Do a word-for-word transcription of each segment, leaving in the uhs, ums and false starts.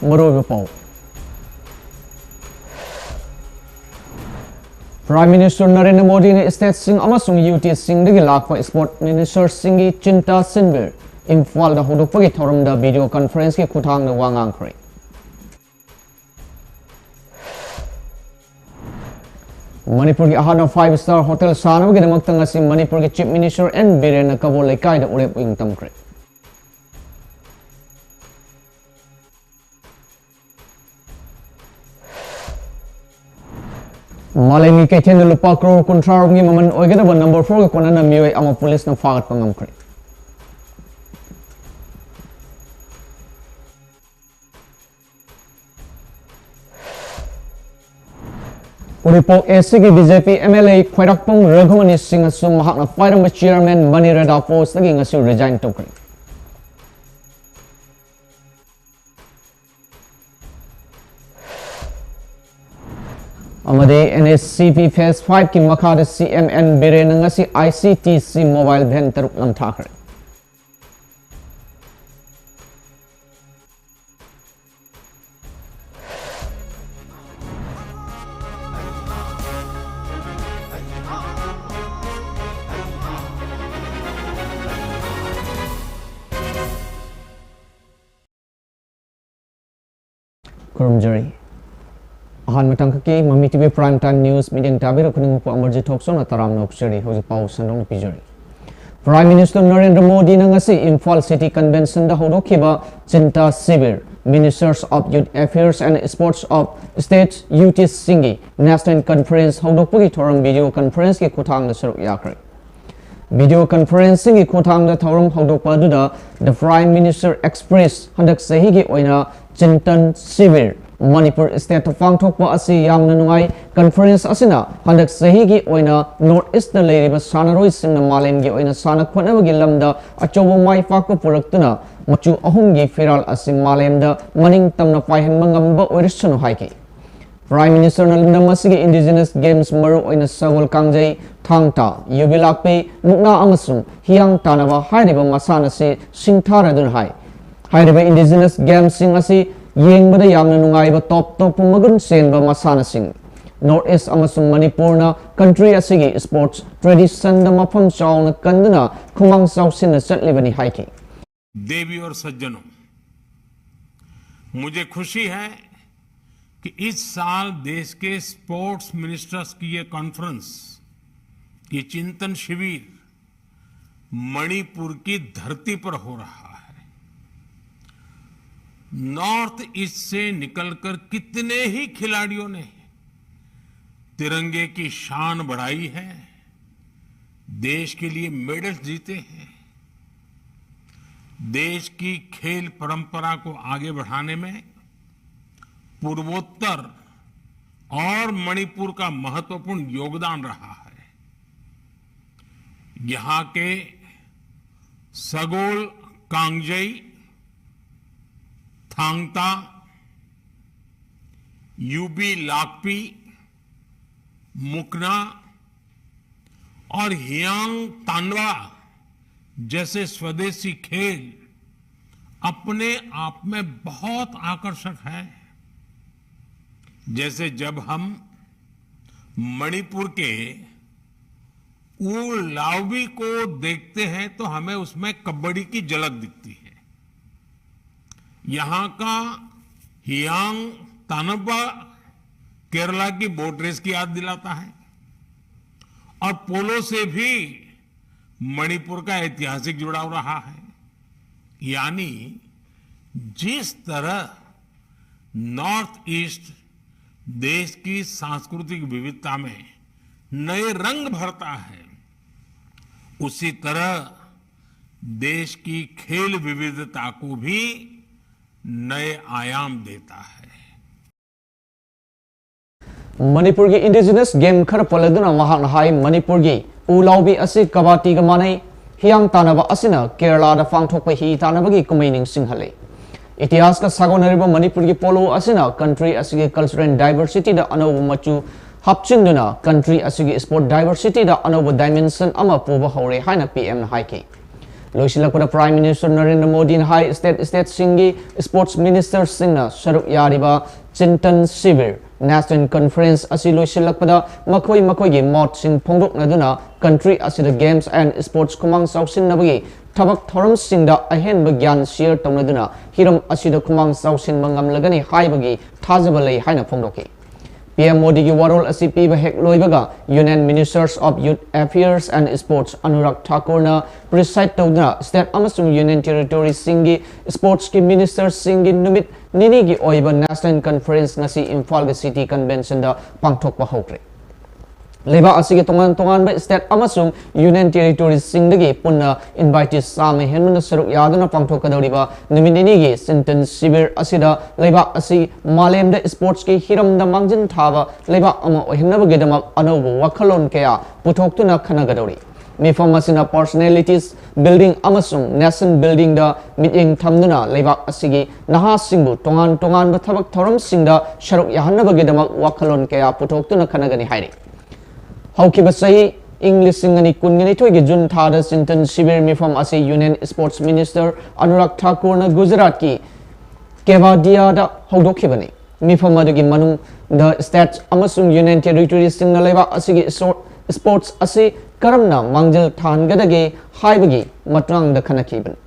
ꯃꯔꯨꯑꯣꯏꯕ ꯄꯥꯎ꯫ Prime Minister Narendra ꯃꯣꯗꯤꯅ stateꯁꯤꯡ ꯑꯃꯁꯨꯡ UTꯁꯤꯡꯗꯒꯤ ꯂꯥꯛꯄ sport ministerꯁꯤꯡꯒꯤ ꯆꯤꯟꯇꯥ ꯁꯤꯕꯤꯔ ꯏꯝꯐꯥꯜꯗ ꯍꯧꯗꯣꯛꯄꯒꯤ ꯊꯧꯔꯝꯗ video conferenceꯀꯤ ꯈꯨꯠꯊꯥꯡꯗ ꯋꯥ ꯉꯥꯡꯈ꯭ꯔꯦ꯫ ꯃꯅꯤꯄꯨꯔꯒꯤ ꯑꯍꯥꯟꯕ five star hotel ꯁꯥꯅꯕꯒꯤꯗꯃꯛꯇ ꯉꯁꯤ ꯃꯅꯤꯄꯨꯔꯒꯤ Chief Minister ꯑꯦꯟ ꯕꯤꯔꯦꯟꯅ ꯀꯕꯣ ꯂꯩꯀꯥꯏꯗ ꯎꯔꯦꯞ ꯎꯌꯨꯡ ꯇꯝꯈ꯭ꯔꯦ꯫ ꯃꯥꯂꯦꯝꯒꯤ ꯀꯩꯊꯦꯜꯗ ꯂꯨꯄꯥ ꯀ꯭ꯔꯣꯔ ꯀꯨꯟꯊ꯭ꯔꯥ ꯔꯣꯝꯒꯤ ꯃꯃꯜ ꯑꯣꯏꯒꯗꯕ number fourꯒ ꯀꯣꯟꯅꯅ ꯃꯤꯑꯣꯏ ꯑꯃ ꯄꯨꯂꯤꯁꯅ ꯐꯥꯒꯠꯄ ꯉꯝꯈ꯭ꯔꯦ꯫ ꯎꯔꯤꯄꯣꯛ ACꯒꯤ BJP MLA ꯈ꯭ꯋꯥꯏꯔꯥꯛꯄꯝ ꯔꯘꯨꯃꯅꯤ ꯁꯤꯡꯍꯁꯨ ꯃꯍꯥꯛꯅ ꯄꯥꯏꯔꯝꯕ chairman ꯃꯅꯤꯔꯦꯗꯥ postꯇꯒꯤ ꯉꯁꯤ resign ꯇꯧꯈ꯭ꯔꯦ꯫ ꯑꯃꯗꯤ NHCP phase fiveꯀꯤ ꯃꯈꯥꯗ CM ꯑꯦꯟ ꯕꯤꯔꯦꯟꯅ ꯉꯁꯤ ICTC mobile van ꯇꯔꯨꯛ ꯅꯝꯊꯥꯈ꯭ꯔꯦ꯫ ꯈꯨꯔꯨꯝꯖꯔꯤ꯫ ꯑꯍꯥꯟꯕ ꯇꯥꯡꯀꯛꯀꯤ ꯃꯃꯤ TV Prime Time News ꯃꯤꯠꯌꯦꯡ ꯇꯥꯕꯤꯔꯤꯕ ꯈꯨꯗꯤꯡꯃꯛꯄꯨ ꯑꯃꯔꯖꯤꯠ ꯊꯣꯛꯆꯣꯝꯅ ꯇꯔꯥꯝꯅ ꯑꯣꯛꯆꯔꯤ꯫ ꯍꯧꯖꯤꯛ ꯄꯥꯎ ꯁꯟꯗꯣꯛꯅ ꯄꯤꯖꯔꯤ꯫ Prime Minister ꯅꯔꯦꯟꯗ꯭ꯔ ꯃꯣꯗꯤꯅ ꯉꯁꯤ Imphal City Conventionꯗ ꯍꯧꯗꯣꯛꯈꯤꯕ ꯆꯤꯟꯇꯥ ꯁꯤꯕꯤꯔ, Ministers of Youth Affairs and Sports of State UTꯁꯤꯡꯒꯤ National Conference ꯍꯧꯗꯣꯛꯄꯒꯤ ꯊꯧꯔꯝ video conferenceꯀꯤ ꯈꯨꯠꯊꯥꯡꯗ ꯁꯔꯨꯛ ꯌꯥꯈ꯭ꯔꯦ꯫ Video conferencingꯒꯤ ꯈꯨꯠꯊꯥꯡꯗ ꯊꯧꯔꯝ ꯍꯧꯗꯣꯛꯄ ꯑꯗꯨꯗ The Prime Minister express ꯍꯟꯗꯛ ꯆꯍꯤꯒꯤ ꯑꯣꯏꯅ ꯆꯤꯟꯇꯟ ꯁꯤꯕꯤꯔ ꯃꯅꯤꯄꯨꯔ stateꯇ ꯄꯥꯡꯊꯣꯛꯄ ꯑꯁꯤ ꯌꯥꯝꯅ ꯅꯨꯡꯉꯥꯏ꯫ Conference ꯑꯁꯤꯅ ꯍꯟꯗꯛ ꯆꯍꯤꯒꯤ ꯑꯣꯏꯅ North Eastꯇ ꯂꯩꯔꯤꯕ ꯁꯥꯟꯅꯔꯣꯏꯁꯤꯡꯅ ꯃꯥꯂꯦꯝꯒꯤ ꯑꯣꯏꯅ ꯁꯥꯟꯅ ꯈꯣꯠꯅꯕꯒꯤ ꯂꯝꯗ ꯑꯆꯧꯕ ꯃꯥꯏ ꯄꯥꯛꯄ ꯄꯨꯔꯛꯇꯨꯅ ꯃꯆꯨ ꯑꯍꯨꯝꯒꯤ ꯐꯤꯔꯥꯜ ꯑꯁꯤ ꯃꯥꯂꯦꯝꯗ ꯃꯅꯤꯡ ꯇꯝꯅ ꯄꯥꯏꯍꯟꯕ ꯉꯝꯕ ꯑꯣꯏꯔꯁꯅꯨ ꯍꯥꯏꯈꯤ꯫ Prime Ministerꯅ ꯂꯝꯗꯝ ꯑꯁꯤꯒꯤ Indigenous Games, ꯃꯔꯨꯑꯣꯏꯅ ꯁꯒꯣꯜ ꯀꯥꯡꯖꯩ, ꯊꯥꯡ ꯇꯥ, ꯌꯨꯕꯤ ꯂꯥꯛꯄꯤ, ꯃꯨꯛꯅꯥ ꯑꯃꯁꯨꯡ ꯍꯤꯌꯥꯡ ꯇꯥꯟꯅꯕ ꯍꯥꯏꯔꯤꯕ ꯃꯁꯥꯟꯅꯁꯤ ꯁꯤꯡꯊꯥꯔꯗꯨꯅ ꯍꯥꯏ꯫ ꯍꯥꯏꯔꯤꯕ Indigenous Gamesꯁꯤꯡ ꯑꯁꯤ ꯌꯦꯡꯕꯗ ꯌꯥꯝꯅ ꯅꯨꯡꯉꯥꯏꯕ ꯇꯣꯞ ꯇꯣꯞꯄ ꯃꯒꯨꯟ ꯆꯦꯟꯕ ꯃꯁꯥꯟꯅꯁꯤꯡ꯫ ꯅꯣꯔꯠ ꯏꯁ ꯑꯃꯁꯨꯡ ꯃꯅꯤꯄꯨꯔꯅ ꯀꯟꯇ꯭ꯔꯤ ꯑꯁꯤꯒꯤ ꯁ꯭ꯄꯣꯔꯠꯁ ꯇ꯭ꯔꯦꯗꯤꯁꯟꯗ ꯃꯐꯝ ꯆꯥꯎꯅ ꯀꯟꯗꯨꯅ ꯈꯨꯃꯥꯡ ꯆꯥꯎꯁꯤꯟꯅ ꯆꯠꯂꯤꯕꯅꯤ ꯍꯥꯏꯈꯤ꯫ देवी और सज्जनों, मुझे खुशी है कि इस साल देश के स्पोर्ट्स मिनिस्टर्स की ये कॉन्फ्रेंस, ये चिंतन शिविर मणिपुर की धरती पर हो रहा है। नॉर्थ ईस्ट से निकलकर कितने ही खिलाड़ियों ने तिरंगे की शान बढ़ाई है, देश के लिए मेडल्स जीते हैं। देश की खेल परंपरा को आगे बढ़ाने में पूर्वोत्तर और मणिपुर का महत्वपूर्ण योगदान रहा है। यहाँ के सगोल कांगजेई, थांगता, यूबी लाकपी, मुकना और हियांग तांडवा जैसे स्वदेशी खेल अपने आप में बहुत आकर्षक है। जैसे जब हम मणिपुर के ऊलावबी को देखते हैं तो हमें उसमें कबड्डी की झलक दिखती है। यहाँ का हियांग तानबा केरला की बोट रेस की याद दिलाता है और पोलो से भी मणिपुर का ऐतिहासिक जुड़ाव रहा है। यानी जिस तरह नॉर्थ ईस्ट देश की सांस्कृतिक विविधता में नए रंग भरता है, उसी तरह देश की खेल विविधता को भी नए आयाम देता है। ꯃꯅꯤꯄꯨꯔꯒꯤ ꯏꯟꯗꯤꯖꯤꯅꯁ ꯒꯦꯝ ꯈꯔ ꯄꯜꯂꯗꯨꯅ ꯃꯍꯥꯛꯅ ꯍꯥꯏ, ꯃꯅꯤꯄꯨꯔꯒꯤ ꯎ ꯂꯥꯎꯕꯤ ꯑꯁꯤ ꯀꯕꯥꯇꯤꯒ ꯃꯥꯟꯅꯩ, ꯍꯤꯌꯥꯡ ꯇꯥꯟꯅꯕ ꯑꯁꯤꯅ ꯀꯦꯔꯂꯥꯗ ꯄꯥꯡꯊꯣꯛꯄ ꯍꯤ ꯇꯥꯟꯅꯕꯒꯤ ꯀꯨꯝꯍꯩ ꯅꯤꯡꯁꯤꯡꯍꯜꯂꯤ꯫ ꯏꯇꯤꯍꯥꯁꯀ ꯁꯥꯒꯣꯟꯅꯔꯤꯕ ꯃꯅꯤꯄꯨꯔꯒꯤ ꯄꯣꯂꯣ ꯑꯁꯤꯅ ꯀꯟꯇ꯭ꯔꯤ ꯑꯁꯤꯒꯤ ꯀꯜꯆꯔꯦꯜ ꯗꯥꯏꯕꯔꯁꯤꯇꯤꯗ ꯑꯅꯧꯕ ꯃꯆꯨ ꯍꯥꯞꯆꯤꯟꯗꯨꯅ ꯀꯟꯇ꯭ꯔꯤ ꯑꯁꯤꯒꯤ ꯁ꯭ꯄꯣꯔꯠ ꯗꯥꯏꯕꯔꯁꯤꯇꯤꯗ ꯑꯅꯧꯕ ꯗꯥꯏꯃꯦꯟꯁꯟ ꯑꯃ ꯄꯨꯕ ꯍꯧꯔꯦ ꯍꯥꯏꯅ ꯄꯤ ꯑꯦꯝꯅ ꯍꯥꯏꯈꯤ꯫ ꯂꯣꯏꯁꯤꯜꯂꯛꯄꯗ Prime Minister ꯅꯔꯦꯟꯗ꯭ꯔ ꯃꯣꯗꯤꯅ ꯍꯥꯏ, state state ꯁꯤꯡꯒꯤ sports minister ꯁꯤꯡꯅ ꯁꯔꯨꯛ ꯌꯥꯔꯤꯕ ꯆꯤꯟꯇꯟ ꯁꯤꯕꯤꯔ, National Conference ꯑꯁꯤ ꯂꯣꯏꯁꯤꯜꯂꯛꯄꯗ ꯃꯈꯣꯏ ꯃꯈꯣꯏꯒꯤ ꯃꯣꯠꯁꯤꯡ ꯐꯣꯡꯗꯣꯛꯅꯗꯨꯅ country ꯑꯁꯤꯗ games and sports ꯈꯨꯃꯥꯡ ꯆꯥꯎꯁꯤꯟꯅꯕꯒꯤ ꯊꯕꯛ ꯊꯧꯔꯝꯁꯤꯡꯗ ꯑꯍꯦꯟꯕ ꯒ꯭ꯌꯥꯟ share ꯇꯧꯅꯗꯨꯅ ꯍꯤꯔꯝ ꯑꯁꯤꯗ ꯈꯨꯃꯥꯡ ꯆꯥꯎꯁꯤꯟꯕ ꯉꯝꯂꯒꯅꯤ ꯍꯥꯏꯕꯒꯤ ꯊꯥꯖꯕ ꯂꯩ ꯍꯥꯏꯅ ꯐꯣꯡꯗꯣꯛꯈꯤ꯫ P M ꯃꯣꯗꯤꯒꯤ ꯋꯥꯔꯣꯜ ꯑꯁꯤ ꯄꯤꯕ ꯍꯦꯛ ꯂꯣꯏꯕꯒ Union Ministers of Youth Affairs and Sports Anurag ꯊꯥꯀꯨꯔꯅ preside ꯇꯧꯗꯨꯅ state ꯑꯃꯁꯨꯡ union territory ꯁꯤꯡꯒꯤ sports ꯀꯤ minister ꯁꯤꯡꯒꯤ ꯅꯨꯃꯤꯠ ꯅꯤꯅꯤꯒꯤ ꯑꯣꯏꯕ National Conference ꯉꯁꯤ ꯏꯝꯐꯥꯜꯒꯤ City Convention ꯗ ꯄꯥꯡꯊꯣꯛꯄ ꯍꯧꯈ꯭ꯔꯦ꯫ ꯂꯩꯕꯥꯛ ꯑꯁꯤꯒꯤ ꯇꯣꯉꯥꯟ ꯇꯣꯉꯥꯟꯕ state ꯑꯃꯁꯨꯡ union territory ꯁꯤꯡꯗꯒꯤ ꯄꯨꯟꯅ invitees ꯆꯥꯝꯃ ꯍꯦꯟꯕꯅ ꯁꯔꯨꯛ ꯌꯥꯗꯨꯅ ꯄꯥꯡꯊꯣꯛꯀꯗꯧꯔꯤꯕ ꯅꯨꯃꯤꯠ ꯅꯤꯅꯤꯒꯤ ꯆꯤꯟꯇꯟ ꯁꯤꯕꯤꯔ ꯑꯁꯤꯗ ꯂꯩꯕꯥꯛ ꯑꯁꯤ ꯃꯥꯂꯦꯝꯗ sports ꯀꯤ ꯍꯤꯔꯝꯗ ꯃꯥꯡꯖꯤꯟ ꯊꯥꯕ ꯂꯩꯕꯥꯛ ꯑꯃ ꯑꯣꯏꯍꯟꯅꯕꯒꯤꯗꯃꯛ ꯑꯅꯧꯕ ꯋꯥꯈꯜꯂꯣꯟ ꯀꯌꯥ ꯄꯨꯊꯣꯛꯇꯨꯅ ꯈꯟꯅꯒꯗꯧꯔꯤ꯫ ꯃꯤꯐꯝ ꯑꯁꯤꯅ personalities building ꯑꯃꯁꯨꯡ nation building ꯗ ꯃꯤꯠꯌꯦꯡ ꯊꯝꯗꯨꯅ ꯂꯩꯕꯥꯛ ꯑꯁꯤꯒꯤ ꯅꯍꯥꯁꯤꯡꯕꯨ ꯇꯣꯉꯥꯟ ꯇꯣꯉꯥꯟꯕ ꯊꯕꯛ ꯊꯧꯔꯝꯁꯤꯡꯗ ꯁꯔꯨꯛ ꯌꯥꯍꯟꯅꯕꯒꯤꯗꯃꯛ ꯋꯥꯈꯜꯂꯣꯟ ꯀꯌꯥ ꯄꯨꯊꯣꯛꯇꯨꯅ ꯈꯟꯅꯒꯅꯤ ꯍꯥꯏꯔꯤ꯫ ꯍꯧꯈꯤꯕ ꯆꯍꯤ ꯏꯪ ꯂꯤꯁꯤꯡ ꯑꯅꯤ ꯀꯨꯟꯒ ꯅꯤꯊꯣꯏꯒꯤ ꯖꯨꯟ ꯊꯥꯗ ꯆꯤꯟꯇꯟ ꯁꯤꯕꯤꯔ ꯃꯤꯐꯝ ꯑꯁꯤ Union Sports Minister ꯑꯅꯨꯔꯥꯒ ꯊꯥꯀꯨꯔꯅ ꯒꯨꯖꯔꯥꯠꯀꯤ ꯀꯦꯚꯥꯗꯤꯌꯥꯗ ꯍꯧꯗꯣꯛꯈꯤꯕꯅꯤ꯫ ꯃꯤꯐꯝ ꯑꯗꯨꯒꯤ ꯃꯅꯨꯡꯗ state ꯑꯃꯁꯨꯡ union territory ꯁꯤꯡꯅ ꯂꯩꯕꯥꯛ ꯑꯁꯤꯒꯤ ꯏꯁꯣ-, sports ꯑꯁꯤ ꯀꯔꯝꯅ ꯃꯥꯡꯖꯤꯜ ꯊꯥꯍꯟꯒꯗꯒꯦ ꯍꯥꯏꯕꯒꯤ ꯃꯇꯥꯡꯗ ꯈꯟꯅꯈꯤꯕꯅꯤ꯫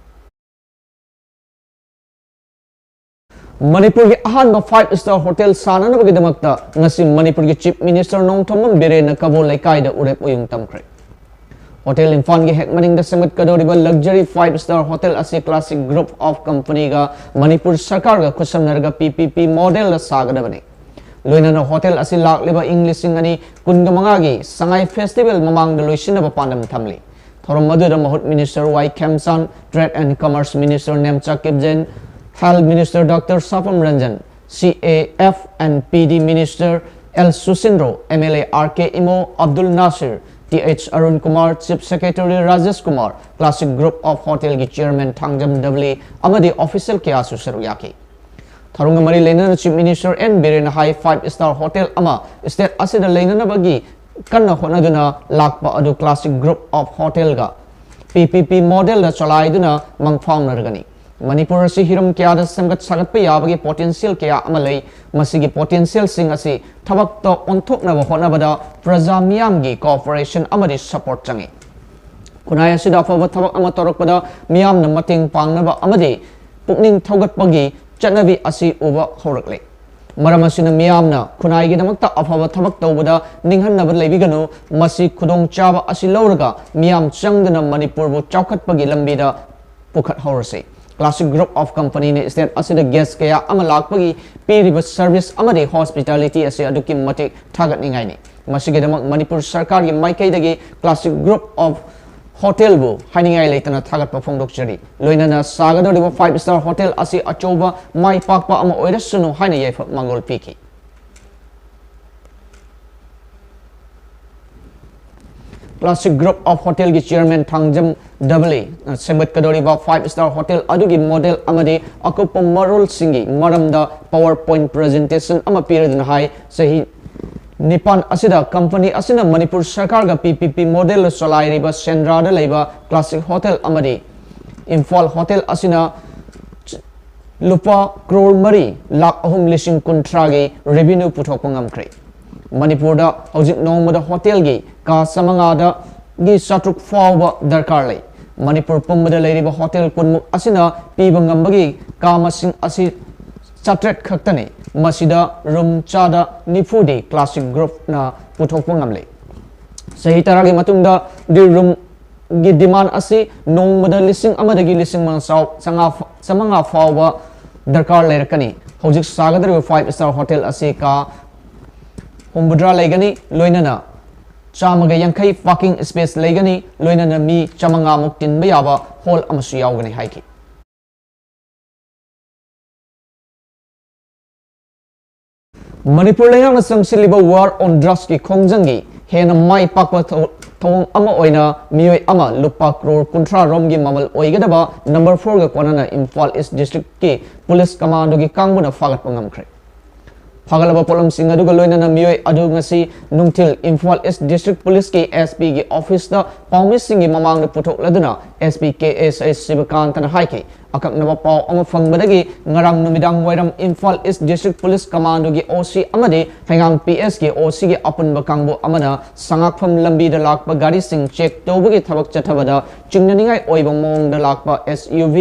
ꯃꯅꯤꯄꯨꯔꯒꯤ ꯑꯍꯥꯟꯕ five star hotel ꯁꯥꯅꯅꯕꯒꯤꯗꯃꯛꯇ ꯉꯁꯤ ꯃꯅꯤꯄꯨꯔꯒꯤ Chief Minister ꯅꯣꯡꯊꯣꯝꯕꯝ ꯕꯤꯔꯦꯟꯅ ꯀꯕꯣ ꯂꯩꯀꯥꯏꯗ ꯎꯔꯦꯞ ꯎꯌꯨꯡ ꯇꯝꯈ꯭ꯔꯦ꯫ Hotel ꯏꯝꯐꯥꯜꯒꯤ ꯍꯦꯛ ꯃꯅꯤꯡꯗ ꯁꯦꯝꯒꯠꯀꯗꯧꯔꯤꯕ luxury five star hotel ꯑꯁꯤ Classic Group of Company ꯒ Manipur ꯁꯔꯀꯥꯔꯒ ꯈꯨꯠꯁꯝꯅꯔꯒ P P P model ꯗ ꯁꯥꯒꯗꯕꯅꯤ꯫ ꯂꯣꯏꯅꯅ hotel ꯑꯁꯤ ꯂꯥꯛꯂꯤꯕ ꯏꯪ ꯂꯤꯁꯤꯡ ꯑꯅꯤ ꯀꯨꯟꯒ ꯃꯉꯥꯒꯤ ꯁꯉꯥꯏ Festival ꯃꯃꯥꯡꯗ ꯂꯣꯏꯁꯤꯟꯅꯕ ꯄꯥꯟꯗꯝ ꯊꯝꯂꯤ꯫ ꯊꯧꯔꯝ ꯑꯗꯨꯗ ꯃꯍꯨꯠ Minister Y ꯈꯦꯝꯆꯥꯟ, Trade and Commerce Minister Nemcha ꯀꯤꯞꯖꯦꯟ, Health Minister Doctor ꯁꯥꯐꯝ Ranjan, C A F and P D Minister L ꯁꯨꯁꯤꯟꯗ꯭ꯔꯣ, M L A R K Imo Abdul Nasir, T H Arun Kumar, Chief Secretary Rajesh Kumar, Classic Group of Hotel ꯒꯤ Chairman Thangjam ꯗꯕꯂꯤ ꯑꯃꯗꯤ official ꯀꯌꯥꯁꯨ ꯁꯔꯨꯛ ꯌꯥꯈꯤ꯫ ꯊꯧꯔꯝꯒ ꯃꯔꯤ ꯂꯩꯅꯅ Chief Minister N ꯕꯤꯔꯦꯟꯅ ꯍꯥꯏ, five star hotel ꯑꯃ state ꯑꯁꯤꯗ ꯂꯩꯅꯅꯕꯒꯤ ꯀꯟꯅ ꯍꯣꯠꯅꯗꯨꯅ ꯂꯥꯛꯄ ꯑꯗꯨ Classic Group of Hotel ꯒ P P P model ꯗ ꯆꯂꯥꯏꯗꯨꯅ ꯃꯪꯐꯥꯎꯅꯔꯒꯅꯤ꯫ ꯃꯅꯤꯄꯨꯔ ꯑꯁꯤ ꯍꯤꯔꯝ ꯀꯌꯥꯗ ꯁꯦꯝꯒꯠ ꯁꯥꯒꯠꯄ ꯌꯥꯕꯒꯤ potential ꯀꯌꯥ ꯑꯃ ꯂꯩ꯫ ꯃꯁꯤꯒꯤ potential ꯁꯤꯡ ꯑꯁꯤ ꯊꯕꯛꯇ ꯑꯣꯟꯊꯣꯛꯅꯕ ꯍꯣꯠꯅꯕꯗ ꯄ꯭ꯔꯖꯥ ꯃꯤꯌꯥꯝꯒꯤ cooperation ꯑꯃꯗꯤ support ꯆꯪꯏ꯫ ꯈꯨꯟꯅꯥꯏ ꯑꯁꯤꯗ ꯑꯐꯕ ꯊꯕꯛ ꯑꯃ ꯇꯧꯔꯛꯄꯗ ꯃꯤꯌꯥꯝꯅ ꯃꯇꯦꯡ ꯄꯥꯡꯅꯕ ꯑꯃꯗꯤ ꯄꯨꯛꯅꯤꯡ ꯊꯧꯒꯠꯄꯒꯤ ꯆꯠꯅꯕꯤ ꯑꯁꯤ ꯎꯕ ꯍꯧꯔꯛꯂꯦ꯫ ꯃꯔꯝ ꯑꯁꯤꯅ ꯃꯤꯌꯥꯝꯅ ꯈꯨꯟꯅꯥꯏꯒꯤꯗꯃꯛꯇ ꯑꯐꯕ ꯊꯕꯛ ꯇꯧꯕꯗ ꯅꯤꯡꯍꯟꯅꯕ ꯂꯩꯕꯤꯒꯅꯨ꯫ ꯃꯁꯤ ꯈꯨꯗꯣꯡꯆꯥꯕ ꯑꯁꯤ ꯂꯧꯔꯒ ꯃꯤꯌꯥꯝ ꯆꯪꯗꯨꯅ ꯃꯅꯤꯄꯨꯔꯕꯨ ꯆꯥꯎꯈꯠꯄꯒꯤ ꯂꯝꯕꯤꯗ ꯄꯨꯈꯠꯍꯧꯔꯁꯤ꯫ Classic Group of Company ꯅ state ꯑꯁꯤꯗ guest ꯀꯌꯥ ꯑꯃ ꯂꯥꯛꯄꯒꯤ ꯄꯤꯔꯤꯕ service ꯑꯃꯗꯤ hospitality ꯑꯁꯤ ꯑꯗꯨꯛꯀꯤ ꯃꯇꯤꯛ ꯊꯥꯒꯠꯅꯤꯡꯉꯥꯏꯅꯤ꯫ ꯃꯁꯤꯒꯤꯗꯃꯛ ꯃꯅꯤꯄꯨꯔ ꯁꯔꯀꯥꯔꯒꯤ ꯃꯥꯏꯀꯩꯗꯒꯤ Classic Group of Hotel ꯕꯨ ꯍꯥꯏꯅꯤꯡꯉꯥꯏ ꯂꯩꯇꯅ ꯊꯥꯒꯠꯄ ꯐꯣꯡꯗꯣꯛꯆꯔꯤ꯫ ꯂꯣꯏꯅꯅ ꯁꯥꯒꯗꯧꯔꯤꯕ five star hotel ꯑꯁꯤ ꯑꯆꯧꯕ ꯃꯥꯏ ꯄꯥꯛꯄ ꯑꯃ ꯑꯣꯏꯔꯁꯅꯨ ꯍꯥꯏꯅ ꯌꯥꯏꯐ ꯃꯪꯒꯣꯜ ꯄꯤꯈꯤ꯫ Classic Group of Hotel ꯒꯤ chairman Thangjam ꯗꯕꯂꯤ ꯁꯦꯝꯒꯠꯀꯗꯧꯔꯤꯕ five star hotel ꯑꯗꯨꯒꯤ model ꯑꯃꯗꯤ ꯑꯀꯨꯞꯄ ꯃꯔꯣꯜꯁꯤꯡꯒꯤ ꯃꯔꯝꯗ PowerPoint presentation ꯑꯃ ꯄꯤꯔꯗꯨꯅ ꯍꯥꯏ, ꯆꯍꯤ ꯅꯤꯄꯥꯟ ꯑꯁꯤꯗ company ꯑꯁꯤꯅ Manipur ꯁꯔꯀꯥꯔꯒ P P P model ꯗ ꯆꯂꯥꯏꯔꯤꯕ ꯁꯦꯟꯗ꯭ꯔꯥꯗ ꯂꯩꯕ Classic Hotel ꯑꯃꯗꯤ ꯏꯝꯐꯥꯜ Hotel ꯑꯁꯤꯅ ꯂꯨꯄꯥ ꯀ꯭ꯔꯣꯔ ꯃꯔꯤ ꯂꯥꯈ ꯑꯍꯨꯝ ꯂꯤꯁꯤꯡ ꯀꯨꯟꯊ꯭ꯔꯥꯒꯤ revenue ꯄꯨꯊꯣꯛꯄ ꯉꯝꯈ꯭ꯔꯦ꯫ ꯃꯅꯤꯄꯨꯔꯗ ꯍꯧꯖꯤꯛ ꯅꯣꯡꯃꯗ hotel ꯒꯤ ꯀꯥ ꯆꯥꯃꯉꯥꯗꯒꯤ ꯆꯥꯇ꯭ꯔꯨꯛ ꯐꯥꯎꯕ ꯗꯔꯀꯥꯔ ꯂꯩ꯫ ꯃꯅꯤꯄꯨꯔ ꯄꯨꯝꯕꯗ ꯂꯩꯔꯤꯕ hotel ꯀꯨꯟꯃꯨꯛ ꯑꯁꯤꯅ ꯄꯤꯕ ꯉꯝꯕꯒꯤ ꯀꯥ ꯃꯁꯤꯡ ꯑꯁꯤ ꯆꯥꯇ꯭ꯔꯦꯠ ꯈꯛꯇꯅꯤ꯫ ꯃꯁꯤꯗ room ꯆꯥꯗ ꯅꯤꯐꯨꯗꯤ Classic Group ꯅ ꯄꯨꯊꯣꯛꯄ ꯉꯝꯂꯦ꯫ ꯆꯍꯤ ꯇꯔꯥꯒꯤ ꯃꯇꯨꯡꯗ ꯗꯤ room ꯒꯤ demand ꯑꯁꯤ ꯅꯣꯡꯃꯗ ꯂꯤꯁꯤꯡ ꯑꯃꯗꯒꯤ ꯂꯤꯁꯤꯡ ꯃꯉꯥ ꯆꯥꯎ-, ꯆꯥꯉꯥ ꯐ-, ꯆꯥꯃꯉꯥ ꯐꯥꯎꯕ ꯗꯔꯀꯥꯔ ꯂꯩꯔꯛꯀꯅꯤ꯫ ꯍꯧꯖꯤꯛ ꯁꯥꯒꯗꯧꯔꯤꯕ five star hotel ꯑꯁꯤ ꯀꯥ ꯍꯨꯝꯐꯨꯇꯔꯥ ꯂꯩꯒꯅꯤ, ꯂꯣꯏꯅꯅ ꯆꯥꯝꯃꯒ ꯌꯥꯡꯈꯩ parking space ꯂꯩꯒꯅꯤ, ꯂꯣꯏꯅꯅ ꯃꯤ ꯆꯥꯃꯉꯥ ꯃꯨꯛ ꯇꯤꯟꯕ ꯌꯥꯕ hall ꯑꯃꯁꯨ ꯌꯥꯎꯒꯅꯤ ꯍꯥꯏꯈꯤ꯫ ꯃꯅꯤꯄꯨꯔ ꯂꯩꯉꯥꯛꯅ ꯆꯪꯁꯤꯜꯂꯤꯕ war on drugs ꯀꯤ ꯈꯣꯡꯖꯪꯒꯤ ꯍꯦꯟꯅ ꯃꯥꯏ ꯄꯥꯛꯄ ꯊꯧ-, ꯊꯧꯑꯣꯡ ꯑꯃ ꯑꯣꯏꯅ ꯃꯤꯑꯣꯏ ꯑꯃ ꯂꯨꯄꯥ ꯀ꯭ꯔꯣꯔ ꯀꯨꯟꯊ꯭ꯔꯥ ꯔꯣꯝꯒꯤ ꯃꯃꯜ ꯑꯣꯏꯒꯗꯕ number four ꯒ ꯀꯣꯟꯅꯅ ꯏꯝꯐꯥꯜ East District ꯀꯤ police commando ꯒꯤ ꯀꯥꯡꯕꯨꯅ ꯐꯥꯒꯠꯄ ꯉꯝꯈ꯭ꯔꯦ꯫ ꯐꯥꯒꯠꯂꯕ ꯄꯣꯠꯂꯝꯁꯤꯡ ꯑꯗꯨꯒ ꯂꯣꯏꯅꯅ ꯃꯤꯑꯣꯏ ꯑꯗꯨ ꯉꯁꯤ ꯅꯨꯡꯊꯤꯜ ꯏꯝꯐꯥꯜ ꯏꯁ ꯗꯤꯁꯇ꯭ꯔꯤꯛ ꯄꯨꯂꯤꯁꯀꯤ S P ꯒꯤ ꯑꯣꯐꯤꯁꯇ ꯄꯥꯎꯃꯤꯁꯤꯡꯒꯤ ꯃꯃꯥꯡꯗ ꯄꯨꯊꯣꯛꯂꯗꯨꯅ S P K S I ꯁꯤꯕꯀꯥꯟꯇꯅ ꯍꯥꯏꯈꯤ꯫ ꯑꯀꯛꯅꯕ ꯄꯥꯎ ꯑꯃ ꯐꯪꯕꯗꯒꯤ ꯉꯔꯥꯡ ꯅꯨꯃꯤꯗꯥꯡ ꯋꯥꯏꯔꯝ ꯏꯝꯐꯥꯜ ꯏꯁ ꯗꯤꯁꯇ꯭ꯔꯤꯛ ꯄꯨꯂꯤꯁ ꯀꯃꯥꯟꯗꯣꯒꯤ O C ꯑꯃꯗꯤ ꯍꯩꯉꯥꯡ P S ꯀꯤ O C ꯒꯤ ꯑꯄꯨꯟꯕ ꯀꯥꯡꯕꯨ ꯑꯃꯅ ꯁꯉꯥꯛꯐꯝ ꯂꯝꯕꯤꯗ ꯂꯥꯛꯄ ꯒꯥꯔꯤꯁꯤꯡ ꯆꯦꯛ ꯇꯧꯕꯒꯤ ꯊꯕꯛ ꯆꯠꯊꯕꯗ ꯆꯤꯡꯅꯅꯤꯡꯉꯥꯏ ꯑꯣꯏꯕ ꯃꯑꯣꯡꯗ ꯂꯥꯛꯄ S U V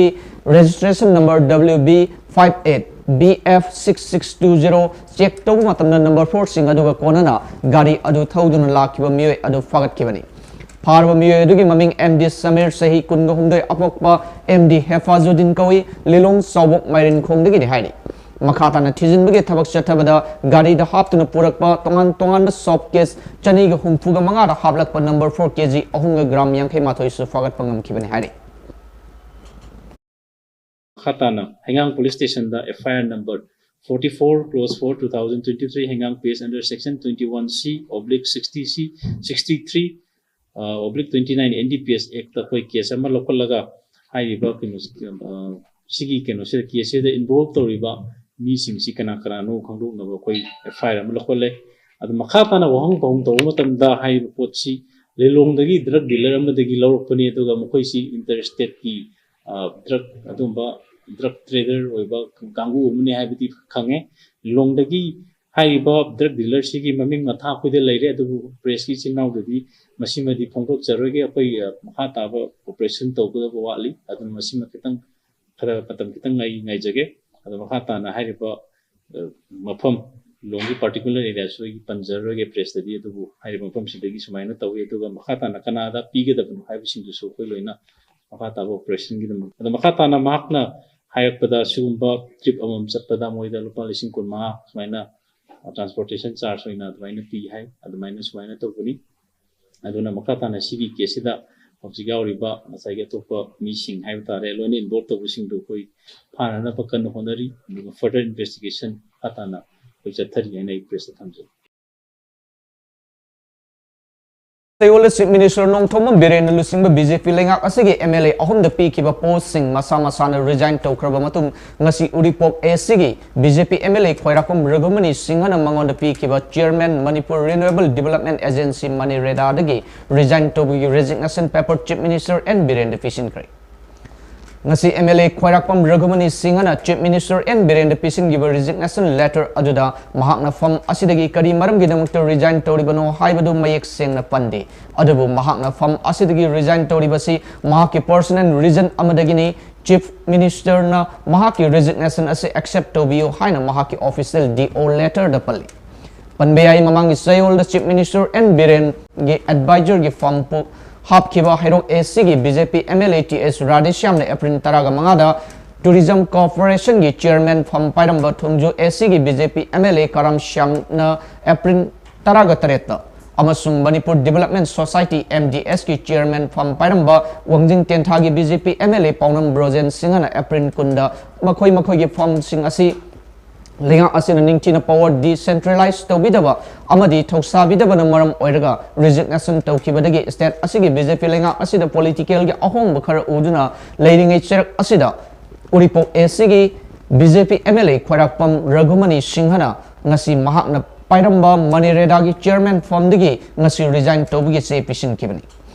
registration number W B five eight B F six six two zero check ꯇꯧꯕ ꯃꯇꯝꯗ ꯅꯝꯕꯔ ꯐꯣꯔꯁꯤꯡ ꯑꯗꯨꯒ ꯀꯣꯟꯅꯅ ꯒꯥꯔꯤ ꯑꯗꯨ ꯊꯧꯗꯨꯅ ꯂꯥꯛꯈꯤꯕ ꯃꯤꯑꯣꯏ ꯑꯗꯨ ꯐꯥꯒꯠꯈꯤꯕꯅꯤ꯫ ꯐꯥꯔꯕ ꯃꯤꯑꯣꯏ ꯑꯗꯨꯒꯤ ꯃꯃꯤꯡ M D ꯁꯃꯤꯔ, ꯆꯍꯤ ꯀꯨꯟꯒ ꯍꯨꯝꯗꯣꯏ, ꯑꯄꯣꯛꯄ M D ꯍꯦꯐꯥꯖꯨꯗꯤꯟ ꯀꯧꯏ, ꯂꯤꯂꯣꯡ ꯆꯥꯎꯕꯣꯛ ꯃꯥꯏꯔꯦꯟꯈꯣꯡꯗꯒꯤꯅꯤ ꯍꯥꯏꯔꯤ꯫ ꯃꯈꯥ ꯇꯥꯅ ꯊꯤꯖꯤꯟꯕꯒꯤ ꯊꯕꯛ ꯆꯠꯊꯕꯗ ꯒꯥꯔꯤꯗ ꯍꯥꯞꯇꯨꯅ ꯄꯨꯔꯛꯄ ꯇꯣꯉꯥꯟ ꯇꯣꯉꯥꯟꯕ ꯁꯣꯞ ꯀꯦꯁ ꯆꯅꯤꯒ ꯍꯨꯝꯐꯨꯒ ꯃꯉꯥꯗ ꯍꯥꯞꯂꯛꯄ ꯅꯝꯕꯔ ꯐꯣꯔ ꯀꯦ ꯖꯤ ꯑꯍꯨꯝꯒ ꯒ꯭ꯔꯥꯝ ꯌꯥꯡꯈꯩ ꯃꯥꯊꯣꯏꯁꯨ ꯐꯥꯒꯠꯄ ꯉꯝꯈꯤꯕꯅꯤ ꯍꯥꯏꯔꯤ꯫ ꯃꯈꯥ ꯇꯥꯅ ꯍꯩꯉꯥꯡ police ꯁ꯭ꯇꯦꯁꯟꯗ F I R number forty four clause four two thousand twenty three, ꯍꯩꯉꯥꯡ P S under section twenty one C oblique sixty C, sixty three oblique twenty nine N D P S Act ꯑꯩꯈꯣꯏ case ꯑꯃ ꯂꯧꯈꯠꯂꯒ ꯍꯥꯏꯔꯤꯕ ꯀꯩꯅꯣꯁꯤ, ꯑ, ꯁꯤꯒꯤ ꯀꯩꯅꯣꯁꯤꯗ, ꯀꯦꯁꯁꯤꯗ involve ꯇꯧꯔꯤꯕ ꯃꯤꯁꯤꯡꯁꯤ ꯀꯅꯥ ꯀꯅꯥꯅꯣ ꯈꯪꯗꯣꯛꯅꯕ ꯑꯩꯈꯣꯏ F I R ꯑꯃ ꯂꯧꯈꯠꯂꯦ꯫ ꯑꯗꯨ ꯃꯈꯥ ꯇꯥꯅ ꯋꯥꯍꯪ ꯄꯥꯎꯍꯪ ꯇꯧꯕ ꯃꯇꯝꯗ ꯍꯥꯏꯔꯤꯕ ꯄꯣꯠꯁꯤ ꯂꯤꯂꯣꯡꯗꯒꯤ drug dealer ꯑꯃꯗꯒꯤ ꯂꯧꯔꯛꯄꯅꯤ, ꯑꯗꯨꯒ ꯃꯈꯣꯏꯁꯤ inter stateꯀꯤ, ꯑ, drug, ꯑꯗꯨꯝꯕ drug trader ꯑꯣꯏꯕ ꯀꯥꯡꯕꯨ ꯑꯃꯅꯤ ꯍꯥꯏꯕꯗꯤ ꯈꯪꯉꯦ꯫ ꯂꯤꯂꯣꯡꯗꯒꯤ ꯍꯥꯏꯔꯤꯕ drug dealerꯁꯤꯒꯤ ꯃꯃꯤꯡ ꯃꯊꯥ ꯑꯩꯈꯣꯏꯗ ꯂꯩꯔꯦ, ꯑꯗꯨꯕꯨ pressꯀꯤ ꯏꯆꯤꯟ ꯏꯅꯥꯎꯗꯗꯤ ꯃꯁꯤꯃꯗꯤ ꯐꯣꯡꯗꯣꯛꯆꯔꯣꯏꯒꯦ꯫ ꯑꯩꯈꯣꯏ, ꯑ, ꯃꯈꯥ ꯇꯥꯕ operation ꯇꯧꯒꯗꯕ ꯋꯥꯠꯂꯤ, ꯑꯗꯨꯅ ꯃꯁꯤꯃ ꯈꯤꯇꯪ, ꯈꯔ ꯃꯇꯝ ꯈꯤꯇꯪ ꯑꯩ ꯉꯥꯏꯖꯒꯦ꯫ ꯑꯗꯣ ꯃꯈꯥ ꯇꯥꯅ ꯍꯥꯏꯔꯤꯕ, ꯑ, ꯃꯐꯝ, ꯂꯤꯂꯣꯡꯒꯤ particular areaꯁꯨ ꯑꯩ ꯄꯟꯖꯔꯔꯣꯏꯒꯦ pressꯇꯗꯤ, ꯑꯗꯨꯕꯨ ꯍꯥꯏꯔꯤꯕ ꯃꯐꯝꯁꯤꯗꯒꯤ ꯁꯨꯃꯥꯏꯅ ꯇꯧꯏ, ꯑꯗꯨꯒ ꯃꯈꯥ ꯇꯥꯅ ꯀꯅꯥꯗ ꯄꯤꯒꯗꯕꯅꯣ ꯍꯥꯏꯕꯁꯤꯡꯗꯨꯁꯨ ꯑꯩꯈꯣꯏ ꯂꯣꯏꯅ ꯃꯈꯥ ꯇꯥꯕ operationꯒꯤꯗꯃꯛ꯫ ꯑꯗꯣ ꯃꯈꯥ ꯇꯥꯅ ꯃꯍꯥꯛꯅ ꯍꯥꯏꯔꯛꯄꯗ ꯁꯤꯒꯨꯝꯕ trip ꯑꯃꯃꯝ ꯆꯠꯄꯗ ꯃꯣꯏꯗ ꯂꯨꯄꯥ ꯂꯤꯁꯤꯡ ꯀꯨꯟꯃꯉꯥ ꯁꯨꯃꯥꯏꯅ transportation charge ꯑꯣꯏꯅ ꯑꯗꯨꯃꯥꯏꯅ ꯄꯤ ꯍꯥꯏ, ꯑꯗꯨꯃꯥꯏꯅ ꯁꯨꯃꯥꯏꯅ ꯇꯧꯕꯅꯤ꯫ ꯑꯗꯨꯅ ꯃꯈꯥ ꯇꯥꯅ ꯁꯤꯒꯤ caseꯁꯤꯗ ꯍꯧꯖꯤꯛ ꯌꯥꯎꯔꯤꯕ ꯉꯁꯥꯏꯒꯤ ꯑꯇꯣꯞꯄ ꯃꯤꯁꯤꯡ ꯍꯥꯏꯕ ꯇꯥꯔꯦ, ꯂꯣꯏꯅ involve ꯇꯧꯕꯁꯤꯡꯗꯨ ꯑꯩꯈꯣꯏ ꯐꯥꯅꯅꯕ ꯀꯟꯅ ꯍꯣꯠꯅꯔꯤ, ꯑꯗꯨꯒ further investigation ꯃꯈꯥ ꯇꯥꯅ ꯑꯩꯈꯣꯏ ꯆꯠꯊꯔꯤ ꯍꯥꯏꯅ ꯑꯩ pressꯇ ꯊꯝꯖꯒꯦ꯫ ꯆꯌꯣꯜꯗ Chief Minister ꯅꯣꯡꯊꯣꯝꯕꯝ ꯕꯤꯔꯦꯟꯅ ꯂꯨꯆꯤꯡꯕ B J P ꯂꯩꯉꯥꯛ ꯑꯁꯤꯒꯤ M L A ꯑꯍꯨꯝꯗ ꯄꯤꯈꯤꯕ post ꯁꯤꯡ ꯃꯁꯥ ꯃꯁꯥꯅ resign ꯇꯧꯈ꯭ꯔꯕ ꯃꯇꯨꯡ, ꯉꯁꯤ ꯎꯔꯤꯄꯣꯛ A C ꯒꯤ B J P M L A ꯈ꯭ꯋꯥꯏꯔꯥꯛꯄꯝ ꯔꯘꯨꯃꯅꯤ ꯁꯤꯡꯍꯅ ꯃꯉꯣꯟꯗ ꯄꯤꯈꯤꯕ Chairman Manipur Renewable Development Agency, MANREDA ꯗꯒꯤ resign ꯇꯧꯕꯒꯤ resignation paper Chief Minister N ꯕꯤꯔꯦꯟꯗ ꯄꯤꯁꯤꯟꯈ꯭ꯔꯦ꯫ ꯉꯁꯤ M L A ꯈ꯭ꯋꯥꯏꯔꯥꯛꯄꯝ ꯔꯘꯨꯃꯅꯤ ꯁꯤꯡꯍꯅ Chief Minister N ꯕꯤꯔꯦꯟꯗ ꯄꯤꯁꯤꯟꯈꯤꯕ resignation letter ꯑꯗꯨꯗ ꯃꯍꯥꯛꯅ ꯐꯝ ꯑꯁꯤꯗꯒꯤ ꯀꯔꯤ ꯃꯔꯝꯒꯤꯗꯃꯛꯇ resign ꯇꯧꯔꯤꯕꯅꯣ ꯍꯥꯏꯕꯗꯨ ꯃꯌꯦꯛ ꯁꯦꯡꯅ ꯄꯟꯗꯦ꯫ ꯑꯗꯨꯕꯨ ꯃꯍꯥꯛꯅ ꯐꯝ ꯑꯁꯤꯗꯒꯤ resign ꯇꯧꯔꯤꯕꯁꯤ ꯃꯍꯥꯛꯀꯤ personal reason ꯑꯃꯗꯒꯤꯅꯤ꯫ Chief Minister ꯅ ꯃꯍꯥꯛꯀꯤ resignation ꯑꯁꯤ accept ꯇꯧꯕꯤꯌꯨ ꯍꯥꯏꯅ ꯃꯍꯥꯛꯀꯤ official D O letter ꯗ ꯄꯜꯂꯤ꯫ ꯄꯟꯕ ꯌꯥꯏ, ꯃꯃꯥꯡꯒꯤ ꯆꯌꯣꯜꯗ Chief Minister N ꯕꯤꯔꯦꯟꯒꯤ advisor ꯒꯤ ꯐꯝ ꯄꯨ-, ꯍꯥꯞꯈꯤꯕ ꯍꯩꯔꯣꯛ A C ꯒꯤ B J P M L A T S ꯔꯥꯙꯦꯁ꯭ꯌꯥꯝꯅ April ꯇꯔꯥꯒ ꯃꯉꯥꯗ Tourism Corporation ꯒꯤ Chairman ꯐꯝ ꯄꯥꯏꯔꯝꯕ ꯊꯣꯡꯖꯨ A C ꯒꯤ B J P M L A Karam ꯁ꯭ꯌꯥꯝꯅ April ꯇꯔꯥꯒ ꯇꯔꯦꯠꯇ ꯑꯃꯁꯨꯡ Manipur Development Society, M D S ꯀꯤ Chairman ꯐꯝ ꯄꯥꯏꯔꯝꯕ ꯋꯥꯡꯖꯤꯡ ꯇꯦꯟꯊꯥꯒꯤ B J P M L A ꯄꯥꯎꯅꯝ Brojen ꯁꯤꯡꯍꯅ April ꯀꯨꯟꯗ ꯃꯈꯣꯏ ꯃꯈꯣꯏꯒꯤ ꯐꯝꯁꯤꯡ ꯑꯁꯤ ꯂꯩꯉꯥꯛ ꯑꯁꯤꯅ ꯅꯤꯡꯊꯤꯅ power decentralize ꯇꯧꯕꯤꯗꯕ ꯑꯃꯗꯤ ꯊꯧꯁꯥꯕꯤꯗꯕꯅ ꯃꯔꯝ ꯑꯣꯏꯔꯒ resignation ꯇꯧꯈꯤꯕꯗꯒꯤ state ꯑꯁꯤꯒꯤ B J P ꯂꯩꯉꯥꯛ ꯑꯁꯤꯗ political ꯒꯤ ꯑꯍꯣꯡꯕ ꯈꯔ ꯎꯗꯨꯅ ꯂꯩꯔꯤꯉꯩ ꯆꯩꯔꯛ ꯑꯁꯤꯗ ꯎꯔꯤꯄꯣꯛ A C ꯒꯤ B J P M L A ꯈ꯭ꯋꯥꯏꯔꯥꯛꯄꯝ ꯔꯘꯨꯃꯅꯤ ꯁꯤꯡꯍꯅ ꯉꯁꯤ ꯃꯍꯥꯛꯅ ꯄꯥꯏꯔꯝꯕ MANREDA ꯒꯤ Chairman ꯐꯝꯗꯒꯤ ꯉꯁꯤ resign ꯇꯧꯕꯒꯤ ꯆꯦ ꯄꯤꯁꯤꯟꯈꯤꯕꯅꯤ꯫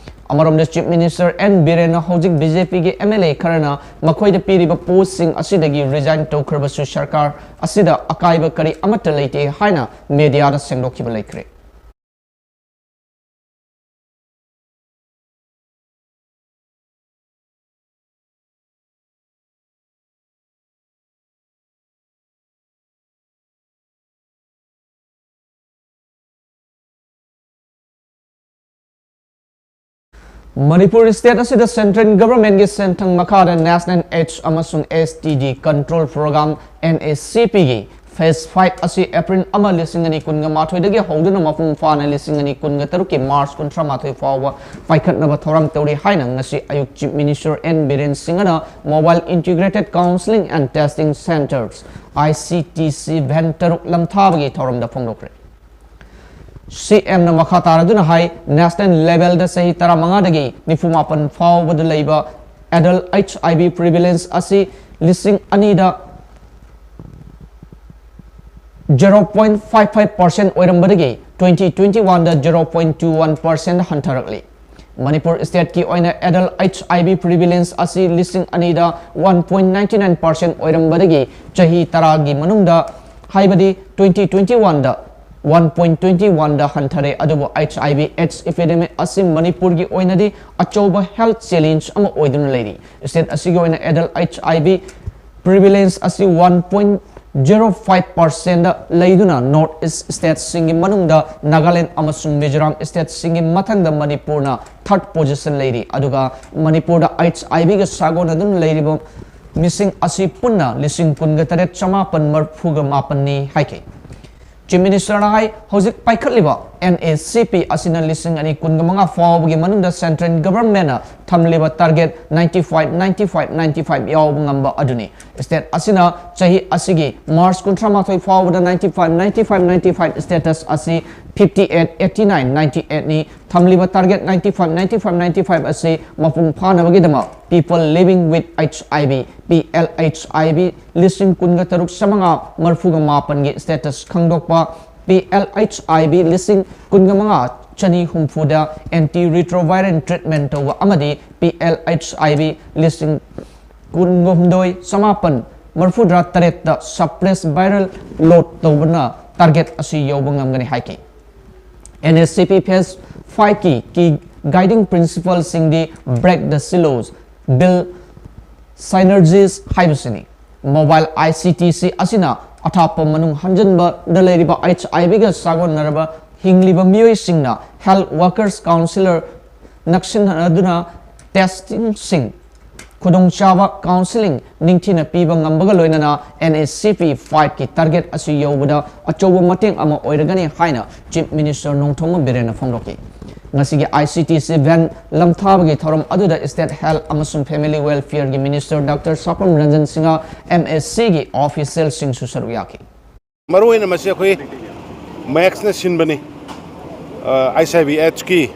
ꯑꯃꯔꯣꯝꯗ Chief Minister N ꯕꯤꯔꯦꯟꯅ ꯍꯧꯖꯤꯛ B J P ꯒꯤ M L A ꯈꯔꯅ ꯃꯈꯣꯏꯗ ꯄꯤꯔꯤꯕ post ꯁꯤꯡ ꯑꯁꯤꯗꯒꯤ resign ꯇꯧꯈ꯭ꯔꯕꯁꯨ ꯁꯔꯀꯥꯔ ꯑꯁꯤꯗ ꯑꯀꯥꯏꯕ ꯀꯔꯤ ꯑꯃꯠꯇ ꯂꯩꯇꯦ ꯍꯥꯏꯅ media ꯗ ꯁꯦꯡꯗꯣꯛꯈꯤꯕ ꯂꯩꯈ꯭ꯔꯦ꯫ ꯃꯅꯤꯄꯨꯔ state ꯑꯁꯤꯗ central government ꯀꯤ ꯁꯦꯟꯊꯪ ꯃꯈꯥꯗ National AIDS ꯑꯃꯁꯨꯡ S T D Control Program, N A C P ꯒꯤ phase five ꯑꯁꯤ April ꯑꯃ, ꯂꯤꯁꯤꯡ ꯑꯅꯤ ꯀꯨꯟꯒ ꯃꯥꯊꯣꯏꯗꯒꯤ ꯍꯧꯗꯨꯅ ꯃꯄꯨꯡ ꯐꯥꯅ ꯂꯤꯁꯤꯡ ꯑꯅꯤ ꯀꯨꯟꯒ ꯇꯔꯨꯛꯀꯤ March ꯀꯨꯟꯊ꯭ꯔꯥ ꯃꯥꯊꯣꯏ ꯐꯥꯎꯕ ꯄꯥꯏꯈꯠꯅꯕ ꯊꯧꯔꯥꯡ ꯇꯧꯔꯤ ꯍꯥꯏꯅ ꯉꯁꯤ ꯑꯌꯨꯛ Chief Minister N ꯕꯤꯔꯦꯟ ꯁꯤꯡꯍꯅ Mobile Integrated Counselling and Testing Centres, I C T C van ꯇꯔꯨꯛ ꯂꯝꯊꯥꯕꯒꯤ ꯊꯧꯔꯝꯗ ꯐꯣꯡꯗꯣꯛꯈ꯭ꯔꯦ꯫ ꯁꯤ ꯑꯦꯝꯅ ꯃꯈꯥ ꯇꯥꯔꯗꯨꯅ ꯍꯥꯏ, ꯅꯦꯁꯅꯦꯜ ꯂꯦꯚꯦꯜꯗ ꯆꯍꯤ ꯇꯔꯥꯃꯉꯥꯗꯒꯤ ꯅꯤꯐꯨꯃꯥꯄꯟ ꯐꯥꯎꯕꯗ ꯂꯩꯕ ꯑꯦꯗꯜ ꯑꯩꯆ ꯑꯥꯏ ꯚꯤ ꯄ꯭ꯔꯤꯚꯤꯂꯦꯟꯁ ꯑꯁꯤ ꯂꯤꯁꯤꯡ ꯑꯅꯤꯗ zero point five five percent ꯑꯣꯏꯔꯝꯕꯗꯒꯤ twenty twenty one ꯗ zero point two one percent ꯍꯟꯊꯔꯛꯂꯤ꯫ Manipur ꯁ꯭ꯇꯦꯠꯀꯤ ꯑꯣꯏꯅ ꯑꯦꯗꯜ ꯑꯩꯆ ꯑꯥꯏ ꯚꯤ ꯄ꯭ꯔꯤꯚꯤꯂꯦꯟꯁ ꯑꯁꯤ ꯂꯤꯁꯤꯡ ꯑꯅꯤꯗ one point ninety nine percent ꯑꯣꯏꯔꯝꯕꯗꯒꯤ ꯆꯍꯤ ꯇꯔꯥꯒꯤ ꯃꯅꯨꯡꯗ, ꯍꯥꯏꯕꯗꯤ twenty twenty one ꯗ one point twenty one ꯗ ꯍꯟꯊꯔꯦ꯫ ꯑꯗꯨꯕꯨ ꯑꯩꯆ ꯑꯥꯏ ꯚꯤ ꯑꯦꯗꯁ ꯏꯄꯤꯗꯦꯃꯤꯛ ꯑꯁꯤ ꯃꯅꯤꯄꯨꯔꯒꯤ ꯑꯣꯏꯅꯗꯤ ꯑꯆꯧꯕ ꯍꯦꯜꯊ ꯆꯦꯂꯦꯟꯖ ꯑꯃ ꯑꯣꯏꯗꯨꯅ ꯂꯩꯔꯤ꯫ ꯁ꯭ꯇꯦꯠ ꯑꯁꯤꯒꯤ ꯑꯣꯏꯅ ꯑꯦꯗꯜ ꯑꯩꯆ ꯑꯥꯏ ꯚꯤ ꯄ꯭ꯔꯤꯚꯤꯂꯦꯟꯁ ꯑꯁꯤ one point zero five percent ꯂꯩꯗꯨꯅ ꯅꯣꯔꯊ ꯏꯁ ꯁ꯭ꯇꯦꯠꯁꯤꯡꯒꯤ ꯃꯅꯨꯡꯗ ꯅꯥꯒꯥꯂꯦꯟ ꯑꯃꯁꯨꯡ ꯃꯤꯖꯣꯔꯥꯝ ꯁ꯭ꯇꯦꯠꯁꯤꯡꯒꯤ ꯃꯊꯪꯗ ꯃꯅꯤꯄꯨꯔꯅ ꯊꯥꯔꯗ ꯄꯣꯖꯤꯁꯟ ꯂꯩꯔꯤ꯫ ꯑꯗꯨꯒ ꯃꯅꯤꯄꯨꯔꯗ ꯑꯩꯆ ꯑꯥꯏ ꯚꯤꯒ ꯁꯥꯒꯣꯟꯅꯗꯨꯅ ꯂꯩꯔꯤꯕ ꯃꯤꯁꯤꯡ ꯑꯁꯤ ꯄꯨꯟꯅ ꯂꯤꯁꯤꯡ ꯀꯨꯟꯒ ꯇꯔꯦꯠ ꯆꯃꯥꯄꯟ ꯃꯔꯐꯨꯒ ꯃꯥꯄꯟꯅꯤ ꯍꯥꯏꯈꯤ꯫ ꯆꯤꯐ ꯃꯤꯅꯤꯁꯇꯔꯅ ꯍꯥꯏ, ꯍꯧꯖꯤꯛ ꯄꯥꯏꯈꯠꯂꯤꯕ ꯑꯦꯟ ꯑꯦ ꯁꯤ ꯄꯤ ꯑꯁꯤꯅ ꯂꯤꯁꯤꯡ ꯑꯅꯤ ꯀꯨꯟꯒ ꯃꯉꯥ ꯐꯥꯎꯕꯒꯤ ꯃꯅꯨꯡꯗ ꯁꯦꯟꯇ꯭ꯔꯦꯜ ꯒꯚꯔꯟꯃꯦꯟꯠꯅ ꯊꯝꯂꯤꯕ target ninety five ninety five ninety five ꯌꯥꯎꯕ ꯉꯝꯕ ꯑꯗꯨꯅꯤ꯫ ꯁ꯭ꯇꯦꯠ ꯑꯁꯤꯅ ꯆꯍꯤ ꯑꯁꯤꯒꯤ ꯃꯥꯔꯆ ꯀꯨꯟꯊ꯭ꯔꯥ ꯃꯥꯊꯣꯏ ꯐꯥꯎꯕꯗ ninety five ninety five ninety five status ꯑꯁꯤ fifty eight eighty nine ninety eight ꯅꯤ꯫ ꯊꯝꯂꯤꯕ target ninety five ninety five ninety five ꯑꯁꯤ ꯃꯄꯨꯡ ꯐꯥꯅꯕꯒꯤꯗꯃꯛ People Living with H I V, P L H I V, ꯂꯤꯁꯤꯡ ꯀꯨꯟꯒ ꯇꯔꯨꯛ ꯆꯥꯃꯉꯥ ꯃꯔꯐꯨꯒ ꯃꯥꯄꯟꯒꯤ ꯁ꯭ꯇꯦꯇꯁ ꯈꯪꯗꯣꯛꯄ, P L H I V ꯂꯤꯁꯤꯡ ꯀꯨꯟꯒ ꯃꯉꯥ ꯆꯅꯤ ꯍꯨꯝꯐꯨꯗ anti retroviral treatment ꯇꯧꯕ ꯑꯃꯗꯤ P L H I V ꯂꯤꯁꯤꯡ ꯀꯨꯟꯒ ꯍꯨꯝꯗꯣꯏ ꯆꯃꯥꯄꯟ ꯃꯔꯐꯨꯇꯔꯥ ꯇꯔꯦꯠꯇ suppress viral load ꯇꯧꯕꯅ ꯇꯥꯔꯒꯦꯠ ꯑꯁꯤ ꯌꯧꯕ ꯉꯝꯒꯅꯤ ꯍꯥꯏꯈꯤ꯫ N S C P phase five ꯀꯤ key guiding principle ꯁꯤꯡꯗꯤ break the silos, build synergies ꯍꯥꯏꯕꯁꯤꯅꯤ꯫ Mobile I C T C ꯑꯁꯤꯅ ꯑꯊꯥꯞꯄ ꯃꯅꯨꯡ ꯍꯟꯖꯤꯟꯕꯗ ꯂꯩꯔꯤꯕ H I V ꯒ ꯆꯥꯒꯣꯟꯅꯔꯕ ꯍꯤꯡꯂꯤꯕ ꯃꯤꯑꯣꯏꯁꯤꯡꯅ health workers, counsellor ꯅꯛꯁꯤꯟꯅꯗꯨꯅ testing ꯁꯤꯡ, ꯈꯨꯗꯣꯡꯆꯥꯕ counselling ꯅꯤꯡꯊꯤꯅ ꯄꯤꯕ ꯉꯝꯕꯒ ꯂꯣꯏꯅꯅ N S C P five ꯀꯤ target ꯑꯁꯤ ꯌꯧꯕꯗ ꯑꯆꯧꯕ ꯃꯇꯦꯡ ꯑꯃ ꯑꯣꯏꯔꯒꯅꯤ ꯍꯥꯏꯅ Chief Minister ꯅꯣꯡꯊꯣꯝꯕꯝ ꯕꯤꯔꯦꯟꯅ ꯐꯣꯡꯗꯣꯛꯈꯤ꯫ ꯉꯁꯤꯒꯤ I C T C van ꯂꯝꯊꯥꯕꯒꯤ ꯊꯧꯔꯝ ꯑꯗꯨꯗ State Health ꯑꯃꯁꯨꯡ Family Welfare ꯒꯤ Minister Doctor ꯁꯥꯄꯝ Ranjan Singh, M S C ꯒꯤ official ꯁꯤꯡꯁꯨ ꯁꯔꯨꯛ ꯌꯥꯈꯤ꯫ ꯃꯔꯨꯑꯣꯏꯅ ꯃꯁꯤ ꯑꯩꯈꯣꯏ ꯃꯦꯛꯁꯅ ꯁꯤꯟꯕꯅꯤ꯫ ꯑꯩꯆ ꯑꯥꯏ ꯚꯤ ꯑꯦꯠꯁꯀꯤ,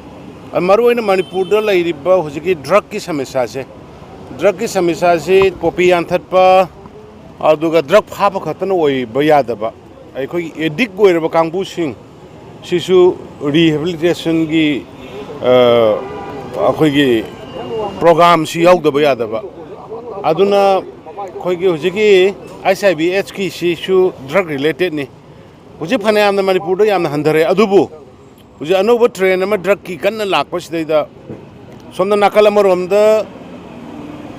ꯃꯔꯨꯑꯣꯏꯅ ꯃꯅꯤꯄꯨꯔꯗ ꯂꯩꯔꯤꯕ ꯍꯧꯖꯤꯛꯀꯤ ꯗ꯭ꯔꯛꯀꯤ ꯁꯃꯁ꯭ꯌꯥꯁꯦ, ꯗ꯭ꯔꯛꯀꯤ ꯁꯃꯁ꯭ꯌꯥꯁꯤ ꯄꯣꯄꯤ ꯌꯥꯟꯊꯠꯄ, ꯑꯗꯨꯒ ꯗ꯭ꯔꯛ ꯐꯥꯕ ꯈꯛꯇꯅ ꯑꯣꯏꯕ ꯌꯥꯗꯕ, ꯑꯩꯈꯣꯏꯒꯤ ꯑꯦꯗꯤꯛ ꯑꯣꯏꯔꯕ ꯀꯥꯡꯕꯨꯁꯤꯡ ꯁꯤꯁꯨ ꯔꯤꯍꯦꯕꯤꯂꯤꯇꯦꯁꯟꯒꯤ ꯑꯩꯈꯣꯏꯒꯤ ꯄ꯭ꯔꯣꯒꯥꯝꯁꯤ ꯌꯥꯎꯗꯕ ꯌꯥꯗꯕ꯫ ꯑꯗꯨꯅ ꯑꯩꯈꯣꯏꯒꯤ ꯍꯧꯖꯤꯛꯀꯤ ꯑꯩꯆ ꯑꯥꯏ ꯚꯤ ꯑꯦꯠꯁꯀꯤ ꯁꯤꯁꯨ ꯗ꯭ꯔꯛ ꯔꯤꯂꯦꯇꯦꯠꯅꯤ꯫ ꯍꯧꯖꯤꯛ ꯐꯅꯌꯥꯝꯅ ꯃꯅꯤꯄꯨꯔꯗ ꯌꯥꯝꯅ ꯍꯟꯊꯔꯦ, ꯑꯗꯨꯕꯨ ꯍꯧꯖꯤꯛ ꯑꯅꯧꯕ ꯇ꯭ꯔꯦꯟ ꯑꯃ ꯗ꯭ꯔꯛꯀꯤ ꯀꯟꯅ ꯂꯥꯛꯄꯁꯤꯗꯩꯗ, ꯁꯣꯝꯗ ꯅꯥꯀꯜ ꯑꯃꯔꯣꯝꯗ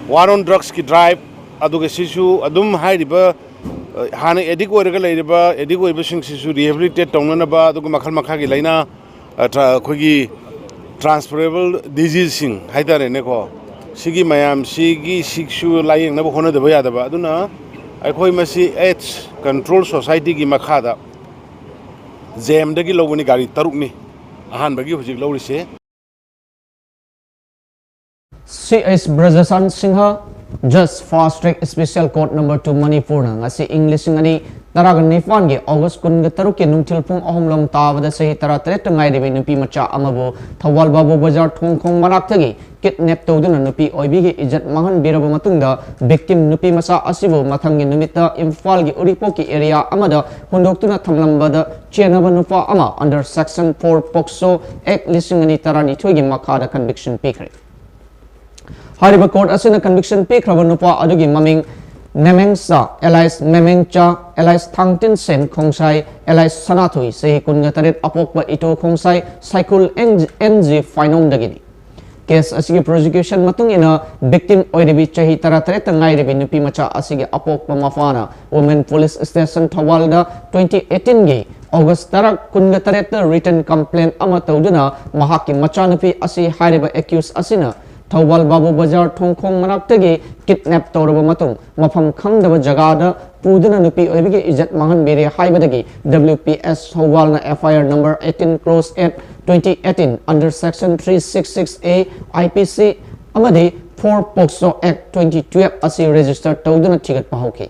ꯋꯥꯔ ꯑꯣꯟ ꯗ꯭ꯔꯛꯁꯀꯤ ꯗ꯭ꯔꯥꯏꯚ, ꯑꯗꯨꯒ ꯁꯤꯁꯨ ꯑꯗꯨꯝ ꯍꯥꯏꯔꯤꯕ ꯍꯥꯟꯅ ꯑꯦꯗꯤꯛ ꯑꯣꯏꯔꯒ ꯂꯩꯔꯤꯕ ꯑꯦꯗꯤꯛ ꯑꯣꯏꯕꯁꯤꯡꯁꯤꯁꯨ ꯔꯤꯍꯦꯕꯤꯂꯤꯇꯦꯠ ꯇꯧꯅꯅꯕ, ꯑꯗꯨꯒ ꯃꯈꯜ ꯃꯈꯥꯒꯤ ꯂꯥꯏꯅꯥ, ꯑ, ꯇ꯭ꯔꯥ-, ꯑꯩꯈꯣꯏꯒꯤ ꯇ꯭ꯔꯥꯟꯁꯐꯔꯦꯕꯜ ꯗꯤꯖꯤꯖꯁꯤꯡ ꯍꯥꯏꯇꯥꯔꯦꯅꯦꯀꯣ, ꯁꯤꯒꯤ ꯃꯌꯥꯝꯁꯤꯒꯤ ꯁꯤꯁꯨ ꯂꯥꯏꯌꯦꯡꯅꯕ ꯍꯣꯠꯅꯗꯕ ꯌꯥꯗꯕ꯫ ꯑꯗꯨꯅ ꯑꯩꯈꯣꯏ ꯃꯁꯤ ꯑꯦꯠꯁ ꯀꯟꯇ꯭ꯔꯣꯜ ꯁꯣꯁꯥꯏꯇꯤꯒꯤ ꯃꯈꯥꯗ ꯖꯦꯝꯗꯒꯤ ꯂꯧꯕꯅꯤ, ꯒꯥꯔꯤ ꯇꯔꯨꯛꯅꯤ ꯑꯍꯥꯟꯕꯒꯤ ꯍꯧꯖꯤꯛ ꯂꯧꯔꯤꯁꯦ꯫ C H Brajashan Singh, Judge Fast Track Special Court Number Two ꯃꯅꯤꯄꯨꯔꯅ ꯉꯁꯤ ꯏꯪ ꯂꯤꯁꯤꯡ ꯑꯅꯤ ꯇꯔꯥꯒ ꯅꯤꯄꯥꯟꯒꯤ ꯑꯣꯒꯁ ꯀꯨꯟꯒ ꯇꯔꯨꯛꯀꯤ ꯅꯨꯡꯊꯤꯜ ꯄꯨꯡ ꯑꯍꯨꯝ ꯂꯣꯝ ꯇꯥꯕꯗ ꯆꯍꯤ ꯇꯔꯥ ꯇꯔꯦꯠꯇ ꯉꯥꯏꯔꯤꯕꯤ ꯅꯨꯄꯤ ꯃꯆꯥ ꯑꯃꯕꯨ ꯊꯧꯕꯥꯜ ꯕꯥꯕꯨ ꯕꯖꯥꯔ ꯊꯣꯡꯈꯣꯡ ꯃꯅꯥꯛꯇꯒꯤ ꯀꯤꯗꯅꯦꯞ ꯇꯧꯗꯨꯅ ꯅꯨꯄꯤ ꯑꯣꯏꯕꯤꯒꯤ ꯏꯖꯠ ꯃꯥꯡꯍꯟꯕꯤꯔꯕ ꯃꯇꯨꯡꯗ, ꯚꯤꯛꯇꯤꯝ ꯅꯨꯄꯤ ꯃꯆꯥ ꯑꯁꯤꯕꯨ ꯃꯊꯪꯒꯤ ꯅꯨꯃꯤꯠꯇ ꯏꯝꯐꯥꯜꯒꯤ ꯎꯔꯤꯄꯣꯛꯀꯤ ꯑꯦꯔꯤꯌꯥ ꯑꯃꯗ ꯍꯨꯟꯗꯣꯛꯇꯨꯅ ꯊꯝꯂꯝꯕꯗ ꯆꯦꯟꯅꯕ ꯅꯨꯄꯥ ꯑꯃ under section four POCSO Act ꯂꯤꯁꯤꯡ ꯑꯅꯤ ꯇꯔꯥꯅꯤꯊꯣꯏꯒꯤ ꯃꯈꯥꯗ ꯀꯟꯚꯤꯛꯁꯟ ꯄꯤꯈ꯭ꯔꯦ꯫ ꯍꯥꯏꯔꯤꯕ ꯀꯣꯔꯠ ꯑꯁꯤꯅ ꯀꯟꯚꯤꯛꯁꯟ ꯄꯤꯈ꯭ꯔꯕ ꯅꯨꯄꯥ ꯑꯗꯨꯒꯤ ꯃꯃꯤꯡ ꯃꯦꯃꯦꯡꯆꯥ, alias ꯃꯦꯃꯦꯡꯆꯥ, alias ꯊꯥꯡꯇꯤꯟꯁꯦꯟ ꯈꯣꯡꯁꯥꯏ, alias ꯁꯅꯥꯊꯣꯏ, ꯆꯍꯤ ꯀꯨꯟꯒ ꯇꯔꯦꯠ, ꯑꯄꯣꯛꯄ ꯏꯇꯣ ꯈꯣꯡꯁꯥꯏ, ꯁꯥꯏꯈꯨꯜ ꯑꯦꯟ ꯖꯤ ꯐꯥꯏꯅꯣꯝꯗꯒꯤꯅꯤ꯫ ꯀꯦꯁ ꯑꯁꯤꯒꯤ ꯄ꯭ꯔꯣꯁꯤꯀ꯭ꯌꯨꯁꯟ ꯃꯇꯨꯡ ꯏꯟꯅ, ꯚꯤꯛꯇꯤꯝ ꯑꯣꯏꯔꯤꯕꯤ ꯆꯍꯤ ꯇꯔꯥ ꯇꯔꯦꯠꯇ ꯉꯥꯏꯔꯤꯕꯤ ꯅꯨꯄꯤ ꯃꯆꯥ ꯑꯁꯤꯒꯤ ꯑꯄꯣꯛꯄ ꯃꯄꯥꯅ ꯋꯨꯃꯦꯟ ꯄꯨꯂꯤꯁ ꯁ꯭ꯇꯦꯁꯟ ꯊꯧꯕꯥꯜꯗ twenty eighteenꯒꯤ ꯑꯣꯒꯁ ꯇꯔꯥ, ꯀꯨꯟꯒ ꯇꯔꯦꯠꯇ ꯔꯤꯇꯟ ꯀꯝꯄ꯭ꯂꯦꯟ ꯑꯃ ꯇꯧꯗꯨꯅ ꯃꯍꯥꯛꯀꯤ ꯃꯆꯥꯅꯨꯄꯤ ꯑꯁꯤ ꯍꯥꯏꯔꯤꯕ ꯑꯦꯀ꯭ꯌꯨꯁ ꯑꯁꯤꯅ ꯊꯧꯕꯥꯜ ꯕꯥꯕꯨ ꯕꯖꯥꯔ ꯊꯣꯡꯈꯣꯡ ꯃꯅꯥꯛꯇꯒꯤ ꯀꯤꯗꯅꯦꯞ ꯇꯧꯔꯕ ꯃꯇꯨꯡ, ꯃꯐꯝ ꯈꯪꯗꯕ ꯖꯒꯥꯗ ꯄꯨꯗꯨꯅ ꯅꯨꯄꯤ ꯑꯣꯏꯕꯒꯤ ꯏꯖꯠ ꯃꯥꯡꯍꯟꯕꯤꯔꯦ ꯍꯥꯏꯕꯗꯒꯤ W P S ꯊꯧꯕꯥꯜꯅ F I R number eighteen cross eight twenty eighteen under section three six six A I P C ꯑꯃꯗꯤ four POCSO Act twenty twelve ꯑꯁꯤ ꯔꯦꯖꯤꯁꯇꯔ ꯇꯧꯗꯨꯅ ꯊꯤꯒꯠꯄ ꯍꯧꯈꯤ꯫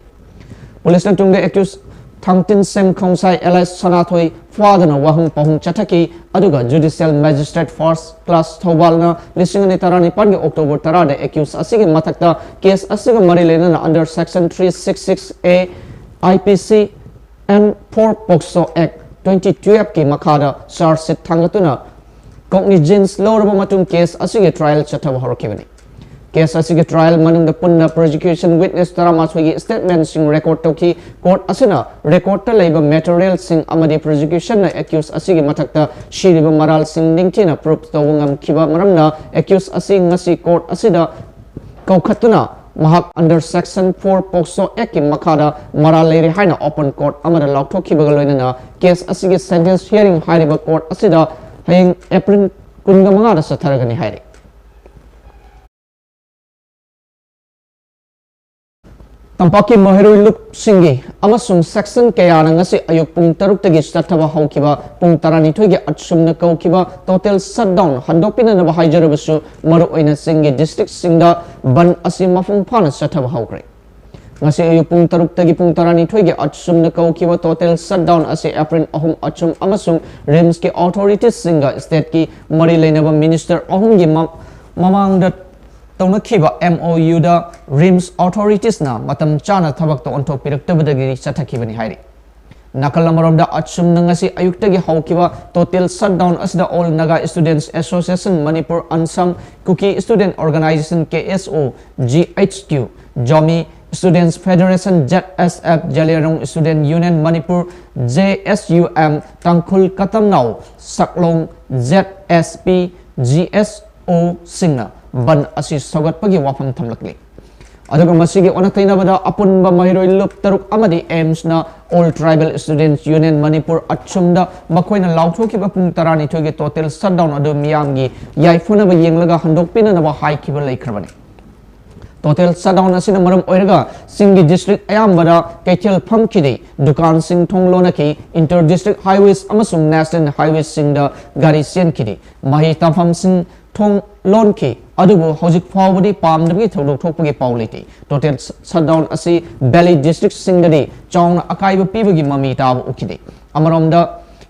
ꯄꯨꯂꯤꯁꯅ ꯇꯨꯡꯗ ꯑꯦꯀ꯭ꯌꯨꯁ ꯊꯥꯡꯇꯤꯟꯁꯦꯝ ꯈꯣꯡꯁꯥꯏ alias ꯁꯅꯥꯊꯣꯏ ꯐꯥꯗꯨꯅ ꯋꯥꯍꯪ ꯄꯥꯎꯍꯪ ꯆꯠꯊꯈꯤ꯫ ꯑꯗꯨꯒ Judicial Magistrate First Class ꯊꯧꯕꯥꯜꯅ ꯂꯤꯁꯤꯡ ꯑꯅꯤ ꯇꯔꯥꯅꯤꯄꯥꯟꯒꯤ October ꯇꯔꯥꯗ accused ꯑꯁꯤꯒꯤ ꯃꯊꯛꯇ case ꯑꯁꯤꯒ ꯃꯔꯤ ꯂꯩꯅꯅ under section three six six A I P C and four POCSO Act twenty twelve ꯀꯤ ꯃꯈꯥꯗ charge sheet ꯊꯥꯡꯒꯠꯇꯨꯅ cognizance ꯂꯧꯔꯕ ꯃꯇꯨꯡ case ꯑꯁꯤꯒꯤ trial ꯆꯠꯊꯕ ꯍꯧꯔꯛꯈꯤꯕꯅꯤ꯫ Case ꯑꯁꯤꯒꯤ trial ꯃꯅꯨꯡꯗ ꯄꯨꯟꯅ prosecution witness ꯇꯔꯥꯃꯥꯊꯣꯏꯒꯤ statement ꯁꯤꯡ record ꯇꯧꯈꯤ꯫ Court ꯑꯁꯤꯅ record ꯇ ꯂꯩꯕ material ꯁꯤꯡ ꯑꯃꯗꯤ prosecution ꯅ accused ꯑꯁꯤꯒꯤ ꯃꯊꯛꯇ ꯁꯤꯔꯤꯕ ꯃꯔꯥꯜꯁꯤꯡ ꯅꯤꯡꯊꯤꯅ prove ꯇꯧꯕ ꯉꯝꯈꯤꯕ ꯃꯔꯝꯅ accused ꯑꯁꯤ ꯉꯁꯤ court ꯑꯁꯤꯗ ꯀꯧꯈꯠꯇꯨꯅ ꯃꯍꯥꯛ under section four POCSO Act ꯀꯤ ꯃꯈꯥꯗ ꯃꯔꯥꯜ ꯂꯩꯔꯦ ꯍꯥꯏꯅ open court ꯑꯃꯗ ꯂꯥꯎꯊꯣꯛꯈꯤꯕꯒ ꯂꯣꯏꯅꯅ case ꯑꯁꯤꯒꯤ sentence hearing ꯍꯥꯏꯔꯤꯕ court ꯑꯁꯤꯗ ꯍꯌꯦꯡ April ꯀꯨꯟꯃꯉꯥꯗ ꯆꯠꯊꯔꯒꯅꯤ ꯍꯥꯏꯔꯤ꯫ ꯇꯝꯄꯥꯛꯀꯤ ꯃꯍꯩꯔꯣꯏ ꯂꯨꯞꯁꯤꯡꯒꯤ ꯑꯃꯁꯨꯡ section ꯀꯌꯥꯅ ꯉꯁꯤ ꯑꯌꯨꯛ ꯄꯨꯡ ꯇꯔꯨꯛꯇꯒꯤ ꯆꯠꯊꯕ ꯍꯧꯈꯤꯕ ꯄꯨꯡ ꯇꯔꯥꯅꯤꯊꯣꯏꯒꯤ ꯑꯁꯨꯝꯅ ꯀꯧꯈꯤꯕ total shutdown ꯍꯟꯗꯣꯛꯄꯤꯅꯅꯕ ꯍꯥꯏꯖꯔꯕꯁꯨ, ꯃꯔꯨꯑꯣꯏꯅ ꯆꯤꯡꯒꯤ district ꯁꯤꯡꯗ ꯕꯟ ꯑꯁꯤ ꯃꯄꯨꯡ ꯐꯥꯅ ꯆꯠꯊꯕ ꯍꯧꯈ꯭ꯔꯦ꯫ ꯉꯁꯤ ꯑꯌꯨꯛ ꯄꯨꯡ ꯇꯔꯨꯛꯇꯒꯤ ꯄꯨꯡ ꯇꯔꯥꯅꯤꯊꯣꯏꯒꯤ ꯑꯁꯨꯝꯅ ꯀꯧꯈꯤꯕ total shutdown ꯑꯁꯤ April ꯑꯍꯨꯝ ꯑꯁꯨꯝ ꯑꯃꯁꯨꯡ RIMS ꯀꯤ authorities ꯁꯤꯡꯒ state ꯀꯤ ꯃꯔꯤ ꯂꯩꯅꯕ minister ꯑꯍꯨꯝꯒꯤ ꯃ-, ꯃꯃꯥꯡꯗ ꯇꯧꯅꯈꯤꯕ MOU ꯗ RIMS authorities ꯅ ꯃꯇꯝ ꯆꯥꯅ ꯊꯕꯛꯇ ꯑꯣꯟꯊꯣꯛꯄꯤꯔꯛꯇꯕꯗꯒꯤ ꯆꯠꯊꯈꯤꯕꯅꯤ ꯍꯥꯏꯔꯤ꯫ ꯅꯥꯀꯜ ꯑꯃꯔꯣꯝꯗ, ꯑꯁꯨꯝꯅ ꯉꯁꯤ ꯑꯌꯨꯛꯇꯒꯤ ꯍꯧꯈꯤꯕ total shutdown ꯑꯁꯤꯗ All Naga Students Association Manipur, ANSAM, Kuki Student Organisation, KSO, GHQ, Zomi Students Federation, ZSF, Zeliangrong Student Union Manipur, ZSUM, Tangkhul Katamnao Saklong, ZSP, GSO ꯁꯤꯡꯅ ꯕꯟ ꯑꯁꯤ ꯁꯧꯒꯠꯄꯒꯤ ꯋꯥꯐꯝ ꯊꯝꯂꯛꯂꯤ꯫ ꯑꯗꯨꯒ ꯃꯁꯤꯒꯤ ꯑꯣꯟꯅ ꯇꯩꯅꯕꯗ, ꯑꯄꯨꯟꯕ ꯃꯍꯩꯔꯣꯏ ꯂꯨꯞ ꯇꯔꯨꯛ ꯑꯃꯗꯤ AIMS ꯅ All Tribal Students Union Manipur, ATSUM ꯗ ꯃꯈꯣꯏꯅ ꯂꯥꯎꯊꯣꯛꯈꯤꯕ ꯄꯨꯡ ꯇꯔꯥꯅꯤꯊꯣꯏꯒꯤ total shutdown ꯑꯗꯨ ꯃꯤꯌꯥꯝꯒꯤ ꯌꯥꯏꯐꯅꯕ ꯌꯦꯡꯂꯒ ꯍꯟꯗꯣꯛꯄꯤꯅꯅꯕ ꯍꯥꯏꯈꯤꯕ ꯂꯩꯈ꯭ꯔꯕꯅꯤ꯫ Total shutdown ꯑꯁꯤꯅ ꯃꯔꯝ ꯑꯣꯏꯔꯒ ꯆꯤꯡꯒꯤ district ꯑꯌꯥꯝꯕꯗ ꯀꯩꯊꯦꯜ ꯐꯝꯈꯤꯗꯦ, ꯗꯨꯀꯥꯟꯁꯤꯡ ꯊꯣꯡ ꯂꯣꯟꯅꯈꯤ, inter district highways ꯑꯃꯁꯨꯡ national highways ꯁꯤꯡꯗ ꯒꯥꯔꯤ ꯆꯦꯟꯈꯤꯗꯦ, ꯃꯍꯩ ꯇꯝꯐꯝꯁꯤꯡ ꯊꯣꯡ ꯂꯣꯟꯈꯤ꯫ ꯑꯗꯨꯕꯨ ꯍꯧꯖꯤꯛ ꯐꯥꯎꯕꯗꯤ ꯄꯥꯝꯗꯕꯒꯤ ꯊꯧꯗꯣꯛ ꯊꯣꯛꯄꯒꯤ ꯄꯥꯎ ꯂꯩꯇꯦ꯫ Total shutdown ꯑꯁꯤ Valley districtꯁꯤꯡꯗꯗꯤ ꯆꯥꯎꯅ ꯑꯀꯥꯏꯕ ꯄꯤꯕꯒꯤ ꯃꯃꯤ ꯇꯥꯕ ꯎꯈꯤꯗꯦ꯫ ꯑꯃꯔꯣꯝꯗ,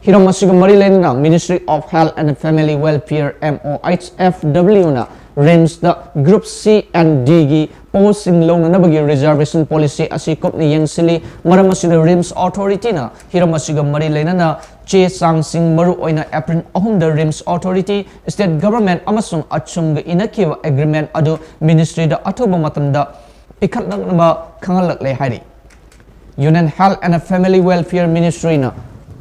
ꯍꯤꯔꯝ ꯑꯁꯤꯒ ꯃꯔꯤ ꯂꯩꯅꯅ Ministry of Health and Family Welfare, M O H F W ꯅ RIMSꯇ Group C and D ꯒꯤ postꯁꯤꯡ ꯂꯧꯅꯅꯕꯒꯤ reservation policy ꯑꯁꯤ ꯀꯨꯞꯅ ꯌꯦꯡꯁꯤꯜꯂꯤ꯫ ꯃꯔꯝ ꯑꯁꯤꯅ, RIMS Authorityꯅ ꯍꯤꯔꯝ ꯑꯁꯤꯒ ꯃꯔꯤ ꯂꯩꯅꯅ ꯆꯦ ꯆꯥꯡꯁꯤꯡ, ꯃꯔꯨꯑꯣꯏꯅ April ꯑꯍꯨꯝꯗ RIMS Authority, State Government ꯑꯃꯁꯨꯡ ACHUMꯒ ꯏꯅꯈꯤꯕ agreement ꯑꯗꯨ ministryꯗ ꯑꯊꯨꯕ ꯃꯇꯝꯗ ꯄꯤꯈꯠꯂꯛꯅꯕ ꯈꯪꯍꯜꯂꯛꯂꯦ ꯍꯥꯏꯔꯤ꯫ Union Health and Family Welfare Ministryꯅ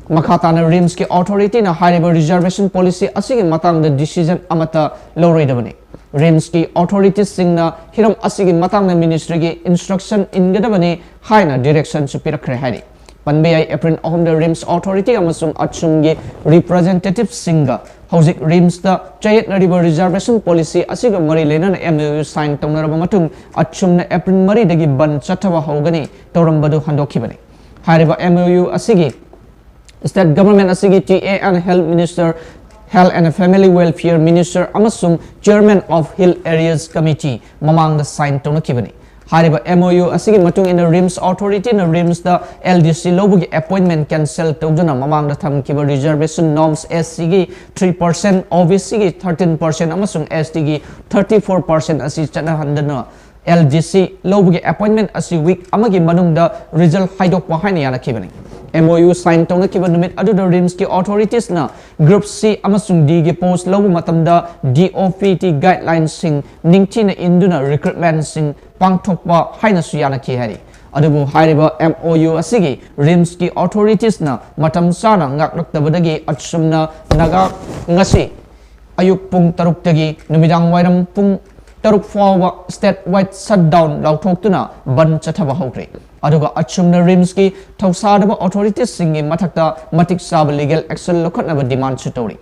ꯃꯈꯥ ꯇꯥꯅ RIMSꯀꯤ authorityꯅ ꯍꯥꯏꯔꯤꯕ reservation policy ꯑꯁꯤꯒꯤ ꯃꯇꯥꯡꯗ decision ꯑꯃꯠꯇ ꯂꯧꯔꯣꯏꯗꯕꯅꯤ꯫ RIMSꯀꯤ authorityꯁꯤꯡꯅ ꯍꯤꯔꯝ ꯑꯁꯤꯒꯤ ꯃꯇꯥꯡꯗ ministryꯒꯤ instruction ꯏꯟꯒꯗꯕꯅꯤ ꯍꯥꯏꯅ directionꯁꯨ ꯄꯤꯔꯛꯈ꯭ꯔꯦ ꯍꯥꯏꯔꯤ꯫ ꯄꯟꯕ ꯌꯥꯏ, April ꯑꯍꯨꯝꯗ RIMS Authority ꯑꯃꯁꯨꯡ ACHUMꯒꯤ representativeꯁꯤꯡꯒ ꯍꯧꯖꯤꯛ RIMSꯇ ꯆꯌꯦꯠꯅꯔꯤꯕ reservation policy ꯑꯁꯤꯒ ꯃꯔꯤ ꯂꯩꯅꯅ MOU sign ꯇꯧꯅꯔꯕ ꯃꯇꯨꯡ, ACHUMꯅ April ꯃꯔꯤꯗꯒꯤ ꯕꯟꯗ ꯆꯠꯊꯕ ꯍꯧꯒꯅꯤ ꯇꯧꯔꯝꯕꯗꯨ ꯍꯟꯗꯣꯛꯈꯤꯕꯅꯤ꯫ ꯍꯥꯏꯔꯤꯕ MOU ꯑꯁꯤꯒꯤ State Government ꯑꯁꯤꯒꯤ TA and Health Minister, Health and Family Welfare Minister ꯑꯃꯁꯨꯡ Chairman of Hill Areas Committee ꯃꯃꯥꯡꯗ sign ꯇꯧꯅꯈꯤꯕꯅꯤ꯫ ꯍꯥꯏꯔꯤꯕ MOU ꯑꯁꯤꯒꯤ ꯃꯇꯨꯡ ꯏꯟꯅ RIMS Authorityꯅ RIMSꯇ LDC ꯂꯧꯕꯒꯤ appointment cancel ꯇꯧꯗꯨꯅ ꯃꯃꯥꯡꯗ ꯊꯝꯈꯤꯕ reservation norms, SCꯒꯤ three percent, OBCꯒꯤ thirteen percent ꯑꯃꯁꯨꯡ STꯒꯤ thirty four percent ꯑꯁꯤ ꯆꯠꯅꯍꯟꯗꯨꯅ LDC ꯂꯧꯕꯒꯤ appointment ꯑꯁꯤ week ꯑꯃꯒꯤ ꯃꯅꯨꯡꯗ result ꯍꯥꯏꯗꯣꯛꯄ ꯍꯥꯏꯅ ꯌꯥꯅꯈꯤꯕꯅꯤ꯫ MOU sign ꯇꯧꯅꯈꯤꯕ ꯅꯨꯃꯤꯠ ꯑꯗꯨꯗ RIMSꯀꯤ authoritiesꯅ Group C ꯑꯃꯁꯨꯡ Dꯒꯤ post ꯂꯧꯕ ꯃꯇꯝꯗ DOPT guidelinesꯁꯤꯡ ꯅꯤꯡꯊꯤꯅ ꯏꯟꯗꯨꯅ recruitmentꯁꯤꯡ ꯄꯥꯡꯊꯣꯛꯄ ꯍꯥꯏꯅꯁꯨ ꯌꯥꯅꯈꯤ ꯍꯥꯏꯔꯤ꯫ ꯑꯗꯨꯕꯨ ꯍꯥꯏꯔꯤꯕ MOU ꯑꯁꯤꯒꯤ RIMSꯀꯤ authoritiesꯅ ꯃꯇꯝ ꯆꯥꯅ ꯉꯥꯛꯂꯛꯇꯕꯗꯒꯤ ACHUMꯅ ꯅꯒꯥ ꯉꯁꯤ ꯑꯌꯨꯛ ꯄꯨꯡ ꯇꯔꯨꯛꯇꯒꯤ ꯅꯨꯃꯤꯗꯥꯡ ꯋꯥꯏꯔꯝ ꯄꯨꯡ ꯇꯔꯨꯛ ꯐꯥꯎꯕ state wide shutdown ꯂꯥꯎꯊꯣꯛꯇꯨꯅ ꯕꯟꯗ ꯆꯠꯊꯕ ꯍꯧꯈ꯭ꯔꯦ꯫ ꯑꯗꯨꯒ ACHUMꯅ RIMSꯀꯤ ꯊꯧꯁꯥꯗꯕ authoritiesꯁꯤꯡꯒꯤ ꯃꯊꯛꯇ ꯃꯇꯤꯛ ꯆꯥꯕ legal action ꯂꯧꯈꯠꯅꯕ demandꯁꯨ ꯇꯧꯔꯤ꯫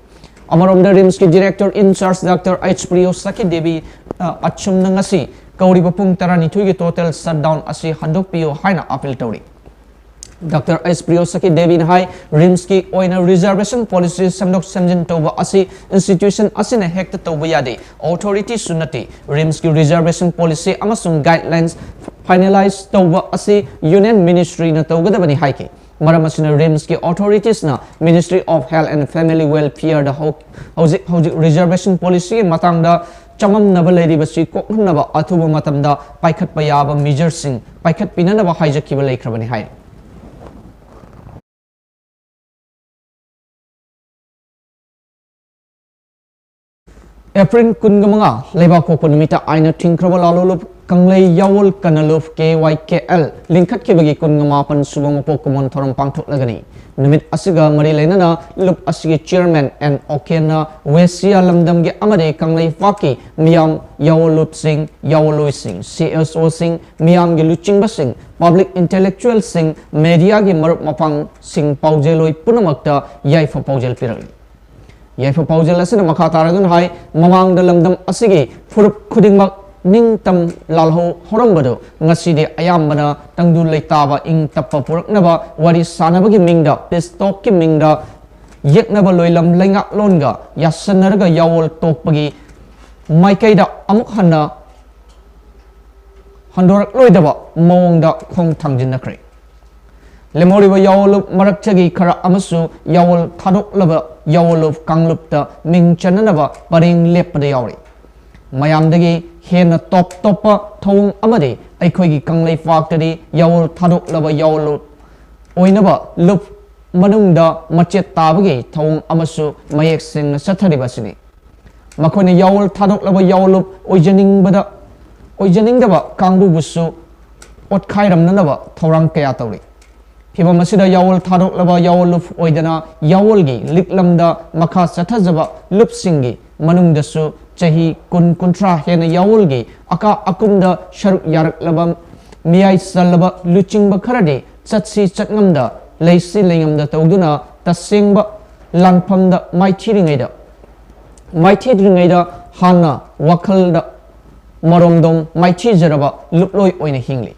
ꯑꯃꯔꯣꯝꯗ RIMSꯀꯤ director in charge Doctor H Priyo Sakhi Devi, ꯑ, ACHUMꯅ ꯉꯁꯤ ꯀꯧꯔꯤꯕ ꯄꯨꯡ ꯇꯔꯥꯅꯤꯊꯣꯏꯒꯤ total shutdown ꯑꯁꯤ ꯍꯟꯗꯣꯛꯄꯤꯌꯨ ꯍꯥꯏꯅ appeal ꯇꯧꯔꯤ꯫ ꯗꯣꯛꯇꯔ ꯑꯦꯁ ꯄ꯭ꯔꯤꯌꯣꯁꯥꯈꯤ ꯗꯦꯕꯤꯅ ꯍꯥꯏ, ꯔꯤꯝꯁꯀꯤ ꯑꯣꯏꯅ ꯔꯤꯖꯔꯕꯦꯁꯟ ꯄꯣꯂꯤꯁꯤ ꯁꯦꯝꯗꯣꯛ ꯁꯦꯝꯖꯤꯟ ꯇꯧꯕ ꯑꯁꯤ ꯏꯟꯁꯇꯤꯇ꯭ꯌꯨꯁꯟ ꯑꯁꯤꯅ ꯍꯦꯛꯇ ꯇꯧꯕ ꯌꯥꯗꯦ, ꯑꯣꯊꯣꯔꯤꯇꯤꯁꯨ ꯅꯠꯇꯦ꯫ ꯔꯤꯝꯁꯀꯤ ꯔꯤꯖꯔꯕꯦꯁꯟ ꯄꯣꯂꯤꯁꯤ ꯑꯃꯁꯨꯡ ꯒꯥꯏꯗꯂꯥꯏꯟꯁ ꯐꯥꯏꯅꯦꯂꯥꯏꯖ ꯇꯧꯕ ꯑꯁꯤ ꯌꯨꯅꯤꯌꯟ ꯃꯤꯅꯤꯁꯇ꯭ꯔꯤꯅ ꯇꯧꯒꯗꯕꯅꯤ ꯍꯥꯏꯈꯤ꯫ ꯃꯔꯝ ꯑꯁꯤꯅ ꯔꯤꯝꯁꯀꯤ ꯑꯣꯊꯣꯔꯤꯇꯤꯁꯅ Ministry of Health and Family Welfareꯗ ꯍꯧ-, ꯍꯧꯖꯤꯛ ꯍꯧꯖꯤꯛ ꯔꯤꯖꯔꯕꯦꯁꯟ ꯄꯣꯂꯤꯁꯤꯒꯤ ꯃꯇꯥꯡꯗ ꯆꯃꯝꯅꯕ ꯂꯩꯔꯤꯕꯁꯤ ꯀꯣꯛꯍꯟꯅꯕ ꯑꯊꯨꯕ ꯃꯇꯝꯗ ꯄꯥꯏꯈꯠꯄ ꯌꯥꯕ ꯃꯤꯖꯔꯁꯤꯡ ꯄꯥꯏꯈꯠꯄꯤꯅꯅꯕ ꯍꯥꯏꯖꯈꯤꯕ ꯂꯩꯈ꯭ꯔꯕꯅꯤ ꯍꯥꯏ꯫ ꯑꯦꯄ꯭ꯔꯤꯜ ꯀꯨꯟꯃꯉꯥ, ꯂꯩꯕꯥꯛꯄꯣꯛꯄ ꯅꯨꯃꯤꯠꯇ ꯑꯥꯏꯟꯅ ꯊꯤꯡꯈ꯭ꯔꯕ ꯂꯥꯂꯣꯡꯂꯨꯞ ꯀꯪꯂꯩ ꯌꯥꯋꯣꯜ ꯀꯅꯥꯂꯨꯞ, ꯀꯦ ꯋꯥꯏ ꯀꯦ ꯑꯦꯜ, ꯂꯤꯡꯈꯠꯈꯤꯕꯒꯤ ꯀꯨꯟꯃꯥꯄꯟ ꯁꯨꯕ ꯃꯄꯣꯛ ꯀꯨꯝꯑꯣꯟ ꯊꯧꯔꯝ ꯄꯥꯡꯊꯣꯛꯂꯒꯅꯤ꯫ ꯅꯨꯃꯤꯠ ꯑꯁꯤꯒ ꯃꯔꯤ ꯂꯩꯅꯅ ꯂꯨꯞ ꯑꯁꯤꯒꯤ ꯆꯤꯌꯔꯃꯦꯟ ꯑꯦꯟ ꯑꯣꯀꯦꯟꯅ ꯋꯦꯁꯤꯌꯥ ꯂꯝꯗꯝꯒꯤ ꯑꯃꯗꯤ ꯀꯪꯂꯩꯄꯥꯛꯀꯤ ꯃꯤꯌꯥꯝ, ꯌꯥꯋꯣꯜꯂꯨꯞꯁꯤꯡ, ꯌꯥꯋꯣꯜꯂꯣꯏꯁꯤꯡ, ꯁꯤ ꯑꯦꯁ ꯑꯣꯁꯤꯡ, ꯃꯤꯌꯥꯝꯒꯤ ꯂꯨꯆꯤꯡꯕꯁꯤꯡ, ꯄꯕ꯭ꯂꯤꯛ ꯏꯟꯇꯦꯂꯦꯛꯆꯨꯋꯦꯜꯁꯤꯡ, ꯃꯦꯗꯤꯌꯥꯒꯤ ꯃꯔꯨꯞ ꯃꯄꯥꯡꯁꯤꯡ, ꯄꯥꯎꯖꯦꯜꯂꯣꯏ ꯄꯨꯝꯅꯃꯛꯇ ꯌꯥꯏꯐ ꯄꯥꯎꯖꯦꯜ ꯄꯤꯔꯛꯂꯤ꯫ ꯌꯥꯏꯐ ꯄꯥꯎꯖꯦꯜ ꯑꯁꯤꯅ ꯃꯈꯥ ꯇꯥꯔꯗꯨꯅ ꯍꯥꯏ, ꯃꯃꯥꯡꯗ ꯂꯝꯗꯝ ꯑꯁꯤꯒꯤ ꯐꯨꯔꯨꯞ ꯈꯨꯗꯤꯡꯃꯛ ꯅꯤꯡꯇꯝ ꯂꯥꯜꯍꯧ ꯍꯧꯔꯝꯕꯗꯨ ꯉꯁꯤꯗꯤ ꯑꯌꯥꯝꯕꯅ ꯇꯪꯗꯨ ꯂꯩꯇꯥꯕ ꯏꯪ ꯇꯞꯄ ꯄꯨꯔꯛꯅꯕ ꯋꯥꯔꯤ ꯁꯥꯅꯕꯒꯤ ꯃꯤꯡꯗ, ꯄꯤꯁ ꯇꯣꯛꯀꯤ ꯃꯤꯡꯗ, ꯌꯦꯛꯅꯕ ꯂꯣꯏꯂꯝ ꯂꯩꯉꯥꯛꯂꯣꯟꯒ ꯌꯥꯁꯟꯅꯔꯒ ꯌꯥꯋꯣꯜ ꯇꯣꯛꯄꯒꯤ ꯃꯥꯏꯀꯩꯗ ꯑꯃꯨꯛ ꯍꯟꯅ ꯍꯟꯗꯣꯔꯛꯂꯣꯏꯗꯕ ꯃꯑꯣꯡꯗ ꯈꯣꯡ ꯊꯥꯡꯖꯤꯟꯅꯈ꯭ꯔꯦ꯫ ꯂꯦꯝꯍꯧꯔꯤꯕ ꯌꯥꯋꯣꯜꯂꯨꯞ ꯃꯔꯛꯇꯒꯤ ꯈꯔ ꯑꯃꯁꯨ ꯌꯥꯋꯣꯜ ꯊꯥꯗꯣꯛꯂꯕ ꯌꯥꯋꯣꯜꯂꯨꯞ ꯀꯥꯡꯂꯨꯞꯇ ꯃꯤꯡ ꯆꯟꯅꯅꯕ ꯄꯔꯦꯡ ꯂꯦꯞꯄꯗ ꯌꯥꯎꯔꯤ꯫ ꯃꯌꯥꯝꯗꯒꯤ ꯍꯦꯟꯅ ꯇꯣꯞ ꯇꯣꯞꯄ ꯊꯧꯑꯣꯡ ꯑꯃꯗꯤ ꯑꯩꯈꯣꯏꯒꯤ ꯀꯪꯂꯩꯄꯥꯛꯇꯗꯤ ꯌꯥꯋꯣꯜ ꯊꯥꯗꯣꯛꯂꯕ ꯌꯥꯋꯣꯜꯂꯨꯞ ꯑꯣꯏꯅꯕ ꯂꯨꯞ ꯃꯅꯨꯡꯗ ꯃꯆꯦꯠ ꯇꯥꯕꯒꯤ ꯊꯧꯑꯣꯡ ꯑꯃꯁꯨ ꯃꯌꯦꯛ ꯁꯦꯡꯅ ꯆꯠꯊꯔꯤꯕ ꯑꯁꯤꯅꯤ꯫ ꯃꯈꯣꯏꯅ ꯌꯥꯋꯣꯜ ꯊꯥꯗꯣꯛꯂꯕ ꯌꯥꯋꯣꯜꯂꯨꯞ ꯑꯣꯏꯖꯅꯤꯡꯕꯗ, ꯑꯣꯏꯖꯅꯤꯡꯗꯕ ꯀꯥꯡꯕꯨꯕꯨꯁꯨ ꯑꯣꯠꯈꯥꯏꯔꯝꯅꯅꯕ ꯊꯧꯔꯥꯡ ꯀꯌꯥ ꯇꯧꯔꯤ꯫ ꯐꯤꯚꯝ ꯑꯁꯤꯗ ꯌꯥꯋꯣꯜ ꯊꯥꯗꯣꯛꯂꯕ ꯌꯥꯋꯣꯜꯂꯨꯞ ꯑꯣꯏꯗꯅ ꯌꯥꯋꯣꯜꯒꯤ ꯂꯤꯛꯂꯝꯗ ꯃꯈꯥ ꯆꯠꯊꯖꯕ ꯂꯨꯞꯁꯤꯡꯒꯤ ꯃꯅꯨꯡꯗꯁꯨ ꯆꯍꯤ ꯀꯨꯟ ꯀꯨꯟꯊ꯭ꯔꯥ ꯍꯦꯟꯅ ꯌꯥꯋꯣꯜꯒꯤ ꯑꯀꯥ ꯑꯀꯨꯝꯗ ꯁꯔꯨꯛ ꯌꯥꯔꯛꯂꯕ ꯃꯤꯌꯥꯏ ꯆꯜꯂꯕ ꯂꯨꯆꯤꯡꯕ ꯈꯔꯗꯤ ꯆꯠꯁꯤ ꯆꯠꯉꯝꯗ, ꯂꯩꯁꯤ ꯂꯩꯉꯝꯗ ꯇꯧꯗꯨꯅ ꯇꯁꯦꯡꯕ ꯂꯥꯟꯐꯝꯗ ꯃꯥꯏꯊꯤꯔꯤꯉꯩꯗ, ꯃꯥꯏꯊꯤꯗ꯭ꯔꯤꯉꯩꯗ ꯍꯥꯟꯅ ꯋꯥꯈꯜꯗ ꯃꯔꯣꯝꯗꯣꯝ ꯃꯥꯏꯊꯤꯖꯔꯕ ꯂꯨꯞꯂꯣꯏ ꯑꯣꯏꯅ ꯍꯤꯡꯂꯤ꯫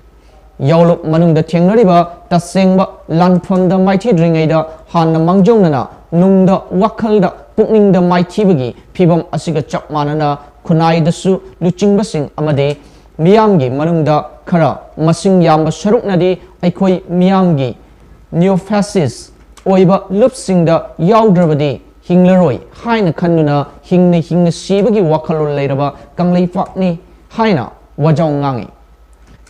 ꯌꯥꯋꯣꯜꯂꯨꯞ ꯃꯅꯨꯡꯗ ꯊꯦꯡꯅꯔꯤꯕ ꯇꯁꯦꯡꯕ ꯂꯥꯟꯐꯝꯗ ꯃꯥꯏꯊꯤꯗ꯭ꯔꯤꯉꯩꯗ ꯍꯥꯟꯅ ꯃꯥꯡꯖꯧꯅꯅ ꯅꯨꯡꯗ, ꯋꯥꯈꯜꯗ, ꯄꯨꯛꯅꯤꯡꯗ ꯃꯥꯏꯊꯤꯕꯒꯤ ꯐꯤꯚꯝ ꯑꯁꯤꯒ ꯆꯞ ꯃꯥꯟꯅꯅ ꯈꯨꯟꯅꯥꯏꯗꯁꯨ ꯂꯨꯆꯤꯡꯕꯁꯤꯡ ꯑꯃꯗꯤ ꯃꯤꯌꯥꯝꯒꯤ ꯃꯅꯨꯡꯗ ꯈꯔ ꯃꯁꯤꯡ ꯌꯥꯝꯕ ꯁꯔꯨꯛꯅꯗꯤ ꯑꯩꯈꯣꯏ ꯃꯤꯌꯥꯝꯒꯤ neo-fascist ꯑꯣꯏꯕ ꯂꯨꯞꯁꯤꯡꯗ ꯌꯥꯎꯗ꯭ꯔꯕꯗꯤ ꯍꯤꯡꯂꯔꯣꯏ ꯍꯥꯏꯅ ꯈꯟꯗꯨꯅ ꯍꯤꯡꯅ ꯍꯤꯡꯅ ꯁꯤꯕꯒꯤ ꯋꯥꯈꯜꯂꯣꯟ ꯂꯩꯔꯕ ꯀꯪꯂꯩꯄꯥꯛꯅꯤ ꯍꯥꯏꯅ ꯋꯥꯖꯥꯎ ꯉꯥꯡꯏ꯫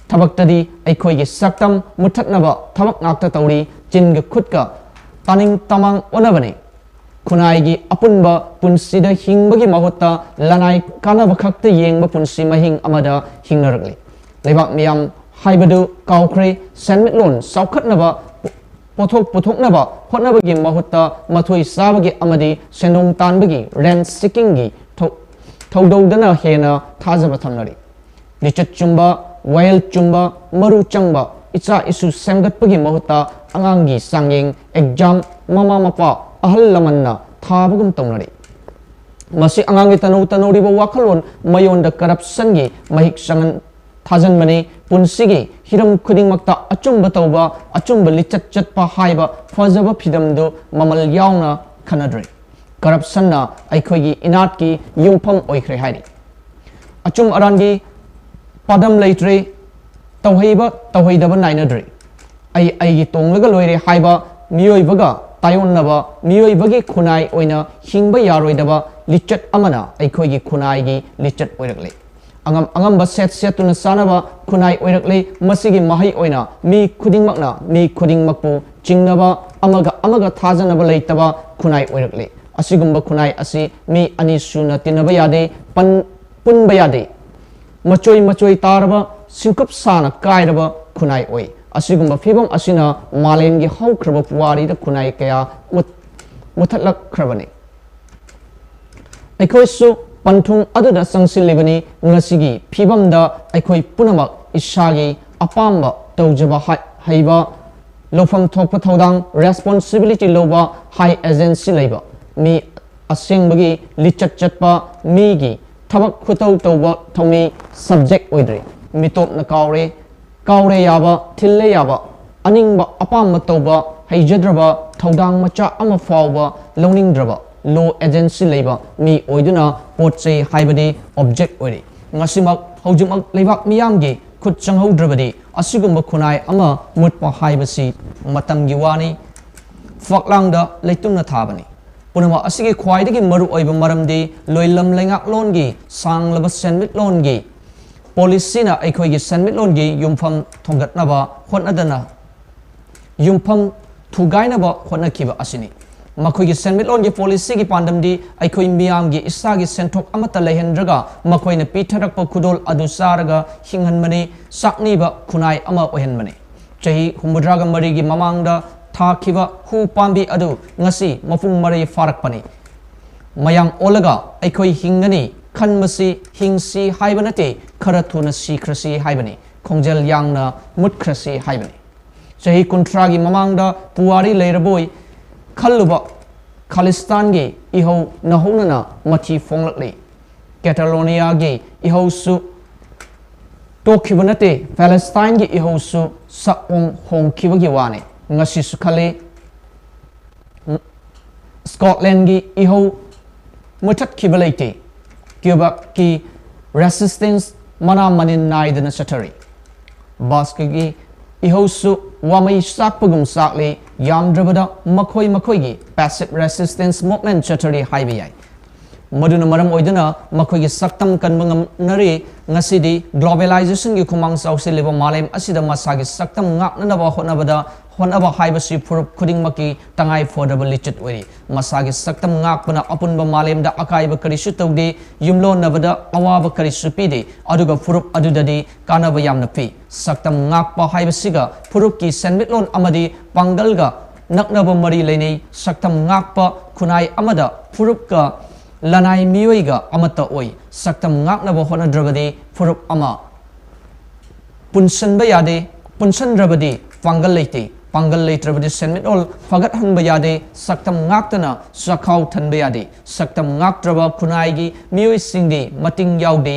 ꯊꯕꯛꯇꯗꯤ ꯑꯩꯈꯣꯏꯒꯤ ꯁꯛꯇꯝ ꯃꯨꯠꯊꯠꯅꯕ ꯊꯕꯛ ꯉꯥꯛꯇ ꯇꯧꯔꯤ, ꯆꯤꯟꯒ ꯈꯨꯠꯀ ꯇꯥꯅꯤꯡ ꯇꯃꯥꯡ ꯑꯣꯟꯅꯕꯅꯤ꯫ ꯈꯨꯟꯅꯥꯏꯒꯤ ꯑꯄꯨꯟꯕ ꯄꯨꯟꯁꯤꯗ ꯍꯤꯡꯕꯒꯤ ꯃꯍꯨꯠꯇ ꯂꯅꯥꯏ ꯀꯥꯟꯅꯕ ꯈꯛꯇ ꯌꯦꯡꯕ ꯄꯨꯟꯁꯤ ꯃꯍꯤꯡ ꯑꯃꯗ ꯍꯤꯡꯅꯔꯛꯂꯤ꯫ ꯂꯩꯕꯥꯛ ꯃꯤꯌꯥꯝ ꯍꯥꯏꯕꯗꯨ ꯀꯥꯎꯈ꯭ꯔꯦ꯫ ꯁꯦꯟꯃꯤꯠꯂꯣꯟ ꯆꯥꯎꯈꯠꯅꯕ, ꯄꯣꯠꯊꯣꯛ ꯄꯨꯊꯣꯛꯅꯕ ꯍꯣꯠꯅꯕꯒꯤ ꯃꯍꯨꯠꯇ ꯃꯊꯣꯏ ꯆꯥꯕꯒꯤ ꯑꯃꯗꯤ ꯁꯦꯟꯗꯣꯡ ꯇꯥꯟꯕꯒꯤ, rent seekingꯒꯤ ꯊꯧ-, ꯊꯧꯗꯧꯗꯅ ꯍꯦꯟꯅ ꯊꯥꯖꯕ ꯊꯝꯅꯔꯤ꯫ ꯂꯤꯆꯠ ꯆꯨꯝꯕ, ꯋꯥꯌꯦꯜ ꯆꯨꯝꯕ, ꯃꯔꯨ ꯆꯪꯕ ꯏꯆꯥ ꯏꯁꯨ ꯁꯦꯝꯒꯠꯄꯒꯤ ꯃꯍꯨꯠꯇ ꯑꯉꯥꯡꯒꯤ ꯆꯥꯡꯌꯦꯡ, exam, ꯃꯃꯥ ꯃꯄꯥ, ꯑꯍꯜ ꯂꯃꯟꯅ ꯊꯥꯕꯒꯨꯝ ꯇꯧꯅꯔꯤ꯫ ꯃꯁꯤ ꯑꯉꯥꯡꯒꯤ ꯇꯅꯧ ꯇꯅꯧꯔꯤꯕ ꯋꯥꯈꯜꯂꯣꯟ ꯃꯌꯣꯟꯗ corruptionꯒꯤ ꯃꯍꯤꯛ ꯆꯪꯍꯟ-, ꯊꯥꯖꯟꯕꯅꯤ꯫ ꯄꯨꯟꯁꯤꯒꯤ ꯍꯤꯔꯝ ꯈꯨꯗꯤꯡꯃꯛꯇ ꯑꯆꯨꯝꯕ ꯇꯧꯕ, ꯑꯆꯨꯝꯕ ꯂꯤꯆꯠ ꯆꯠꯄ ꯍꯥꯏꯕ ꯐꯖꯕ ꯐꯤꯗꯝꯗꯨ ꯃꯃꯜ ꯌꯥꯎꯅ ꯈꯟꯅꯗ꯭ꯔꯦ꯫ Corruptionꯅ ꯑꯩꯈꯣꯏꯒꯤ ꯏꯅꯥꯠꯀꯤ ꯌꯨꯝꯐꯝ ꯑꯣꯏꯈ꯭ꯔꯦ ꯍꯥꯏꯔꯤ꯫ ꯑꯆꯨꯝ ꯑꯔꯥꯟꯒꯤ ꯄꯥꯗꯝ ꯂꯩꯇ꯭ꯔꯦ, ꯇꯧꯍꯩꯕ ꯇꯧꯍꯩꯗꯕ ꯅꯥꯏꯅꯗ꯭ꯔꯦ꯫ ꯑꯩ ꯑꯩꯒꯤ ꯇꯣꯡꯂꯒ ꯂꯣꯏꯔꯦ ꯍꯥꯏꯕ ꯃꯤꯑꯣꯏꯕꯒ ꯇꯥꯏꯑꯣꯟꯅꯕ, ꯃꯤꯑꯣꯏꯕꯒꯤ ꯈꯨꯟꯅꯥꯏ ꯑꯣꯏꯅ ꯍꯤꯡꯕ ꯌꯥꯔꯣꯏꯗꯕ ꯂꯤꯆꯠ ꯑꯃꯅ ꯑꯩꯈꯣꯏꯒꯤ ꯈꯨꯟꯅꯥꯏꯒꯤ ꯂꯤꯆꯠ ꯑꯣꯏꯔꯛꯂꯦ꯫ ꯑꯉꯝ ꯑꯉꯝꯕ ꯁꯦꯠ ꯁꯦꯠꯇꯨꯅ ꯆꯥꯅꯕ ꯈꯨꯟꯅꯥꯏ ꯑꯣꯏꯔꯛꯂꯦ꯫ ꯃꯁꯤꯒꯤ ꯃꯍꯩ ꯑꯣꯏꯅ ꯃꯤ ꯈꯨꯗꯤꯡꯃꯛꯅ ꯃꯤ ꯈꯨꯗꯤꯡꯃꯛꯄꯨ ꯆꯤꯡꯅꯕ, ꯑꯃꯒ ꯑꯃꯒ ꯊꯥꯖꯅꯕ ꯂꯩꯇꯕ ꯈꯨꯟꯅꯥꯏ ꯑꯣꯏꯔꯛꯂꯦ꯫ ꯑꯁꯤꯒꯨꯝꯕ ꯈꯨꯟꯅꯥꯏ ꯑꯁꯤ ꯃꯤ ꯑꯅꯤ ꯁꯨꯅ ꯇꯤꯟꯅꯕ ꯌꯥꯗꯦ, ꯄꯟ-, ꯄꯨꯟꯕ ꯌꯥꯗꯦ꯫ ꯃꯆꯣꯏ ꯃꯆꯣꯏ ꯇꯥꯔꯕ, ꯁꯤꯡꯀꯨꯞ ꯁꯥꯅ ꯀꯥꯏꯔꯕ ꯈꯨꯟꯅꯥꯏ ꯑꯣꯏ꯫ ꯑꯁꯤꯒꯨꯝꯕ ꯐꯤꯕꯝ ꯑꯁꯤꯅ ꯃꯥꯂꯦꯝꯒꯤ ꯍꯧꯈ꯭ꯔꯕ ꯄꯨꯋꯥꯔꯤꯗ ꯈꯨꯟꯅꯥꯏ ꯀꯌꯥ ꯃꯨꯠ-, ꯃꯨꯠꯊꯠꯂꯛꯈ꯭ꯔꯕꯅꯤ꯫ ꯑꯩꯈꯣꯏꯁꯨ ꯄꯟꯊꯨꯡ ꯑꯗꯨꯗ ꯆꯪꯁꯤꯜꯂꯤꯕꯅꯤ꯫ ꯉꯁꯤꯒꯤ ꯐꯤꯕꯝꯗ ꯑꯩꯈꯣꯏ ꯄꯨꯝꯅꯃꯛ ꯏꯁꯥꯒꯤ ꯑꯄꯥꯝꯕ ꯇꯧꯖꯕ ꯍꯥꯏ-, ꯍꯩꯕ, ꯂꯧꯐꯝ ꯊꯣꯛꯄ ꯊꯧꯗꯥꯡ, responsibility ꯂꯧꯕ, high agency ꯂꯩꯕ ꯃꯤ, ꯑꯁꯦꯡꯕꯒꯤ ꯂꯤꯆꯠ ꯆꯠꯄ ꯃꯤꯒꯤ ꯊꯕꯛ ꯈꯨꯇꯧ ꯇꯧꯕ ꯊꯧꯃꯤ subject ꯑꯣꯏꯗ꯭ꯔꯦ꯫ ꯃꯤꯇꯣꯞꯅ ꯀꯥꯎꯔꯦ, ꯀꯥꯎꯔꯦ ꯌꯥꯕ, ꯊꯤꯜꯂꯦ ꯌꯥꯕ ꯑꯅꯤꯡꯕ ꯑꯄꯥꯝꯕ ꯇꯧꯕ ꯍꯩꯖꯗ꯭ꯔꯕ, ꯊꯧꯗꯥꯡ ꯃꯆꯥ ꯑꯃ ꯐꯥꯎꯕ ꯂꯧꯅꯤꯡꯗ꯭ꯔꯕ, ꯂꯣ ꯑꯦꯖꯦꯟꯁꯤ ꯂꯩꯕ ꯃꯤ ꯑꯣꯏꯗꯨꯅ ꯄꯣꯠ ꯆꯩ ꯍꯥꯏꯕꯗꯤ ꯑꯣꯕꯖꯦꯛ ꯑꯣꯏꯔꯤ꯫ ꯉꯁꯤꯃꯛ ꯍꯧꯖꯤꯛꯃꯛ ꯂꯩꯕꯥꯛ ꯃꯤꯌꯥꯝꯒꯤ ꯈꯨꯠ ꯆꯪꯍꯧꯗ꯭ꯔꯕꯗꯤ ꯑꯁꯤꯒꯨꯝꯕ ꯈꯨꯟꯅꯥꯏ ꯑꯃ ꯃꯨꯠꯄ ꯍꯥꯏꯕꯁꯤ ꯃꯇꯝꯒꯤ ꯋꯥꯅꯤ, ꯐꯛꯂꯥꯡꯗ ꯂꯩꯇꯨꯝꯅ ꯊꯥꯕꯅꯤ꯫ ꯄꯨꯝꯅꯃꯛ ꯑꯁꯤꯒꯤ ꯈ꯭ꯋꯥꯏꯗꯒꯤ ꯃꯔꯨꯑꯣꯏꯕ ꯃꯔꯝꯗꯤ ꯂꯣꯏꯂꯝ ꯂꯩꯉꯥꯛꯂꯣꯟꯒꯤ ꯁꯥꯡꯂꯕ ꯁꯦꯟꯃꯤꯠꯂꯣꯟꯒꯤ ꯄꯣꯂꯤꯁꯤꯅ ꯑꯩꯈꯣꯏꯒꯤ ꯁꯦꯟꯃꯤꯠꯂꯣꯟꯒꯤ ꯌꯨꯝꯐꯝ ꯊꯣꯡꯒꯠꯅꯕ ꯍꯣꯠꯅꯗꯅ ꯌꯨꯝꯐꯝ ꯊꯨꯒꯥꯏꯅꯕ ꯍꯣꯠꯅꯈꯤꯕ ꯑꯁꯤꯅꯤ꯫ ꯃꯈꯣꯏꯒꯤ ꯁꯦꯟꯃꯤꯠꯂꯣꯟꯒꯤ ꯄꯣꯂꯤꯁꯤꯒꯤ ꯄꯥꯟꯗꯝꯗꯤ ꯑꯩꯈꯣꯏ ꯃꯤꯌꯥꯝꯒꯤ ꯏꯁꯥꯒꯤ ꯁꯦꯟꯊꯣꯛ ꯑꯃꯠꯇ ꯂꯩꯍꯟꯗ꯭ꯔꯒ ꯃꯈꯣꯏꯅ ꯄꯤꯊꯔꯛꯄ ꯈꯨꯗꯣꯜ ꯑꯗꯨ ꯆꯥꯔꯒ ꯍꯤꯡꯍꯟꯕꯅꯤ, ꯆꯥꯛꯅꯤꯕ ꯈꯨꯟꯅꯥꯏ ꯑꯃ ꯑꯣꯏꯍꯟꯕꯅꯤ꯫ ꯆꯍꯤ ꯍꯨꯝꯐꯨꯇꯔꯥꯒ ꯃꯔꯤꯒꯤ ꯃꯃꯥꯡꯗ ꯊꯥꯈꯤꯕ ꯍꯨ ꯄꯥꯝꯕꯤ ꯑꯗꯨ ꯉꯁꯤ ꯃꯄꯨꯡ ꯃꯔꯩ ꯐꯥꯔꯛꯄꯅꯤ꯫ ꯃꯌꯥꯝ ꯑꯣꯜꯂꯒ ꯑꯩꯈꯣꯏ ꯍꯤꯡꯒꯅꯤ ꯈꯟꯕꯁꯤ ꯍꯤꯡꯁꯤ ꯍꯥꯏꯕ ꯅꯠꯇꯦ, ꯈꯔ ꯊꯨꯅ ꯁꯤꯈ꯭ꯔꯁꯤ ꯍꯥꯏꯕꯅꯤ, ꯈꯣꯡꯖꯦꯜ ꯌꯥꯡꯅ ꯃꯨꯠꯈ꯭ꯔꯁꯤ ꯍꯥꯏꯕꯅꯤ꯫ ꯆꯍꯤ ꯀꯨꯟꯊ꯭ꯔꯥꯒꯤ ꯃꯃꯥꯡꯗ ꯄꯨꯋꯥꯔꯤ ꯂꯩꯔꯕꯣꯏ ꯈꯜꯂꯨꯕ ꯈꯥꯂꯤꯁꯇꯥꯟꯒꯤ ꯏꯍꯧ ꯅꯧꯍꯧꯅꯅ ꯃꯊꯤ ꯐꯣꯡꯂꯛꯂꯤ꯫ ꯀꯦꯇꯥꯂꯣꯅꯤꯌꯥꯒꯤ ꯏꯍꯧꯁꯨ ꯇꯣꯛꯈꯤꯕ ꯅꯠꯇꯦ, ꯄꯦꯂꯦꯁꯇꯥꯏꯟꯒꯤ ꯏꯍꯧꯁꯨ ꯁꯛꯑꯣꯡ ꯍꯣꯡꯈꯤꯕꯒꯤ ꯋꯥꯅꯤ꯫ ꯉꯁꯤꯁꯨ ꯈꯜꯂꯤ, ꯁ꯭ꯀꯣꯠꯂꯦꯟꯒꯤ ꯏꯍꯧ ꯃꯨꯊꯠꯈꯤꯕ ꯂꯩꯇꯦ꯫ ꯀ꯭ꯌꯨꯕꯦꯛꯀꯤ ꯔꯦꯁꯤꯁꯇꯦꯟꯁ ꯃꯅꯥ ꯃꯅꯤꯟ ꯅꯥꯏꯗꯅ ꯆꯠꯊꯔꯤ꯫ ꯕꯥꯁꯀꯒꯤ ꯏꯍꯧꯁꯨ ꯋꯥꯃꯩ ꯆꯥꯛꯄꯒꯨꯝ ꯆꯥꯛꯂꯤ, ꯌꯥꯝꯗ꯭ꯔꯕꯗ ꯃꯈꯣꯏ ꯃꯈꯣꯏꯒꯤ ꯄꯦꯁꯤꯚ ꯔꯦꯁꯤꯁꯇꯦꯟꯁ ꯃꯨꯚꯃꯦꯟꯠ ꯆꯠꯊꯔꯤ ꯍꯥꯏꯕ ꯌꯥꯏ꯫ ꯃꯗꯨꯅ ꯃꯔꯝ ꯑꯣꯏꯗꯨꯅ ꯃꯈꯣꯏꯒꯤ ꯁꯛꯇꯝ ꯀꯟꯕ ꯉꯝꯅꯔꯤ꯫ ꯉꯁꯤꯗꯤ ꯒ꯭ꯂꯣꯕꯦꯂꯥꯏꯖꯦꯁꯟꯒꯤ ꯈꯨꯃꯥꯡ ꯆꯥꯎꯁꯤꯜꯂꯤꯕ ꯃꯥꯂꯦꯝ ꯑꯁꯤꯗ ꯃꯁꯥꯒꯤ ꯁꯛꯇꯝ ꯉꯥꯛꯅꯅꯕ ꯍꯣꯠꯅꯕꯗ, ꯍꯣꯠꯅꯕ ꯍꯥꯏꯕꯁꯤ ꯐꯨꯔꯨꯞ ꯈꯨꯗꯤꯡꯃꯛꯀꯤ ꯇꯉꯥꯏ ꯐꯗꯕ ꯂꯤꯆꯠ ꯑꯣꯏꯔꯤ꯫ ꯃꯁꯥꯒꯤ ꯁꯛꯇꯝ ꯉꯥꯛꯄꯅ ꯑꯄꯨꯟꯕ ꯃꯥꯂꯦꯝꯗ ꯑꯀꯥꯏꯕ ꯀꯔꯤꯁꯨ ꯇꯧꯗꯦ, ꯌꯨꯝꯂꯣꯟꯅꯕꯗ ꯑꯋꯥꯕ ꯀꯔꯤꯁꯨ ꯄꯤꯗꯦ, ꯑꯗꯨꯒ ꯐꯨꯔꯨꯞ ꯑꯗꯨꯗꯗꯤ ꯀꯥꯟꯅꯕ ꯌꯥꯝꯅ ꯄꯤ꯫ ꯁꯛꯇꯝ ꯉꯥꯛꯄ ꯍꯥꯏꯕꯁꯤꯒ ꯐꯨꯔꯨꯞꯀꯤ ꯁꯦꯟꯃꯤꯠꯂꯣꯟ ꯑꯃꯗꯤ ꯄꯥꯡꯒꯜꯒ ꯅꯛꯅꯕ ꯃꯔꯤ ꯂꯩꯅꯩ꯫ ꯁꯛꯇꯝ ꯉꯥꯛꯄ ꯈꯨꯟꯅꯥꯏ ꯑꯃꯗ ꯐꯨꯔꯨꯞꯀ ꯂꯅꯥꯏ ꯃꯤꯑꯣꯏꯒ ꯑꯃꯠꯇ ꯑꯣꯏ꯫ ꯁꯛꯇꯝ ꯉꯥꯛꯅꯕ ꯍꯣꯠꯅꯗ꯭ꯔꯕꯗꯤ ꯐꯨꯔꯨꯞ ꯑꯃ ꯄꯨꯟꯁꯤꯟꯕ ꯌꯥꯗꯦ, ꯄꯨꯟꯁꯤꯟꯗ꯭ꯔꯕꯗꯤ ꯄꯥꯡꯒꯜ ꯂꯩꯇꯦ, ꯄꯥꯡꯒꯜ ꯂꯩꯇ꯭ꯔꯕꯗꯤ ꯁꯦꯟꯃꯤꯠꯂꯣꯟ ꯐꯒꯠꯍꯟꯕ ꯌꯥꯗꯦ, ꯁꯛꯇꯝ ꯉꯥꯛꯇꯅ ꯆꯥꯛꯈꯥꯎ ꯊꯟꯕ ꯌꯥꯗꯦ꯫ ꯁꯛꯇꯝ ꯉꯥꯛꯇ꯭ꯔꯕ ꯈꯨꯟꯅꯥꯏꯒꯤ ꯃꯤꯑꯣꯏꯁꯤꯡꯗꯤ ꯃꯇꯤꯡ ꯌꯥꯎꯗꯦ,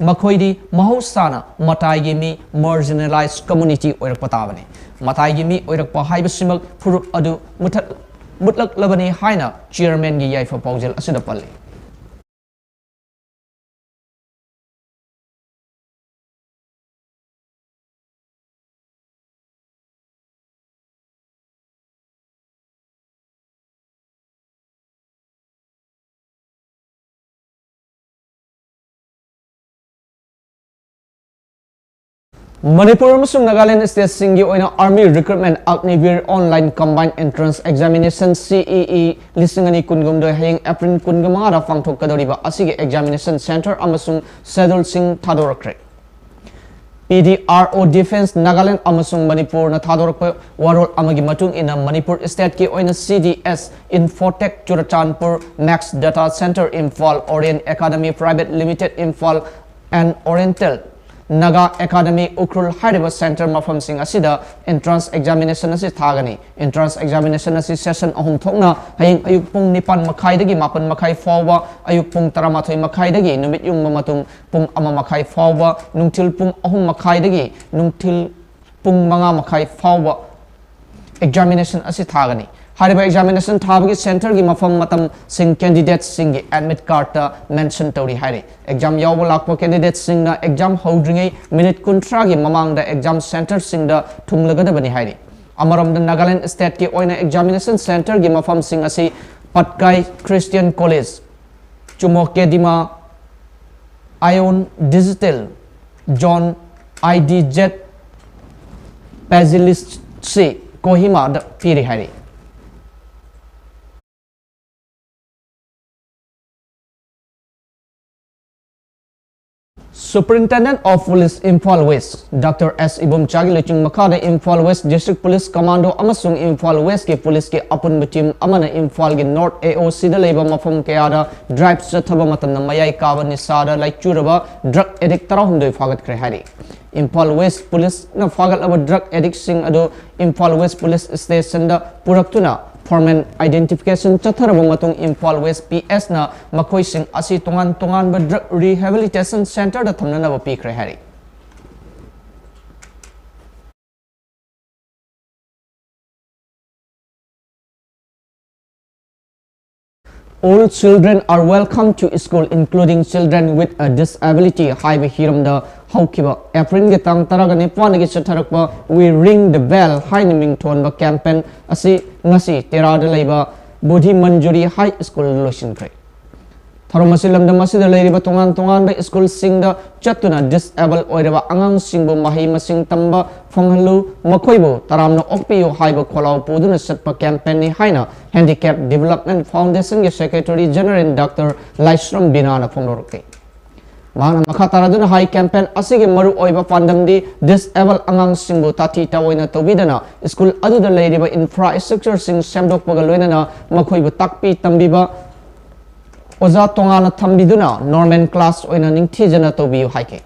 ꯃꯈꯣꯏꯗꯤ ꯃꯍꯧꯁꯥꯅ ꯃꯇꯥꯏꯒꯤ ꯃꯤ, marginalized community ꯑꯣꯏꯔꯛꯄ ꯇꯥꯕꯅꯤ꯫ ꯃꯇꯥꯏꯒꯤ ꯃꯤ ꯑꯣꯏꯔꯛꯄ ꯍꯥꯏꯕꯁꯤꯃꯛ ꯐꯨꯔꯨꯞ ꯑꯗꯨ ꯃꯨꯊꯠ-, ꯃꯨꯠꯂꯛꯂꯕꯅꯤ ꯍꯥꯏꯅ ꯆꯤꯌꯔꯃꯦꯟꯒꯤ ꯌꯥꯏꯐ ꯄꯥꯎꯖꯦꯜ ꯑꯁꯤꯗ ꯄꯜꯂꯤ꯫ ꯃꯅꯤꯄꯨꯔ ꯑꯃꯁꯨꯡ ꯅꯥꯒꯥꯂꯦꯟꯗ ꯁ꯭ꯇꯦꯠꯁꯤꯡꯒꯤ ꯑꯣꯏꯅ Army Recruitment Agniveer Online Combined Entrance Examination, C E E, ꯂꯤꯁꯤꯡ ꯑꯅꯤ ꯀꯨꯟꯍꯨꯝꯗꯣꯏ ꯍꯌꯦꯡ ꯑꯦꯄ꯭ꯔꯤꯜ ꯀꯨꯟꯃꯉꯥꯗ ꯄꯥꯡꯊꯣꯛꯀꯗꯧꯔꯤꯕ ꯑꯁꯤꯒꯤ examination centre ꯑꯃꯁꯨꯡ scheduleꯁꯤꯡ ꯊꯥꯗꯣꯔꯛꯈ꯭ꯔꯦ꯫ P D R O Defence Nagaland ꯑꯃꯁꯨꯡ ꯃꯅꯤꯄꯨꯔꯅ ꯊꯥꯗꯣꯔꯛꯄ ꯋꯥꯔꯣꯜ ꯑꯃꯒꯤ ꯃꯇꯨꯡ ꯏꯟꯅ, ꯃꯅꯤꯄꯨꯔ ꯁ꯭ꯇꯦꯠꯀꯤ ꯑꯣꯏꯅ C D S Infotech Churachandpur, Max Data Centre Imphal, Orient Academy Private Limited Imphal and Oriental Naga Academy Ukhrul ꯍꯥꯏꯔꯤꯕ centre ꯃꯐꯝꯁꯤꯡ ꯑꯁꯤꯗ entrance examination ꯑꯁꯤ ꯊꯥꯒꯅꯤ꯫ Entrance examination ꯑꯁꯤ session ꯑꯍꯨꯝ ꯊꯣꯛꯅ ꯍꯌꯦꯡ ꯑꯌꯨꯛ ꯄꯨꯡ ꯅꯤꯄꯥꯟ ꯃꯈꯥꯏꯗꯒꯤ ꯃꯥꯄꯟ ꯃꯈꯥꯏ ꯐꯥꯎꯕ, ꯑꯌꯨꯛ ꯄꯨꯡ ꯇꯔꯥꯃꯥꯊꯣꯏ ꯃꯈꯥꯏꯗꯒꯤ ꯅꯨꯃꯤꯠ ꯌꯨꯡꯕ ꯃꯇꯨꯡ ꯄꯨꯡ ꯑꯃ ꯃꯈꯥꯏ ꯐꯥꯎꯕ, ꯅꯨꯡꯊꯤꯜ ꯄꯨꯡ ꯑꯍꯨꯝ ꯃꯈꯥꯏꯗꯒꯤ ꯅꯨꯡꯊꯤꯜ ꯄꯨꯡ ꯃꯉꯥ ꯃꯈꯥꯏ ꯐꯥꯎꯕ examination ꯑꯁꯤ ꯊꯥꯒꯅꯤ꯫ ꯍꯥꯏꯔꯤꯕ examination ꯊꯥꯕꯒꯤ centreꯒꯤ ꯃꯐꯝ ꯃꯇꯝꯁꯤꯡ candidatesꯁꯤꯡꯒꯤ admit cardꯇ mention ꯇꯧꯔꯤ ꯍꯥꯏꯔꯤ꯫ Exam ꯌꯥꯎꯕ ꯂꯥꯛꯄ candidatesꯁꯤꯡꯅ exam ꯍꯧꯗ꯭ꯔꯤꯉꯩ minute ꯀꯨꯟꯊ꯭ꯔꯥꯒꯤ ꯃꯃꯥꯡꯗ exam centreꯁꯤꯡꯗ ꯊꯨꯡꯂꯒꯗꯕꯅꯤ ꯍꯥꯏꯔꯤ꯫ ꯑꯃꯔꯣꯝꯗ ꯅꯥꯒꯥꯂꯦꯟꯗ ꯁ꯭ꯇꯦꯠꯀꯤ ꯑꯣꯏꯅ examination centreꯒꯤ ꯃꯐꯝꯁꯤꯡ ꯑꯁꯤ Patkai Christian College, Chumoukedima, iON digital, zone I D Z, Pezielietsie ꯀꯣꯍꯤꯃꯥꯗ ꯄꯤꯔꯤ ꯍꯥꯏꯔꯤ꯫ Superintendent of Police Imphal West Doctor S ꯏꯕꯣꯝꯆꯥꯒꯤ ꯂꯨꯆꯤꯡ ꯃꯈꯥꯗ Imphal West District Police Commando ꯑꯃꯁꯨꯡ Imphal Westꯀꯤ ꯄꯨꯂꯤꯁꯀꯤ ꯑꯄꯨꯟꯕ team ꯑꯃꯅ ꯏꯝꯐꯥꯜꯒꯤ North A O Cꯗ ꯂꯩꯕ ꯃꯐꯝ ꯀꯌꯥꯗ drive ꯆꯠꯊꯕ ꯃꯇꯝꯗ ꯃꯌꯥꯏ ꯀꯥꯕ ꯅꯤꯁꯥꯗ ꯂꯥꯏꯆꯨꯔꯕ drug addict ꯇꯔꯥꯍꯨꯝꯗꯣꯏ ꯐꯥꯒꯠꯈ꯭ꯔꯦ ꯍꯥꯏꯔꯤ꯫ ꯏꯝꯐꯥꯜ West ꯄꯨꯂꯤꯁꯅ ꯐꯥꯒꯠꯂꯕ drug addictꯁꯤꯡ ꯑꯗꯨ Imphal West Police Stationꯗ ꯄꯨꯔꯛꯇꯨꯅ formal identification ꯆꯠꯊꯔꯕ ꯃꯇꯨꯡ ꯏꯝꯐꯥꯜ West P Sꯅ ꯃꯈꯣꯏꯁꯤꯡ ꯑꯁꯤ ꯇꯣꯉꯥꯟ ꯇꯣꯉꯥꯟꯕ drug rehabilitation centreꯗ ꯊꯝꯅꯅꯕ ꯄꯤꯈ꯭ꯔꯦ ꯍꯥꯏꯔꯤ꯫ All children are welcome to school, including children with a disability ꯍꯥꯏꯕ ꯍꯤꯔꯝꯗ ꯍꯧꯈꯤꯕ ꯑꯦꯄ꯭ꯔꯤꯜꯒꯤ ꯇꯥꯡ ꯇꯔꯥꯒ ꯅꯤꯄꯥꯟꯗꯒꯤ ꯆꯠꯊꯔꯛꯄ We Ring the Bell ꯍꯥꯏꯅ ꯃꯤꯡꯊꯣꯟꯕ ꯀꯦꯝꯄꯦꯟ ꯑꯁꯤ ꯉꯁꯤ ꯇꯦꯔꯥꯗ ꯂꯩꯕ ꯕꯣꯙꯤ ꯃꯟꯖꯨꯔꯤ ꯍꯥꯏ ꯁ꯭ꯀꯨꯜꯗ ꯂꯣꯏꯁꯤꯟꯈ꯭ꯔꯦ꯫ ꯊꯧꯔꯝ ꯑꯁꯤ ꯂꯝꯗꯝ ꯑꯁꯤꯗ ꯂꯩꯔꯤꯕ ꯇꯣꯉꯥꯟ ꯇꯣꯉꯥꯟꯕ ꯁ꯭ꯀꯨꯜꯁꯤꯡꯗ ꯆꯠꯇꯨꯅ ꯗꯤꯁꯑꯦꯕꯜ ꯑꯣꯏꯔꯕ ꯑꯉꯥꯡꯁꯤꯡꯕꯨ ꯃꯍꯩ ꯃꯁꯤꯡ ꯇꯝꯕ ꯐꯪꯍꯜꯂꯨ, ꯃꯈꯣꯏꯕꯨ ꯇꯔꯥꯝꯅ ꯑꯣꯛꯄꯤꯌꯨ ꯍꯥꯏꯕ ꯈꯣꯜꯂꯥꯎ ꯄꯨꯗꯨꯅ ꯆꯠꯄ ꯀꯦꯝꯄꯦꯟꯅꯤ ꯍꯥꯏꯅ ꯍꯦꯟꯗꯤꯀꯦꯞ ꯗꯤꯕꯦꯂꯞꯃꯦꯟ ꯐꯥꯎꯟꯗꯦꯁꯟꯒꯤ ꯁꯦꯀ꯭ꯔꯦꯇꯔꯤ ꯖꯦꯅꯔꯦꯜ ꯗꯥꯛꯇꯔ ꯂꯥꯏꯁ꯭ꯔꯝ ꯕꯤꯅꯥꯅ ꯐꯣꯡꯗꯣꯔꯛꯈꯤ꯫ ꯃꯍꯥꯛꯅ ꯃꯈꯥ ꯇꯥꯔꯗꯨꯅ ꯍꯥꯏ, ꯀꯦꯝꯄꯦꯟ ꯑꯁꯤꯒꯤ ꯃꯔꯨꯑꯣꯏꯕ ꯄꯥꯟꯗꯝꯗꯤ ꯗꯤꯁꯑꯦꯕꯜ ꯑꯉꯥꯡꯁꯤꯡꯕꯨ ꯇꯥꯊꯤ ꯇꯥꯑꯣꯏꯅ ꯇꯧꯕꯤꯗꯅ ꯁ꯭ꯀꯨꯜ ꯑꯗꯨꯗ ꯂꯩꯔꯤꯕ ꯏꯟꯐ꯭ꯔꯥꯁ꯭ꯇ꯭ꯔꯛꯆꯔꯁꯤꯡ ꯁꯦꯝꯗꯣꯛꯄꯒ ꯂꯣꯏꯅꯅ ꯃꯈꯣꯏꯕꯨ ꯇꯥꯛꯄꯤ ꯇꯝꯕꯤꯕ ꯑꯣꯖꯥ ꯇꯣꯉꯥꯟꯅ ꯊꯝꯕꯤꯗꯨꯅ ꯅꯣꯔꯃꯦꯜ ꯀ꯭ꯂꯥꯁ ꯑꯣꯏꯅ ꯅꯤꯡꯊꯤꯖꯅ ꯇꯧꯕꯤꯌꯨ ꯍꯥꯏꯈꯤ꯫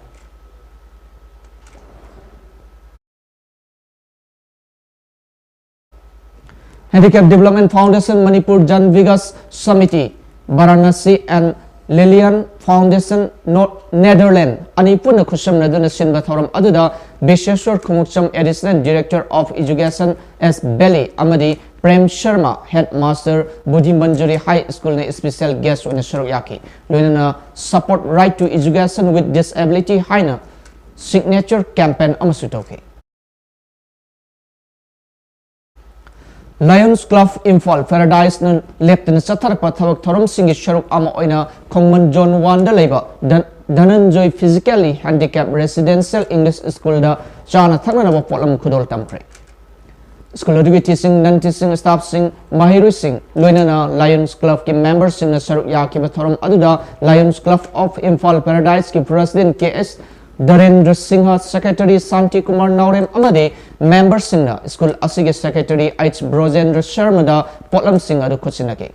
Handicap Development Foundation Manipur, Jan Vikas Samiti Varanasi and Lilian Foundation Netherlands ꯑꯅꯤ ꯄꯨꯟꯅ ꯈꯨꯠꯁꯝꯅꯗꯨꯅ ꯁꯤꯟꯕ ꯊꯧꯔꯝ ꯑꯗꯨꯗ ꯕꯤꯁꯦꯁ꯭ꯋꯔ ꯈꯣꯡꯎꯞꯆꯝ, Additional Director of Education, S Valley, ꯑꯃꯗꯤ ꯄ꯭ꯔꯦꯝ ꯁꯔꯃ, ꯍꯦꯗ ꯃꯥꯁꯇꯔ, ꯕꯨꯙꯤ ꯃꯟꯖꯨꯔꯤ ꯍꯥꯏ ꯁ꯭ꯀꯨꯜꯅ ꯏꯁꯄꯤꯁꯦꯜ ꯒꯦꯁ꯭ꯠ ꯑꯣꯏꯅ ꯁꯔꯨꯛ ꯌꯥꯈꯤ꯫ ꯂꯣꯏꯅꯅ Support Right to Education with Disability ꯍꯥꯏꯅ ꯁꯤꯒꯅꯦꯆꯔ ꯀꯦꯝꯄꯦꯟ ꯑꯃꯁꯨ ꯇꯧꯈꯤ꯫ ꯂꯥꯌꯟꯁ ꯀ꯭ꯂꯕ ꯏꯝꯐꯥꯜ ꯄꯦꯔꯥꯗꯥꯏꯁꯅ ꯂꯦꯞꯇꯅ ꯆꯠꯊꯔꯛꯄ ꯊꯕꯛ ꯊꯧꯔꯝꯁꯤꯡꯒꯤ ꯁꯔꯨꯛ ꯑꯃ ꯑꯣꯏꯅ ꯈꯣꯡꯃꯟ ꯖꯣꯟ ꯋꯥꯟꯗ ꯂꯩꯕ ꯙꯟ-, Dhananjoy physically handicap residential English ꯁ꯭ꯀꯨꯜꯗ ꯆꯥꯅ ꯊꯛꯅꯅꯕ ꯄꯣꯠꯂꯝ ꯈꯨꯗꯣꯜ ꯇꯝꯈ꯭ꯔꯦ꯫ ꯁ꯭ꯀꯨꯜ ꯑꯗꯨꯒꯤ ꯇꯤꯆꯤꯡ, ꯅꯟ ꯇꯤꯆꯤꯡ ꯁ꯭ꯇꯥꯐꯁꯤꯡ, ꯃꯍꯩꯔꯣꯏꯁꯤꯡ, ꯂꯣꯏꯅꯅ ꯂꯥꯌꯟꯁ ꯀ꯭ꯂꯕꯀꯤ ꯃꯦꯝꯕꯔꯁꯤꯡꯅ ꯁꯔꯨꯛ ꯌꯥꯈꯤꯕ ꯊꯧꯔꯝ ꯑꯗꯨꯗ ꯂꯥꯌꯟꯁ ꯀ꯭ꯂꯕ ꯑꯣꯐ ꯏꯝꯐꯥꯜ ꯄꯦꯔꯥꯗꯥꯏꯁꯀꯤ president K S Dharendra Singh, secretary Shanti Kumar Naorem ꯑꯃꯗꯤ ꯃꯦꯝꯕꯔꯁꯤꯡꯅ ꯁ꯭ꯀꯨꯜ ꯑꯁꯤꯒꯤ ꯁꯦꯀ꯭ꯔꯦꯇꯔꯤ ꯑꯩꯆ ꯕ꯭ꯔꯣꯖꯦꯟꯗ꯭ꯔ ꯁꯔꯃꯗ ꯄꯣꯠꯂꯝꯁꯤꯡ ꯑꯗꯨ ꯈꯨꯠꯁꯤꯟꯅꯈꯤ꯫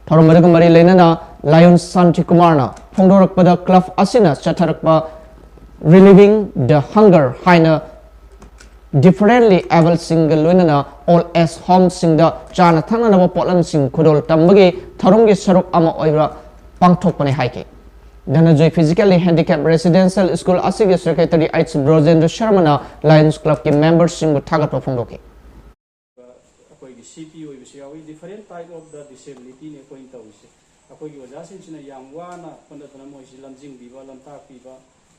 ꯊꯧꯔꯝ ꯑꯗꯨꯒ ꯃꯔꯤ ꯂꯩꯅꯅ ꯂꯥꯌꯟꯁ ꯁꯥꯟꯇꯤ ꯀꯨꯃꯥꯔꯅ ꯐꯣꯡꯗꯣꯔꯛꯄꯗ ꯀ꯭ꯂꯕ ꯑꯁꯤꯅ ꯆꯠꯊꯔꯛꯄ Relieving the Hunger ꯍꯥꯏꯅ ꯗꯤꯐꯔꯦꯟꯠꯂꯤ ꯑꯦꯕꯜꯁꯤꯡꯒ ꯂꯣꯏꯅꯅ ꯑꯣꯜ ꯑꯦꯖ ꯍꯣꯝꯁꯤꯡꯗ ꯆꯥꯅ ꯊꯛꯅꯅꯕ ꯄꯣꯠꯂꯝꯁꯤꯡ ꯈꯨꯗꯣꯜ ꯇꯝꯕꯒꯤ ꯊꯧꯔꯝꯒꯤ ꯁꯔꯨꯛ ꯑꯃ ꯑꯣꯏꯕ ꯄꯥꯡꯊꯣꯛꯄꯅꯤ ꯍꯥꯏꯈꯤ꯫ ꯙꯅꯟꯖꯣꯏ ꯐꯤꯖꯤꯀꯦꯜꯂꯤ ꯍꯦꯟꯗꯤꯀꯦꯞ ꯔꯦꯁꯤꯗꯦꯟꯁꯤꯌꯦꯜ ꯁ꯭ꯀꯨꯜ ꯑꯁꯤꯒꯤ ꯁꯦꯀ꯭ꯔꯦꯇꯔꯤ ꯑꯩꯆ ꯕ꯭ꯔꯣꯖꯦꯟꯗ꯭ꯔ ꯁꯔꯃꯅ ꯂꯥꯌꯟꯁ ꯀ꯭ꯂꯕꯀꯤ ꯃꯦꯝꯕꯔꯁꯤꯡꯕꯨ ꯊꯥꯒꯠꯄ ꯐꯣꯡꯗꯣꯛꯈꯤ꯫ ꯑꯩꯈꯣꯏꯒꯤ ꯁꯤ ꯄꯤ ꯑꯣꯏꯕꯁꯨ ꯌꯥꯎꯏ꯫ Different type of the disabilityꯅꯤ ꯑꯩꯈꯣꯏꯅ ꯇꯧꯔꯤꯁꯦ꯫ ꯑꯩꯈꯣꯏꯒꯤ ꯑꯣꯖꯥꯁꯤꯡꯁꯤꯅ ꯌꯥꯝ ꯋꯥꯅ ꯍꯣꯠꯅꯗꯅ ꯃꯣꯏꯁꯤ ꯂꯝꯖꯤꯡꯕꯤꯕ, ꯂꯝꯇꯥꯛꯄꯤꯕ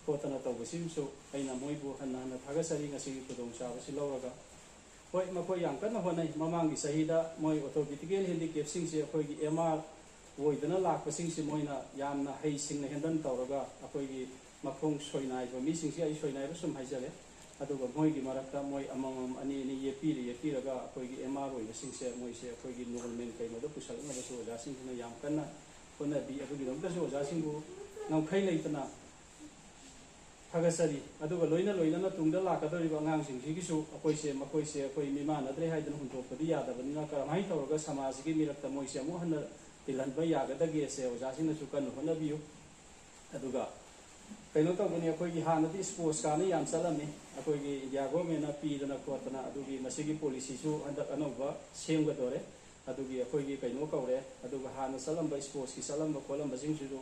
ꯈꯣꯠꯇꯅ ꯇꯧꯕꯁꯤꯃꯁꯨ ꯑꯩꯅ ꯃꯣꯏꯕꯨ ꯍꯟꯅ ꯍꯟꯅ ꯊꯥꯒꯠꯆꯔꯤ, ꯉꯁꯤꯒꯤ ꯈꯨꯗꯣꯡꯆꯥꯕꯁꯤ ꯂꯧꯔꯒ꯫ ꯍꯣꯏ, ꯃꯈꯣꯏ ꯌꯥꯝ ꯀꯟꯅ ꯍꯣꯠꯅꯩ꯫ ꯃꯃꯥꯡꯒꯤ ꯆꯍꯤꯗ ꯃꯣꯏ orthopedically handicapꯁꯤꯡꯁꯦ ꯑꯩꯈꯣꯏꯒꯤ ꯑꯦꯝ ꯑꯥꯔ ꯑꯣꯏꯗꯅ ꯂꯥꯛꯄꯁꯤꯡꯁꯤ ꯃꯣꯏꯅ ꯌꯥꯝꯅ ꯍꯩꯁꯤꯡꯅ handle ꯇꯧꯔꯒ ꯑꯩꯈꯣꯏꯒꯤ ꯃꯈꯣꯡ ꯁꯣꯏꯅꯥꯏꯕ ꯃꯤꯁꯤꯡꯁꯤ, ꯑꯩ ꯁꯣꯏꯅꯥꯏꯕ ꯁꯨꯝ ꯍꯥꯏꯖꯔꯦ, ꯑꯗꯨꯒ ꯃꯣꯏꯒꯤ ꯃꯔꯛꯇ ꯃꯣꯏ ꯑꯃꯃꯝ, ꯑꯅꯤ ꯑꯅꯤ ꯌꯦꯠꯄꯤꯔ ꯌꯦꯠꯄꯤꯔꯒ ꯑꯩꯈꯣꯏꯒꯤ ꯑꯦꯝ ꯑꯥꯔ ꯑꯣꯏꯕꯁꯤꯡꯁꯦ ꯃꯣꯏꯁꯦ ꯑꯩꯈꯣꯏꯒꯤ ꯅꯣꯔꯃꯦꯜ ꯀꯩꯅꯣꯗ ꯄꯨꯁꯜꯂꯛꯅꯕꯁꯨ ꯑꯣꯖꯥꯁꯤꯡꯁꯤꯅ ꯌꯥꯝ ꯀꯟꯅ ꯍꯣꯠꯅꯕꯤ꯫ ꯑꯗꯨꯒꯤꯗꯃꯛꯇꯁꯨ ꯑꯣꯖꯥꯁꯤꯡꯕꯨ ꯉꯝꯈꯩ ꯂꯩꯇꯅ ꯊꯥꯒꯠꯆꯔꯤ꯫ ꯑꯗꯨꯒ ꯂꯣꯏꯅ ꯂꯣꯏꯅꯅ ꯇꯨꯡꯗ ꯂꯥꯛꯀꯗꯧꯔꯤꯕ ꯑꯉꯥꯡꯁꯤꯡꯁꯤꯒꯤꯁꯨ ꯑꯩꯈꯣꯏꯁꯦ, ꯃꯈꯣꯏꯁꯦ ꯑꯩꯈꯣꯏ ꯃꯤꯃꯥꯟꯅꯗ꯭ꯔꯦ ꯍꯥꯏꯗꯅ ꯍꯨꯟꯗꯣꯛꯄꯗꯤ ꯌꯥꯗꯕꯅꯤꯅ, ꯀꯔꯝꯍꯥꯏꯅ ꯇꯧꯔꯒ ꯁꯃꯥꯖꯁꯤꯒꯤ ꯃꯤꯔꯛꯇ ꯃꯣꯏꯁꯦ ꯑꯃꯨꯛ ꯍꯟꯅ ꯇꯤꯜꯍꯟꯕ ꯌꯥꯒꯗꯒꯦꯁꯦ ꯑꯣꯖꯥꯁꯤꯡꯅꯁꯨ ꯀꯟꯅ ꯍꯣꯠꯅꯕꯤꯌꯨ꯫ ꯑꯗꯨꯒ ꯀꯩꯅꯣ ꯇꯧꯕꯅꯤ, ꯑꯩꯈꯣꯏꯒꯤ ꯍꯥꯟꯅꯗꯤ sports ꯀꯥꯏꯅ ꯌꯥꯝ ꯆꯠꯂꯝꯃꯤ, ꯑꯩꯈꯣꯏꯒꯤ ꯏꯟꯗꯤꯌꯥ ꯒꯣꯔꯃꯦꯟꯅ ꯄꯤꯗꯅ ꯈꯣꯠꯇꯅ꯫ ꯑꯗꯨꯒꯤ ꯃꯁꯤꯒꯤ policyꯁꯨ ꯍꯟꯗꯛ ꯑꯅꯧꯕ ꯁꯦꯝꯒꯗꯣꯔꯦ꯫ ꯑꯗꯨꯒꯤ ꯑꯩꯈꯣꯏꯒꯤ ꯀꯩꯅꯣ ꯀꯧꯔꯦ꯫ ꯑꯗꯨꯒ ꯍꯥꯟꯅ ꯆꯠꯂꯝꯕ sportsꯀꯤ ꯆꯠꯂꯝꯕ ꯈꯣꯠꯂꯝꯕꯁꯤꯡꯁꯤꯁꯨ,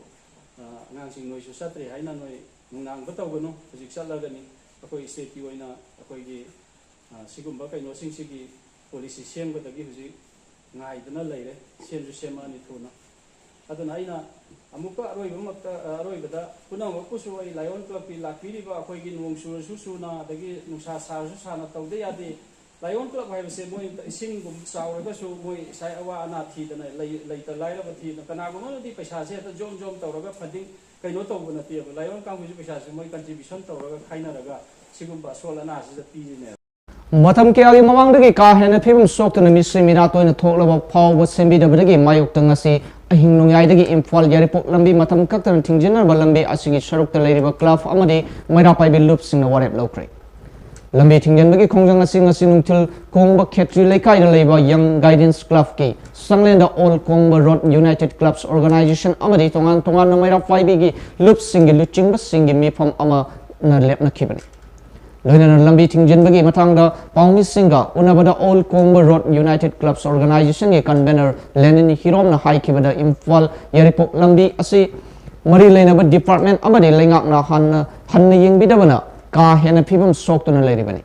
ꯑ, ꯑꯉꯥꯡꯁꯤꯡ ꯅꯣꯏꯁꯨ ꯆꯠꯇ꯭ꯔꯦ ꯍꯥꯏꯅ ꯅꯣꯏ ꯅꯨꯡꯅꯥꯡꯕ ꯇꯧꯒꯅꯨ꯫ ꯍꯧꯖꯤꯛ ꯆꯠꯂꯒꯅꯤ꯫ ꯑꯩꯈꯣꯏ stateꯀꯤ ꯑꯣꯏꯅ ꯑꯩꯈꯣꯏꯒꯤ, ꯑ, ꯁꯤꯒꯨꯝꯕ ꯀꯩꯅꯣꯁꯤꯡꯁꯤꯒꯤ policy ꯁꯦꯝꯒꯗꯒꯤ ꯍꯧꯖꯤꯛ ꯉꯥꯏꯗꯨꯅ ꯂꯩꯔꯦ꯫ ꯁꯦꯝꯁꯨ ꯁꯦꯝꯃꯛꯑꯅꯤ ꯊꯨꯅ꯫ ꯑꯗꯨꯅ ꯑꯩꯅ ꯑꯃꯨꯛꯀ ꯑꯔꯣꯏꯕꯃꯛꯇ, ꯑ, ꯑꯔꯣꯏꯕꯗ ꯄꯨꯝꯅꯃꯛꯄꯨꯁꯨ ꯑꯩ Lion Clubꯀꯤ ꯂꯥꯛꯄꯤꯔꯤꯕ ꯑꯩꯈꯣꯏꯒꯤ ꯅꯣꯡ ꯆꯨꯔꯁꯨ ꯆꯨꯅ, ꯑꯗꯒꯤ ꯅꯨꯡꯁꯥ ꯁꯥꯔꯁꯨ ꯁꯥꯅ ꯇꯧꯗ ꯌꯥꯗꯦ꯫ Lion Club ꯍꯥꯏꯕꯁꯦ ꯃꯣꯏ ꯏꯁꯤꯡꯒꯨꯝ ꯆꯥꯎꯔꯒꯁꯨ ꯃꯣꯏ ꯉꯁꯥꯏ ꯑꯋꯥ ꯑꯅꯥ ꯊꯤꯗꯅ, ꯂꯩ-, ꯂꯩꯇ ꯂꯥꯏꯔꯕ ꯊꯤꯗꯅ, ꯀꯅꯥꯒꯨꯝꯕ ꯑꯃꯅꯗꯤ ꯄꯩꯁꯥꯁꯦ ꯍꯦꯛꯇ ꯖꯣꯝ ꯖꯣꯝ ꯇꯧꯔꯒ funding ꯀꯩꯅꯣ ꯇꯧꯕ ꯅꯠꯇꯦꯕ꯫ Lion ꯀꯥꯡꯕꯨꯁꯨ ꯄꯩꯁꯥꯁꯦ ꯃꯣꯏ contribution ꯇꯧꯔꯒ ꯈꯥꯏꯅꯔꯒ ꯁꯤꯒꯨꯝꯕ ꯑꯁꯣꯜ ꯑꯅꯥꯁꯤꯗ ꯄꯤꯔꯤꯅꯦꯕ꯫ ꯃꯇꯝ ꯀꯌꯥꯒꯤ ꯃꯃꯥꯡꯗꯒꯤ ꯀꯥ ꯍꯦꯟꯅ ꯐꯤꯕꯝ ꯁꯣꯛꯇꯨꯅ ꯃꯤꯁ꯭ꯔꯤ ꯃꯤꯔꯥ ꯇꯣꯏꯅ ꯊꯣꯛꯂꯕ ꯐꯥꯎꯕ ꯁꯦꯝꯕꯤꯗꯕꯗꯒꯤ ꯃꯥꯌꯣꯛꯇ ꯉꯁꯤ ꯑꯍꯤꯡ ꯅꯣꯡꯌꯥꯏꯗꯒꯤ ꯏꯝꯐꯥꯜ ꯌꯥꯏꯔꯤꯄꯣꯛ ꯂꯝꯕꯤ ꯃꯇꯝ ꯀꯛꯇꯅ ꯊꯤꯡꯖꯤꯟꯅꯔꯕ ꯂꯝꯕꯤ ꯑꯁꯤꯒꯤ ꯁꯔꯨꯛꯇ ꯂꯩꯔꯤꯕ club ꯑꯃꯗꯤ ꯃꯩꯔꯥ ꯄꯥꯏꯕꯤ ꯂꯨꯞꯁꯤꯡꯅ ꯋꯥꯔꯦꯞ ꯂꯧꯈ꯭ꯔꯦ꯫ ꯂꯝꯕꯤ ꯊꯤꯡꯖꯤꯟꯕꯒꯤ ꯈꯣꯡꯖꯪ ꯑꯁꯤ ꯉꯁꯤ ꯅꯨꯡꯊꯤꯜ ꯀꯣꯡꯕ ꯈꯦꯇ꯭ꯔꯤ ꯂꯩꯀꯥꯏꯗ ꯂꯩꯕ Young Guidance Clubꯀꯤ ꯆꯥꯡꯂꯦꯟꯗ All Kongba Road United Clubs Organization ꯑꯃꯗꯤ ꯇꯣꯉꯥꯟ ꯇꯣꯉꯥꯟꯕ ꯃꯩꯔꯥ ꯄꯥꯏꯕꯤꯒꯤ ꯂꯨꯞꯁꯤꯡꯒꯤ ꯂꯨꯆꯤꯡꯕꯁꯤꯡꯒꯤ ꯃꯤꯐꯝ ꯑꯃꯅ ꯂꯦꯞꯅꯈꯤꯕꯅꯤ꯫ ꯂꯣꯏꯅꯅ ꯂꯝꯕꯤ ꯊꯤꯡꯖꯤꯟꯕꯒꯤ ꯃꯇꯥꯡꯗ ꯄꯥꯎꯃꯤꯁꯤꯡꯒ ꯎꯅꯕꯗ All Kongba Road United Clubs Organizationꯒꯤ convener ꯂꯦꯅꯤꯟ ꯍꯤꯔꯣꯝꯅ ꯍꯥꯏꯈꯤꯕꯗ Imphal ꯌꯥꯏꯔꯤꯄꯣꯛ ꯂꯝꯕꯤ ꯑꯁꯤ ꯃꯔꯤ ꯂꯩꯅꯕ department ꯑꯃꯗꯤ ꯂꯩꯉꯥꯛꯅ ꯍꯥꯟꯅ ꯍꯟꯅ ꯌꯦꯡꯕꯤꯗꯕꯅ ꯀꯥ ꯍꯦꯟꯅ ꯐꯤꯕꯝ ꯁꯣꯛꯇꯨꯅ ꯂꯩꯔꯤꯕꯅꯤ꯫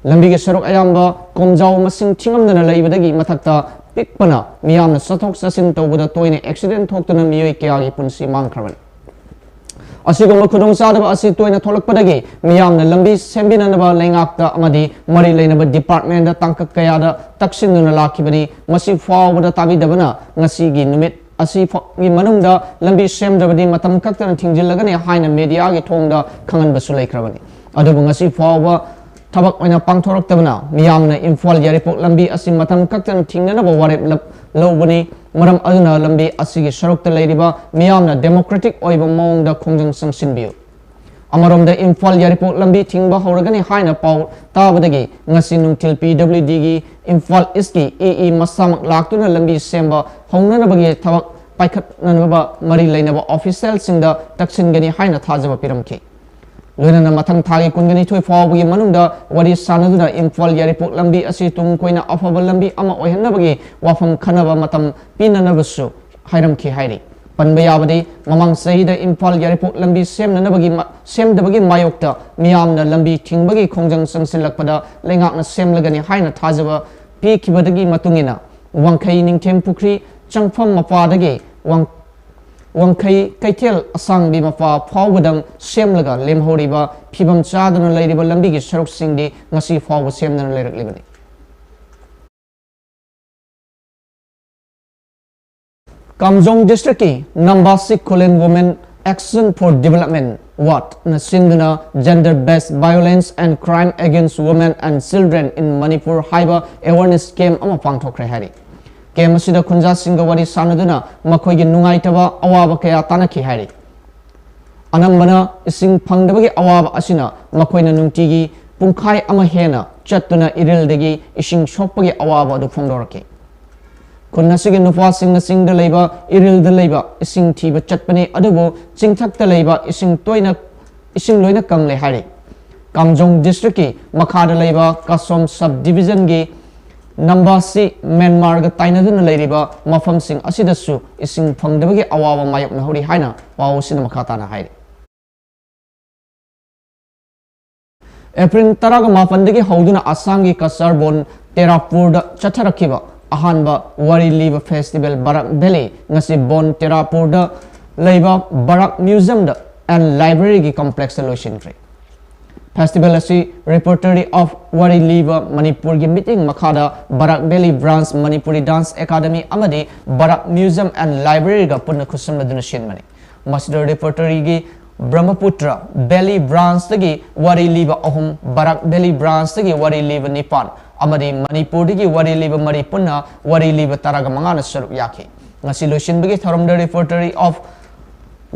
ꯂꯝꯕꯤꯒꯤ ꯁꯔꯨꯛ ꯑꯌꯥꯝꯕ ꯀꯣꯝꯖꯥꯎ ꯃꯁꯤꯡ ꯊꯤꯉꯝꯗꯅ ꯂꯩꯕꯗꯒꯤ ꯃꯊꯛꯇ ꯄꯤꯛꯄꯅ ꯃꯤꯌꯥꯝꯅ ꯆꯠꯊꯣꯛ ꯆꯠꯁꯤꯟ ꯇꯧꯕꯗ ꯇꯣꯏꯅ ꯑꯦꯛꯁꯤꯗꯦꯟ ꯊꯣꯛꯇꯨꯅ ꯃꯤꯑꯣꯏ ꯀꯌꯥꯒꯤ ꯄꯨꯟꯁꯤ ꯃꯥꯡꯈ꯭ꯔꯕꯅꯤ꯫ ꯑꯁꯤꯒꯨꯝꯕ ꯈꯨꯗꯣꯡꯆꯥꯗꯕ ꯑꯁꯤ ꯇꯣꯏꯅ ꯊꯣꯛꯂꯛꯄꯗꯒꯤ ꯃꯤꯌꯥꯝꯅ ꯂꯝꯕꯤ ꯁꯦꯝꯕꯤꯅꯅꯕ ꯂꯩꯉꯥꯛꯇ ꯑꯃꯗꯤ ꯃꯔꯤ ꯂꯩꯅꯕ ꯗꯤꯄꯥꯔꯠꯃꯦꯟꯗ ꯇꯥꯡꯀꯛ ꯀꯌꯥꯗ ꯇꯛꯁꯤꯟꯗꯨꯅ ꯂꯥꯛꯈꯤꯕꯅꯤ꯫ ꯃꯁꯤ ꯐꯥꯎꯕꯗ ꯇꯥꯕꯤꯗꯕꯅ ꯉꯁꯤꯒꯤ ꯅꯨꯃꯤꯠ ꯑꯁꯤ ꯐꯥꯎꯒꯤ ꯃꯅꯨꯡꯗ ꯂꯝꯕꯤ ꯁꯦꯝꯗ꯭ꯔꯕꯗꯤ ꯃꯇꯝ ꯀꯛꯇꯅ ꯊꯤꯡꯖꯤꯜꯂꯒꯅꯤ ꯍꯥꯏꯅ ꯃꯦꯗꯤꯌꯥꯒꯤ ꯊꯣꯡꯗ ꯈꯪꯍꯟꯕꯁꯨ ꯂꯩꯈ꯭ꯔꯕꯅꯤ꯫ ꯑꯗꯨꯕꯨ ꯉꯁꯤ ꯐꯥꯎꯕ ꯊꯕꯛ ꯑꯣꯏꯅ ꯄꯥꯡꯊꯣꯔꯛꯇꯕꯅ ꯃꯤꯌꯥꯝꯅ ꯏꯝꯐꯥꯜ ꯌꯥꯏꯔꯤꯄꯣꯛ ꯂꯝꯕꯤ ꯑꯁꯤ ꯃꯇꯝ ꯀꯛꯇꯅ ꯊꯤꯡꯅꯅꯕ ꯋꯥꯔꯦꯞ ꯂꯞ-, ꯂꯧꯕꯅꯤ꯫ ꯃꯔꯝ ꯑꯗꯨꯅ ꯂꯝꯕꯤ ꯑꯁꯤꯒꯤ ꯁꯔꯨꯛꯇ ꯂꯩꯔꯤꯕ ꯃꯤꯌꯥꯝꯅ ꯗꯦꯃꯣꯀ꯭ꯔꯦꯇꯤꯛ ꯑꯣꯏꯕ ꯃꯑꯣꯡꯗ ꯈꯣꯡꯖꯪ ꯆꯪꯁꯤꯟꯕꯤꯌꯨ꯫ ꯑꯃꯔꯣꯝꯗ ꯏꯝꯐꯥꯜ ꯌꯥꯏꯔꯤꯄꯣꯛ ꯂꯝꯕꯤ ꯊꯤꯡꯕ ꯍꯧꯔꯒꯅꯤ ꯍꯥꯏꯅ ꯄꯥꯎ ꯇꯥꯕꯗꯒꯤ ꯉꯁꯤ ꯅꯨꯡꯊꯤꯜ ꯄꯤ ꯗꯕ꯭ꯂꯤꯎ ꯗꯤꯒꯤ ꯏꯝꯐꯥꯜ ꯏꯁꯀꯤ ꯏ ꯏ ꯃꯁꯥꯃꯛ ꯂꯥꯛꯇꯨꯅ ꯂꯝꯕꯤ ꯁꯦꯝꯕ ꯍꯧꯅꯅꯕꯒꯤ ꯊꯕꯛ ꯄꯥꯏꯈꯠꯅꯅꯕ ꯃꯔꯤ ꯂꯩꯅꯕ ꯑꯣꯐꯤꯁꯤꯌꯦꯜꯁꯤꯡꯗ ꯇꯛꯁꯤꯟꯒꯅꯤ ꯍꯥꯏꯅ ꯊꯥꯖꯕ ꯄꯤꯔꯝꯈꯤ꯫ ꯂꯣꯏꯅꯅ ꯃꯊꯪ ꯊꯥꯒꯤ ꯀꯨꯟꯒꯅꯤꯊꯣꯏ ꯐꯥꯎꯕꯒꯤ ꯃꯅꯨꯡꯗ ꯋꯥꯔꯤ ꯁꯥꯟꯅꯗꯨꯅ ꯏꯝꯐꯥꯜ ꯌꯥꯏꯔꯤꯄꯣꯛ ꯂꯝꯕꯤ ꯑꯁꯤ ꯇꯨꯡ ꯀꯣꯏꯅ ꯑꯐꯕ ꯂꯝꯕꯤ ꯑꯃ ꯑꯣꯏꯍꯟꯅꯕꯒꯤ ꯋꯥꯐꯝ ꯈꯟꯅꯕ ꯃꯇꯝ ꯄꯤꯅꯅꯕꯁꯨ ꯍꯥꯏꯔꯝꯈꯤ ꯍꯥꯏꯔꯤ꯫ ꯄꯟꯕ ꯌꯥꯕꯗꯤ, ꯃꯃꯥꯡ ꯆꯍꯤꯗ ꯏꯝꯐꯥꯜ ꯌꯥꯏꯔꯤꯄꯣꯛ ꯂꯝꯕꯤ ꯁꯦꯝꯅꯅꯕꯒꯤ ꯃ-, ꯁꯦꯝꯗꯕꯒꯤ ꯃꯥꯌꯣꯛꯇ ꯃꯤꯌꯥꯝꯅ ꯂꯝꯕꯤ ꯊꯤꯡꯕꯒꯤ ꯈꯣꯡꯖꯪ ꯆꯪꯁꯤꯜꯂꯛꯄꯗ ꯂꯩꯉꯥꯛꯅ ꯁꯦꯝꯂꯒꯅꯤ ꯍꯥꯏꯅ ꯊꯥꯖꯕ ꯄꯤꯈꯤꯕꯗꯒꯤ ꯃꯇꯨꯡ ꯏꯟꯅ ꯋꯥꯡꯈꯩ ꯅꯤꯡꯊꯦꯝ ꯄꯨꯈ꯭ꯔꯤ ꯆꯪꯐꯝ ꯃꯄꯥꯗꯒꯤ ꯋꯥꯡ-, ꯋꯥꯡꯈꯩ ꯀꯩꯊꯦꯜ ꯑꯁꯥꯡꯕꯤ ꯃꯄꯥ ꯐꯥꯎꯕꯗꯪ ꯁꯦꯝꯂꯒ ꯂꯦꯝꯍꯧꯔꯤꯕ ꯐꯤꯕꯝ ꯆꯥꯗꯅ ꯂꯩꯔꯤꯕ ꯂꯝꯕꯤꯒꯤ ꯁꯔꯨꯛꯁꯤꯡꯗꯤ ꯉꯁꯤ ꯐꯥꯎꯕ ꯁꯦꯝꯗꯅ ꯂꯩꯔꯛꯂꯤꯕꯅꯤ꯫ ꯀꯥꯝꯖꯣꯡ ꯗꯤꯁꯇ꯭ꯔꯤꯛꯀꯤ ꯅꯝꯕꯥꯁꯤ ꯈꯨꯂꯦꯟ Women Action for Development ꯋꯥꯔꯗꯅ ꯁꯤꯟꯗꯨꯅ Gender Based Violence and Crime Against Women and Children in Manipur ꯍꯥꯏꯕ ꯑꯦꯋꯥꯔꯅꯦꯁ ꯀꯦꯝꯞ ꯑꯃ ꯄꯥꯡꯊꯣꯛꯈ꯭ꯔꯦ ꯍꯥꯏꯔꯤ꯫ ꯀꯦꯝꯞ ꯑꯁꯤꯗ ꯈꯨꯟꯖꯥꯁꯤꯡꯒ ꯋꯥꯔꯤ ꯁꯥꯟꯅꯗꯨꯅ ꯃꯈꯣꯏꯒꯤ ꯅꯨꯡꯉꯥꯏꯇꯕ ꯑꯋꯥꯕ ꯀꯌꯥ ꯇꯥꯟꯅꯈꯤ ꯍꯥꯏꯔꯤ꯫ ꯑꯅꯝꯕꯅ ꯏꯁꯤꯡ ꯐꯪꯗꯕꯒꯤ ꯑꯋꯥꯕ ꯑꯁꯤꯅ ꯃꯈꯣꯏꯅ ꯅꯨꯡꯇꯤꯒꯤ ꯄꯨꯡꯈꯥꯏ ꯑꯃ ꯍꯦꯟꯅ ꯆꯠꯇꯨꯅ ꯏꯔꯤꯜꯗꯒꯤ ꯏꯁꯤꯡ ꯁꯣꯛꯄꯒꯤ ꯑꯋꯥꯕ ꯑꯗꯨ ꯐꯣꯡꯗꯣꯔꯛꯈꯤ꯫ ꯈꯨꯟ ꯑꯁꯤꯒꯤ ꯅꯨꯄꯥꯁꯤꯡꯅ ꯆꯤꯡꯗ ꯂꯩꯕ ꯏꯔꯤꯜꯗ ꯂꯩꯕ ꯏꯁꯤꯡ ꯊꯤꯕ ꯆꯠꯄꯅꯤ, ꯑꯗꯨꯕꯨ ꯆꯤꯡꯊꯛꯇ ꯂꯩꯕ ꯏꯁꯤꯡ ꯇꯣꯏꯅ, ꯏꯁꯤꯡ ꯂꯣꯏꯅ ꯀꯪꯂꯦ ꯍꯥꯏꯔꯤ꯫ ꯀꯥꯝꯖꯣꯡ ꯗꯤꯁꯇ꯭ꯔꯤꯛꯀꯤ ꯃꯈꯥꯗ ꯂꯩꯕ ꯀꯥꯁꯣꯝ ꯁꯕ ꯗꯤꯕꯤꯖꯟꯒꯤ ꯅꯝꯕꯥꯁꯤ ꯃ꯭ꯌꯥꯟꯃꯥꯔꯒ ꯇꯥꯏꯅꯗꯨꯅ ꯂꯩꯔꯤꯕ ꯃꯐꯝꯁꯤꯡ ꯑꯁꯤꯗꯁꯨ ꯏꯁꯤꯡ ꯐꯪꯗꯕꯒꯤ ꯑꯋꯥꯕ ꯃꯥꯌꯣꯛꯅꯍꯧꯔꯤ ꯍꯥꯏꯅ ꯄꯥꯎ ꯑꯁꯤꯅ ꯃꯈꯥ ꯇꯥꯅ ꯍꯥꯏꯔꯤ꯫ ꯑꯦꯄ꯭ꯔꯤꯜ ꯇꯔꯥꯃꯥꯄꯟꯗꯒꯤ ꯍꯧꯗꯨꯅ ꯑꯁꯥꯝꯒꯤ ꯀꯁꯥꯔ ꯕꯣꯟ ꯇꯦꯔꯥꯄꯨꯔꯗ ꯆꯠꯊꯔꯛꯈꯤꯕ ꯑꯍꯥꯟꯕ ꯋꯥꯔꯤ ꯂꯤꯕ ꯐꯦꯁꯇꯤꯚꯦꯜ ꯕꯔꯥꯛ ꯚꯦꯂꯤ ꯉꯁꯤ ꯕꯣꯟ ꯇꯦꯔꯥꯄꯨꯔꯗ ꯂꯩꯕ ꯕꯔꯥꯛ ꯃ꯭ꯌꯨꯖꯤꯌꯝꯗ ꯑꯦꯟ ꯂꯥꯏꯕ꯭ꯔꯦꯔꯤꯒꯤ ꯀꯣꯝꯄ꯭ꯂꯦꯛꯁꯇ ꯂꯣꯏꯁꯤꯟꯈ꯭ꯔꯦ꯫ ꯐꯦꯁꯇꯤꯚꯦꯜ ꯑꯁꯤ ꯔꯤꯄꯣꯔꯇꯔꯤ ꯑꯣꯐ ꯋꯥꯔꯤ ꯂꯤꯕ ꯃꯅꯤꯄꯨꯔꯒꯤ ꯃꯤꯠꯌꯦꯡ ꯃꯈꯥꯗ Barak valley branch, Manipuri dance academy ꯑꯃꯗꯤ ꯕꯔꯥꯛ ꯃ꯭ꯌꯨꯖꯤꯌꯝ ꯑꯦꯟ ꯂꯥꯏꯕ꯭ꯔꯦꯔꯤꯒ ꯄꯨꯟꯅ ꯈꯨꯠꯁꯝꯅꯗꯨꯅ ꯁꯤꯟꯕꯅꯤ꯫ ꯃꯁꯤꯗ ꯔꯤꯄꯣꯔꯇꯔꯤꯒꯤ ꯕ꯭ꯔꯍ꯭ꯃꯄꯨꯇ꯭ꯔ ꯚꯦꯂꯤ ꯕ꯭ꯔꯥꯟꯆꯇꯒꯤ ꯋꯥꯔꯤ ꯂꯤꯕ ꯑꯍꯨꯝ, ꯕꯔꯥꯛ ꯚꯦꯂꯤ ꯕ꯭ꯔꯥꯟꯆꯇꯒꯤ ꯋꯥꯔꯤ ꯂꯤꯕ ꯅꯤꯄꯥꯟ ꯑꯃꯗꯤ ꯃꯅꯤꯄꯨꯔꯗꯒꯤ ꯋꯥꯔꯤ ꯂꯤꯕ ꯃꯔꯤ ꯄꯨꯟꯅ ꯋꯥꯔꯤ ꯂꯤꯕ ꯇꯔꯥꯒ ꯃꯉꯥꯅ ꯁꯔꯨꯛ ꯌꯥꯈꯤ꯫ ꯉꯁꯤ ꯂꯣꯏꯁꯤꯟꯕꯒꯤ ꯊꯧꯔꯝꯗ ꯔꯤꯄꯣꯔꯇꯔꯤ ꯑꯣꯐ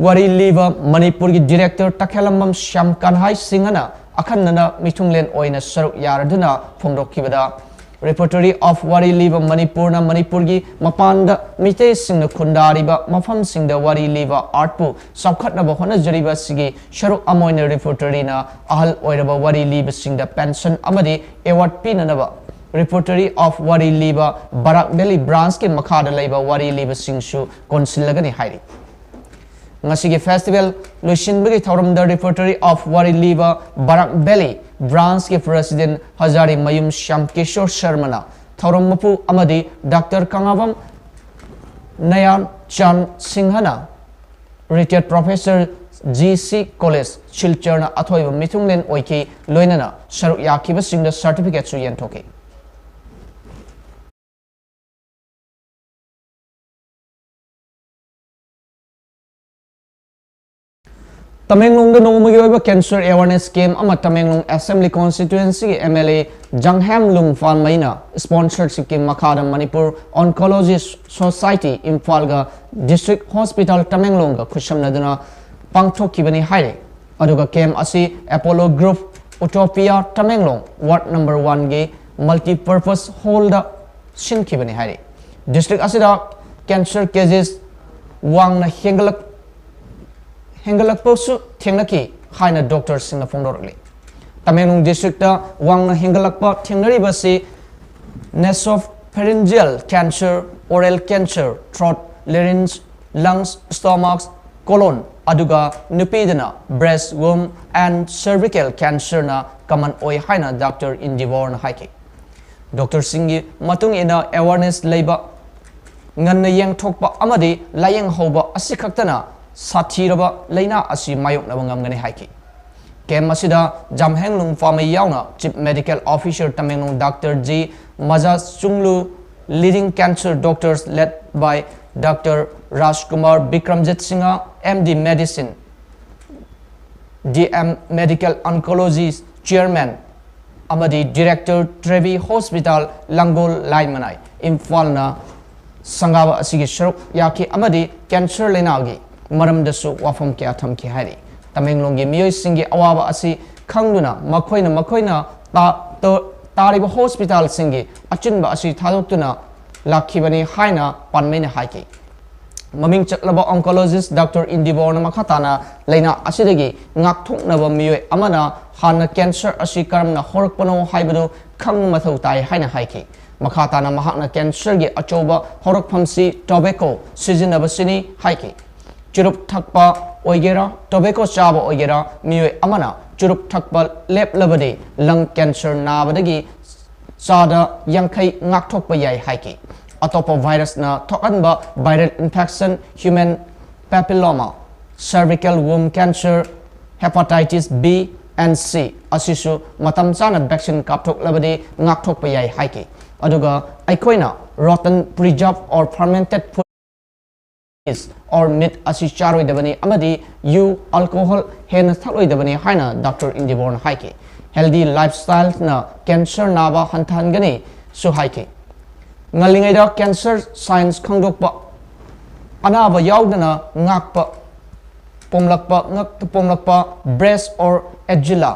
ꯋꯥꯔꯤ ꯂꯤꯕ ꯃꯅꯤꯄꯨꯔꯒꯤ ꯗꯤꯔꯦꯛꯇꯔ ꯇꯈꯦꯂꯝꯕꯝ ꯁ꯭ꯌꯥꯝ ꯀꯟꯍꯥꯏ ꯁꯤꯡꯍꯅ ꯑꯈꯟꯅꯅ ꯃꯤꯊꯨꯡꯂꯦꯟ ꯑꯣꯏꯅ ꯁꯔꯨꯛ ꯌꯥꯔꯗꯨꯅ ꯐꯣꯡꯗꯣꯛꯈꯤꯕꯗ, ꯔꯤꯄꯣꯔꯇꯔꯤ ꯑꯣꯐ ꯋꯥꯔꯤ ꯂꯤꯕ ꯃꯅꯤꯄꯨꯔꯅ ꯃꯅꯤꯄꯨꯔꯒꯤ ꯃꯄꯥꯟꯗ ꯃꯤꯇꯩꯁꯤꯡꯅ ꯈꯨꯟꯗꯥꯔꯤꯕ ꯃꯐꯝꯁꯤꯡꯗ ꯋꯥꯔꯤ ꯂꯤꯕ ꯑꯥꯔꯠꯄꯨ ꯆꯥꯎꯈꯠꯅꯕ ꯍꯣꯠꯅꯖꯔꯤꯕ ꯑꯁꯤꯒꯤ ꯁꯔꯨꯛ ꯑꯃ ꯑꯣꯏꯅ ꯔꯤꯄꯣꯔꯇꯔꯤꯅ ꯑꯍꯜ ꯑꯣꯏꯔꯕ ꯋꯥꯔꯤ ꯂꯤꯕꯁꯤꯡꯗ ꯄꯦꯟꯁꯟ ꯑꯃꯗꯤ ꯑꯦꯋꯥꯔꯗ ꯄꯤꯅꯅꯕ ꯔꯤꯄꯣꯔꯇꯔꯤ ꯑꯣꯐ ꯋꯥꯔꯤ ꯂꯤꯕ ꯕꯔꯥꯛ ꯚꯦꯂꯤ ꯕ꯭ꯔꯥꯟꯆꯀꯤ ꯃꯈꯥꯗ ꯂꯩꯕ ꯋꯥꯔꯤ ꯂꯤꯕꯁꯤꯡꯁꯨ ꯀꯣꯟꯁꯤꯜꯂꯒꯅꯤ ꯍꯥꯏꯔꯤ꯫ ꯉꯁꯤꯒꯤ ꯐꯦꯁꯇꯤꯚꯦꯜ ꯂꯣꯏꯁꯤꯟꯕꯒꯤ ꯊꯧꯔꯝꯗ ꯔꯤꯄꯣꯔꯇꯔꯤ ꯑꯣꯐ ꯋꯥꯔꯤ ꯂꯤꯕ ꯕꯔꯥꯛ ꯚꯦꯂꯤ ꯕ꯭ꯔꯥꯟꯆꯀꯤ ꯄ꯭ꯔꯦꯁꯤꯗꯦꯟꯠ ꯍꯖꯥꯔꯤ ꯃꯌꯨꯝ ꯁ꯭ꯌꯥꯝ ꯀꯤꯁꯣꯔ ꯁꯔꯃꯅ ꯊꯧꯔꯝ ꯃꯄꯨ ꯑꯃꯗꯤ ꯗꯥꯛꯇꯔ ꯀꯪꯂꯥꯕꯝ ꯅꯌꯥꯟ ꯆꯥꯟ ꯁꯤꯡꯍꯅ ꯔꯤꯇꯥꯌꯔꯗ ꯄ꯭ꯔꯣꯐꯦꯁꯔ ꯖꯤ ꯁꯤ ꯀꯣꯂꯦꯖ ꯁꯤꯜꯆꯔꯅ ꯑꯊꯣꯏꯕ ꯃꯤꯊꯨꯡꯂꯦꯟ ꯑꯣꯏꯈꯤ, ꯂꯣꯏꯅꯅ ꯁꯔꯨꯛ ꯌꯥꯈꯤꯕꯁꯤꯡꯗ ꯁꯥꯔꯇꯤꯐꯤꯀꯦꯠꯁꯨ ꯌꯦꯟꯊꯣꯛꯈꯤ꯫ ꯇꯃꯦꯡꯂꯣꯡꯗ ꯅꯣꯡꯃꯒꯤ ꯑꯣꯏꯕ ꯀꯦꯟꯁꯔ ꯑꯦꯋꯥꯔꯅꯦꯁ ꯀꯦꯝꯞ ꯑꯃ ꯇꯃꯦꯡꯂꯣꯡ ꯑꯦꯁꯦꯝꯕ꯭ꯂꯤ ꯀꯣꯟꯁꯇꯤꯇ꯭ꯋꯦꯟꯁꯤꯒꯤ ꯑꯦꯝ ꯑꯦꯜ ꯑꯦ ꯖꯪꯍꯦꯝ ꯂꯨꯡꯐꯥꯟꯃꯩꯅ ꯁ꯭ꯄꯣꯟꯁꯔꯁꯤꯞꯀꯤ ꯃꯈꯥꯗ ꯃꯅꯤꯄꯨꯔ ꯑꯣꯟꯀꯣꯂꯣꯖꯤ ꯁꯣꯁꯥꯏꯇꯤ ꯏꯝꯐꯥꯜꯒ ꯗꯤꯁꯇ꯭ꯔꯤꯛ ꯍꯣꯁꯄꯤꯇꯥꯜ ꯇꯃꯦꯡꯂꯣꯡꯒ ꯈꯨꯠꯁꯝꯅꯗꯨꯅ ꯄꯥꯡꯊꯣꯛꯈꯤꯕꯅꯤ ꯍꯥꯏꯔꯤ꯫ ꯑꯗꯨꯒ ꯀꯦꯝꯞ ꯑꯁꯤ Apollo group Utopia Tamenglong ward number ꯋꯥꯟꯒꯤ ꯃꯜꯇꯤꯄꯔꯄꯁ ꯍꯣꯜꯗ ꯁꯤꯟꯈꯤꯕꯅꯤ ꯍꯥꯏꯔꯤ꯫ ꯗꯤꯁꯇ꯭ꯔꯤꯛ ꯑꯁꯤꯗ ꯀꯦꯟꯁꯔ ꯀꯦꯁꯦꯁ ꯋꯥꯡꯅ ꯍꯦꯟꯒꯠꯂꯛ-, ꯍꯦꯟꯒꯠꯂꯛꯄꯁꯨ ꯊꯦꯡꯅꯈꯤ ꯍꯥꯏꯅ ꯗꯣꯛꯇꯔꯁꯤꯡꯅ ꯐꯣꯡꯗꯣꯔꯛꯂꯤ꯫ ꯇꯃꯦꯡꯂꯣꯡ ꯗꯤꯁꯇ꯭ꯔꯤꯛꯇ ꯋꯥꯡꯅ ꯍꯦꯟꯒꯠꯂꯛꯄ ꯊꯦꯡꯅꯔꯤꯕꯁꯤ nasopharyngeal cancer, oral cancer, throat, larynx, lungs, stomachs, colon ꯑꯗꯨꯒ ꯅꯨꯄꯤꯗꯅ breast, womb and cervical cancerꯅ common ꯑꯣꯏ ꯍꯥꯏꯅ ꯗꯥꯛꯇꯔ ꯏꯟꯗꯤꯕꯣꯔꯅ ꯍꯥꯏꯈꯤ꯫ ꯗꯣꯛꯇꯔꯁꯤꯡꯒꯤ ꯃꯇꯨꯡ ꯏꯟꯅ awareness ꯂꯩꯕ, ꯉꯟꯅ ꯌꯦꯡꯊꯣꯛꯄ ꯑꯃꯗꯤ ꯂꯥꯌꯦꯡ ꯍꯧꯕ ꯑꯁꯤꯈꯛꯇꯅ ꯁꯥꯊꯤꯔꯕ ꯂꯥꯏꯅꯥ ꯑꯁꯤ ꯃꯥꯌꯣꯛꯅꯕ ꯉꯝꯒꯅꯤ ꯍꯥꯏꯈꯤ꯫ ꯀꯦꯝꯞ ꯑꯁꯤꯗ ꯖꯥꯝꯍꯦꯡꯂꯨꯡ ꯄꯥꯃꯩ ꯌꯥꯎꯅ Chief Medical Officer Tamenglong doctor G Maja Chunglu, leading cancer doctors led by Doctor Rajkumar Bikramjit Singha, M D Medicine, D M Medical Oncology Chairman ꯑꯃꯗꯤ Director Trevi Hospital ꯂꯥꯡꯒꯣꯜ ꯂꯥꯏꯃꯅꯥꯏ ꯏꯝꯐꯥꯜꯅ ꯁꯪꯒꯥꯕ ꯑꯁꯤꯒꯤ ꯁꯔꯨꯛ ꯌꯥꯈꯤ ꯑꯃꯗꯤ cancer ꯂꯥꯏꯅꯥꯒꯤ ꯃꯔꯝꯗꯁꯨ ꯋꯥꯐꯝ ꯀꯌꯥ ꯊꯝꯈꯤ ꯍꯥꯏꯔꯤ꯫ ꯇꯃꯦꯡꯂꯣꯡꯒꯤ ꯃꯤꯑꯣꯏꯁꯤꯡꯒꯤ ꯑꯋꯥꯕ ꯑꯁꯤ ꯈꯪꯗꯨꯅ ꯃꯈꯣꯏꯅ ꯃꯈꯣꯏꯅ ꯇꯥ-, ꯇ-, ꯇꯥꯔꯤꯕ ꯍꯣꯁꯄꯤꯇꯥꯜꯁꯤꯡꯒꯤ ꯑꯆꯤꯟꯕ ꯑꯁꯤ ꯊꯥꯗꯣꯛꯇꯨꯅ ꯂꯥꯛꯈꯤꯕꯅꯤ ꯍꯥꯏꯅ ꯄꯥꯟꯃꯩꯅ ꯍꯥꯏꯈꯤ꯫ ꯃꯃꯤꯡ ꯆꯠꯂꯕ oncologist ꯗꯥꯛꯇꯔ ꯏꯟꯗꯤꯕꯣꯔꯅ ꯃꯈꯥ ꯇꯥꯅ ꯂꯥꯏꯅꯥ ꯑꯁꯤꯗꯒꯤ ꯉꯥꯛꯊꯣꯛꯅꯕ ꯃꯤꯑꯣꯏ ꯑꯃꯅ ꯍꯥꯟꯅ cancer ꯑꯁꯤ ꯀꯔꯝꯅ ꯍꯧꯔꯛꯄꯅꯣ ꯍꯥꯏꯕꯗꯨ ꯈꯪꯕ ꯃꯊꯧ ꯇꯥꯏ ꯍꯥꯏꯅ ꯍꯥꯏꯈꯤ꯫ ꯃꯈꯥ ꯇꯥꯅ ꯃꯍꯥꯛꯅ cancerꯒꯤ ꯑꯆꯧꯕ ꯍꯧꯔꯛꯐꯝꯁꯤ tobacco ꯁꯤꯖꯤꯟꯅꯕꯁꯤꯅꯤ ꯍꯥꯏꯈꯤ꯫ ꯆꯨꯔꯨꯞ ꯊꯛꯄ ꯑꯣꯏꯒꯦꯔꯥ, tobacco ꯆꯥꯕ ꯑꯣꯏꯒꯦꯔꯥ, ꯃꯤꯑꯣꯏ ꯑꯃꯅ ꯆꯨꯔꯨꯞ ꯊꯛꯄ ꯂꯦꯞꯂꯕꯗꯤ lung cancer ꯅꯥꯕꯗꯒꯤ ꯆꯥꯗ ꯌꯥꯡꯈꯩ ꯉꯥꯛꯊꯣꯛꯄ ꯌꯥꯏ ꯍꯥꯏꯈꯤ꯫ ꯑꯇꯣꯞꯄ virusꯅ ꯊꯣꯛꯍꯟꯕ viral infection, human papilloma, cervical womb cancer, hepatitis B and C ꯑꯁꯤꯁꯨ ꯃꯇꯝ ꯆꯥꯅ vaccine ꯀꯥꯞꯊꯣꯛꯂꯕꯗꯤ ꯉꯥꯛꯊꯣꯛꯄ ꯌꯥꯏ ꯍꯥꯏꯈꯤ꯫ ꯑꯗꯨꯒ ꯑꯩꯈꯣꯏꯅ rotten, preserved or fermented food or meat ꯑꯁꯤ ꯆꯥꯔꯣꯏꯗꯕꯅꯤ ꯑꯃꯗꯤ ꯌꯨ, alcohol ꯍꯦꯟꯅ ꯊꯛꯂꯣꯏꯗꯕꯅꯤ ꯍꯥꯏꯅ ꯗꯥꯛꯇꯔ ꯏꯟꯗꯤꯕꯣꯔꯅ ꯍꯥꯏꯈꯤ꯫ Healthy lifestyleꯅ cancer ꯅꯥꯕ ꯍꯟꯊꯍꯟꯒꯅꯤꯁꯨ ꯍꯥꯏꯈꯤ꯫ ꯉꯜꯂꯤꯉꯩꯗ cancer signs ꯈꯪꯗꯣꯛꯄ, ꯑꯅꯥꯕ ꯌꯥꯎꯗꯅ ꯉꯥꯛꯄ, ꯄꯣꯝꯂꯛꯄ, ꯉꯛꯇ ꯄꯣꯝꯂꯛꯄ, breast or axilla,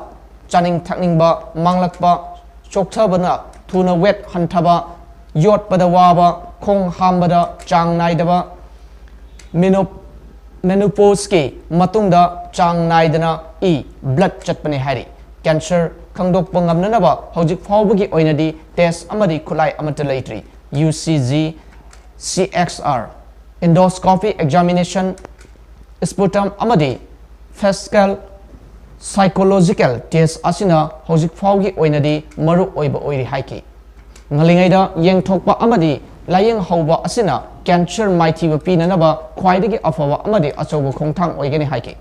ꯆꯥꯅꯤꯡ ꯊꯛꯅꯤꯡꯕ ꯃꯥꯡꯂꯛꯄ, ꯆꯣꯛꯊꯕꯅ ꯊꯨꯅ weight ꯍꯟꯊꯕ, ꯌꯣꯠꯄꯗ ꯋꯥꯕ, ꯈꯣꯡ ꯍꯥꯝꯕꯗ ꯆꯥꯡ ꯅꯥꯏꯗꯕ, menop-, menopauseꯀꯤ ꯃꯇꯨꯡꯗ ꯆꯥꯡ ꯅꯥꯏꯗꯅ ꯏ, blood ꯆꯠꯄꯅꯤ ꯍꯥꯏꯔꯤ꯫ Cancer ꯈꯪꯗꯣꯛꯄ ꯉꯝꯅꯅꯕ ꯍꯧꯖꯤꯛ ꯐꯥꯎꯕꯒꯤ ꯑꯣꯏꯅꯗꯤ test ꯑꯃꯗꯤ ꯈꯨꯠꯂꯥꯏ ꯑꯃꯠꯇ ꯂꯩꯇ꯭ꯔꯤ꯫ U C G, C X R, endoscopy examination, Sputum ꯑꯃꯗꯤ facial psychological test ꯑꯁꯤꯅ ꯍꯧꯖꯤꯛ ꯐꯥꯎꯒꯤ ꯑꯣꯏꯅꯗꯤ ꯃꯔꯨ ꯑꯣꯏꯕ ꯑꯣꯏꯔꯤ ꯍꯥꯏꯈꯤ꯫ ꯉꯜꯂꯤꯉꯩꯗ ꯌꯦꯡꯊꯣꯛꯄ ꯑꯃꯗꯤ ꯂꯥꯌꯦꯡ ꯍꯧꯕ ꯑꯁꯤꯅ cancer ꯃꯥꯏꯊꯤꯕ ꯄꯤꯅꯅꯕ ꯈ꯭ꯋꯥꯏꯗꯒꯤ ꯑꯐꯕ ꯑꯃꯗꯤ ꯑꯆꯧꯕ ꯈꯣꯡꯊꯥꯡ ꯑꯣꯏꯒꯅꯤ ꯍꯥꯏꯈꯤ꯫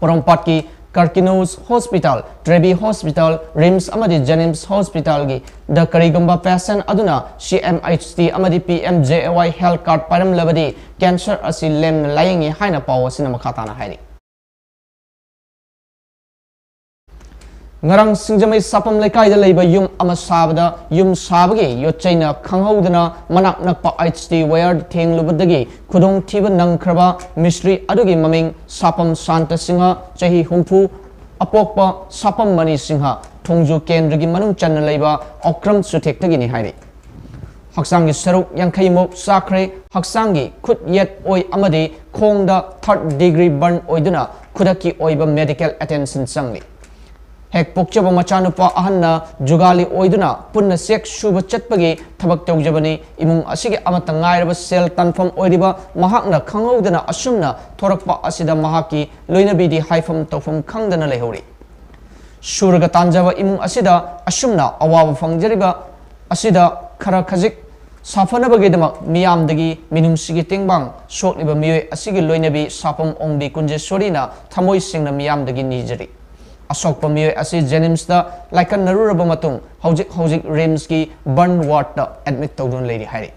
ꯄꯣꯔꯣꯝꯄꯥꯠꯀꯤ Carcinoma Hospital, Trevi Hospital, RIMS ꯑꯃꯗꯤ JNIMS Hospitalꯒꯤ ꯗ ꯀꯔꯤꯒꯨꯝꯕ patient ꯑꯗꯨꯅ C M H T ꯑꯃꯗꯤ P M J A Y health card ꯄꯥꯏꯔꯝꯂꯕꯗꯤ cancer ꯑꯁꯤ ꯂꯦꯝꯅ ꯂꯥꯌꯦꯡꯉꯤ ꯍꯥꯏꯅ ꯄꯥꯎ ꯑꯁꯤꯅ ꯃꯈꯥ ꯇꯥꯅ ꯍꯥꯏꯔꯤ꯫ ꯉꯔꯥꯡ ꯁꯤꯡꯖꯃꯩ ꯁꯥꯄꯝ ꯂꯩꯀꯥꯏꯗ ꯂꯩꯕ ꯌꯨꯝ ꯑꯃ ꯁꯥꯕꯗ ꯌꯨꯝ ꯁꯥꯕꯒꯤ ꯌꯣꯠꯆꯩꯅ ꯈꯪꯍꯧꯗꯅ ꯃꯅꯥꯛ ꯅꯛꯄ H T wire ꯊꯦꯡꯂꯨꯕꯗꯒꯤ ꯈꯨꯗꯣꯡꯊꯤꯕ ꯅꯪꯈ꯭ꯔꯕ ꯃꯤꯁꯇ꯭ꯔꯤ ꯑꯗꯨꯒꯤ ꯃꯃꯤꯡ ꯁꯥꯄꯝ ꯁꯥꯟꯇ ꯁꯤꯡꯍ, ꯆꯍꯤ ꯍꯨꯝꯐꯨ, ꯑꯄꯣꯛꯄ ꯁꯥꯄꯝ ꯃꯅꯤ ꯁꯤꯡꯍ, ꯊꯣꯡꯖꯨ ꯀꯦꯟꯗ꯭ꯔꯒꯤ ꯃꯅꯨꯡ ꯆꯟꯅ ꯂꯩꯕ ꯑꯣꯀ꯭ꯔꯝ ꯆꯨꯊꯦꯛꯇꯒꯤꯅꯤ ꯍꯥꯏꯔꯤ꯫ ꯍꯛꯆꯥꯡꯒꯤ ꯁꯔꯨꯛ ꯌꯥꯡꯈꯩꯃꯨꯛ ꯆꯥꯈ꯭ꯔꯦ꯫ ꯍꯛꯆꯥꯡꯒꯤ ꯈꯨꯠ, ꯌꯦꯠ, ꯑꯣꯏ ꯑꯃꯗꯤ ꯈꯣꯡꯗ third degree burn ꯑꯣꯏꯗꯨꯅ ꯈꯨꯗꯛꯀꯤ ꯑꯣꯏꯕ medical attention ꯆꯪꯂꯤ꯫ ꯍꯦꯛ ꯄꯣꯛꯆꯕ ꯃꯆꯥꯅꯨꯄꯥ ꯑꯍꯟꯅ ꯖꯨꯒꯥꯂꯤ ꯑꯣꯏꯗꯨꯅ ꯄꯨꯟꯅ ꯆꯦꯛ ꯁꯨꯕ ꯆꯠꯄꯒꯤ ꯊꯕꯛ ꯇꯧꯖꯕꯅꯤ꯫ ꯏꯃꯨꯡ ꯑꯁꯤꯒꯤ ꯑꯃꯠꯇ ꯉꯥꯏꯔꯕ ꯁꯦꯜ ꯇꯥꯟꯐꯝ ꯑꯣꯏꯔꯤꯕ ꯃꯍꯥꯛꯅ ꯈꯪꯍꯧꯗꯅ ꯑꯁꯨꯝꯅ ꯊꯣꯔꯛꯄ ꯑꯁꯤꯗ ꯃꯍꯥꯛꯀꯤ ꯂꯣꯏꯅꯕꯤꯗꯤ ꯍꯥꯏꯐꯝ ꯇꯧꯐꯝ ꯈꯪꯗꯅ ꯂꯩꯍꯧꯔꯤ꯫ ꯁꯨꯔꯒ ꯇꯥꯟꯖꯕ ꯏꯃꯨꯡ ꯑꯁꯤꯗ ꯑꯁꯨꯝꯅ ꯑꯋꯥꯕ ꯐꯪꯖꯔꯤꯕ ꯑꯁꯤꯗ ꯈꯔ ꯈꯖꯤꯛ ꯁꯥꯐꯅꯕꯒꯤꯗꯃꯛ ꯃꯤꯌꯥꯝꯗꯒꯤ ꯃꯤꯅꯨꯡꯁꯤꯒꯤ ꯇꯦꯡꯕꯥꯡ ꯁꯣꯛꯂꯤꯕ ꯃꯤꯑꯣꯏ ꯑꯁꯤꯒꯤ ꯂꯣꯏꯅꯕꯤ ꯁꯥꯐꯝ ꯑꯣꯡꯕꯤ ꯀꯨꯟꯖꯦꯁꯣꯔꯤꯅ ꯊꯃꯣꯏ ꯁꯦꯡꯅ ꯃꯤꯌꯥꯝꯗꯒꯤ ꯅꯤꯖꯔꯤ꯫ ꯑꯁꯣꯛꯄ ꯃꯤꯑꯣꯏ ꯑꯁꯤ JNIMSꯇ ꯂꯥꯏꯀꯠꯅꯔꯨꯔꯕ ꯃꯇꯨꯡ ꯍꯧꯖꯤꯛ ꯍꯧꯖꯤꯛ RIMSꯀꯤ burn wardꯇ admit ꯇꯧꯗꯨꯅ ꯂꯩꯔꯤ ꯍꯥꯏꯔꯤ꯫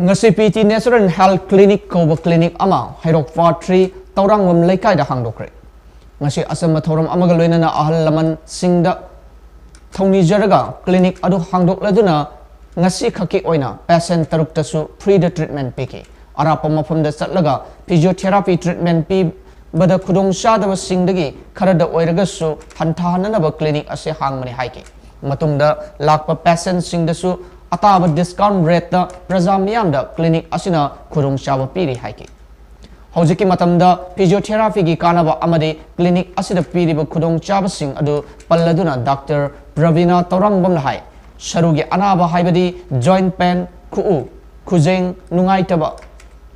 ꯉꯁꯤ PT Natural Health Clinic ꯀꯧꯕ clinic ꯑꯃ ꯍꯩꯔꯣꯛ Part three ꯇꯧꯔꯥꯡꯕꯝ ꯂꯩꯀꯥꯏꯗ ꯍꯥꯡꯗꯣꯛꯈ꯭ꯔꯦ꯫ ꯉꯁꯤ ꯑꯆꯝꯕ ꯊꯧꯔꯝ ꯑꯃꯒ ꯂꯣꯏꯅꯅ ꯑꯍꯜ ꯂꯃꯟꯁꯤꯡꯗ ꯊꯧꯅꯤꯖꯔꯒ clinic ꯑꯗꯨ ꯍꯥꯡꯗꯣꯛꯂꯗꯨꯅ ꯉꯁꯤ ꯈꯛꯀꯤ ꯑꯣꯏꯅ patient ꯇꯔꯨꯛꯇꯁꯨ freeꯗ treatment ꯄꯤꯈꯤ꯫ ꯑꯔꯥꯞꯄ ꯃꯐꯝꯗ ꯆꯠꯂꯒ physiotherapy treatment ꯄꯤꯕꯗ ꯈꯨꯗꯣꯡ ꯆꯥꯗꯕꯁꯤꯡꯗꯒꯤ ꯈꯔꯗ ꯑꯣꯏꯔꯒꯁꯨ ꯍꯟꯊꯍꯟꯅꯅꯕ clinic ꯑꯁꯤ ꯍꯥꯡꯕꯅꯤ ꯍꯥꯏꯈꯤ꯫ ꯃꯇꯨꯡꯗ ꯂꯥꯛꯄ patientꯁꯤꯡꯗꯁꯨ ꯑꯇꯥꯕ discount rateꯇ ꯄ꯭ꯔꯖꯥ ꯃꯤꯌꯥꯝꯗ clinic ꯑꯁꯤꯅ ꯈꯨꯗꯣꯡꯆꯥꯕ ꯄꯤꯔꯤ ꯍꯥꯏꯈꯤ꯫ ꯍꯧꯖꯤꯛꯀꯤ ꯃꯇꯝꯗ physiotherapyꯒꯤ ꯀꯥꯟꯅꯕ ꯑꯃꯗꯤ clinic ꯑꯁꯤꯗ ꯄꯤꯔꯤꯕ ꯈꯨꯗꯣꯡꯆꯥꯕꯁꯤꯡ ꯑꯗꯨ ꯄꯜꯂꯗꯨꯅ ꯗꯥꯛꯇꯔ ꯄ꯭ꯔꯕꯤꯅꯥ ꯇꯧꯔꯥꯡꯕꯝꯅ ꯍꯥꯏ, ꯁꯔꯨꯒꯤ ꯑꯅꯥꯕ ꯍꯥꯏꯕꯗꯤ joint pain, ꯈꯨꯎ, ꯈꯨꯖꯦꯡ ꯅꯨꯡꯉꯥꯏꯇꯕ,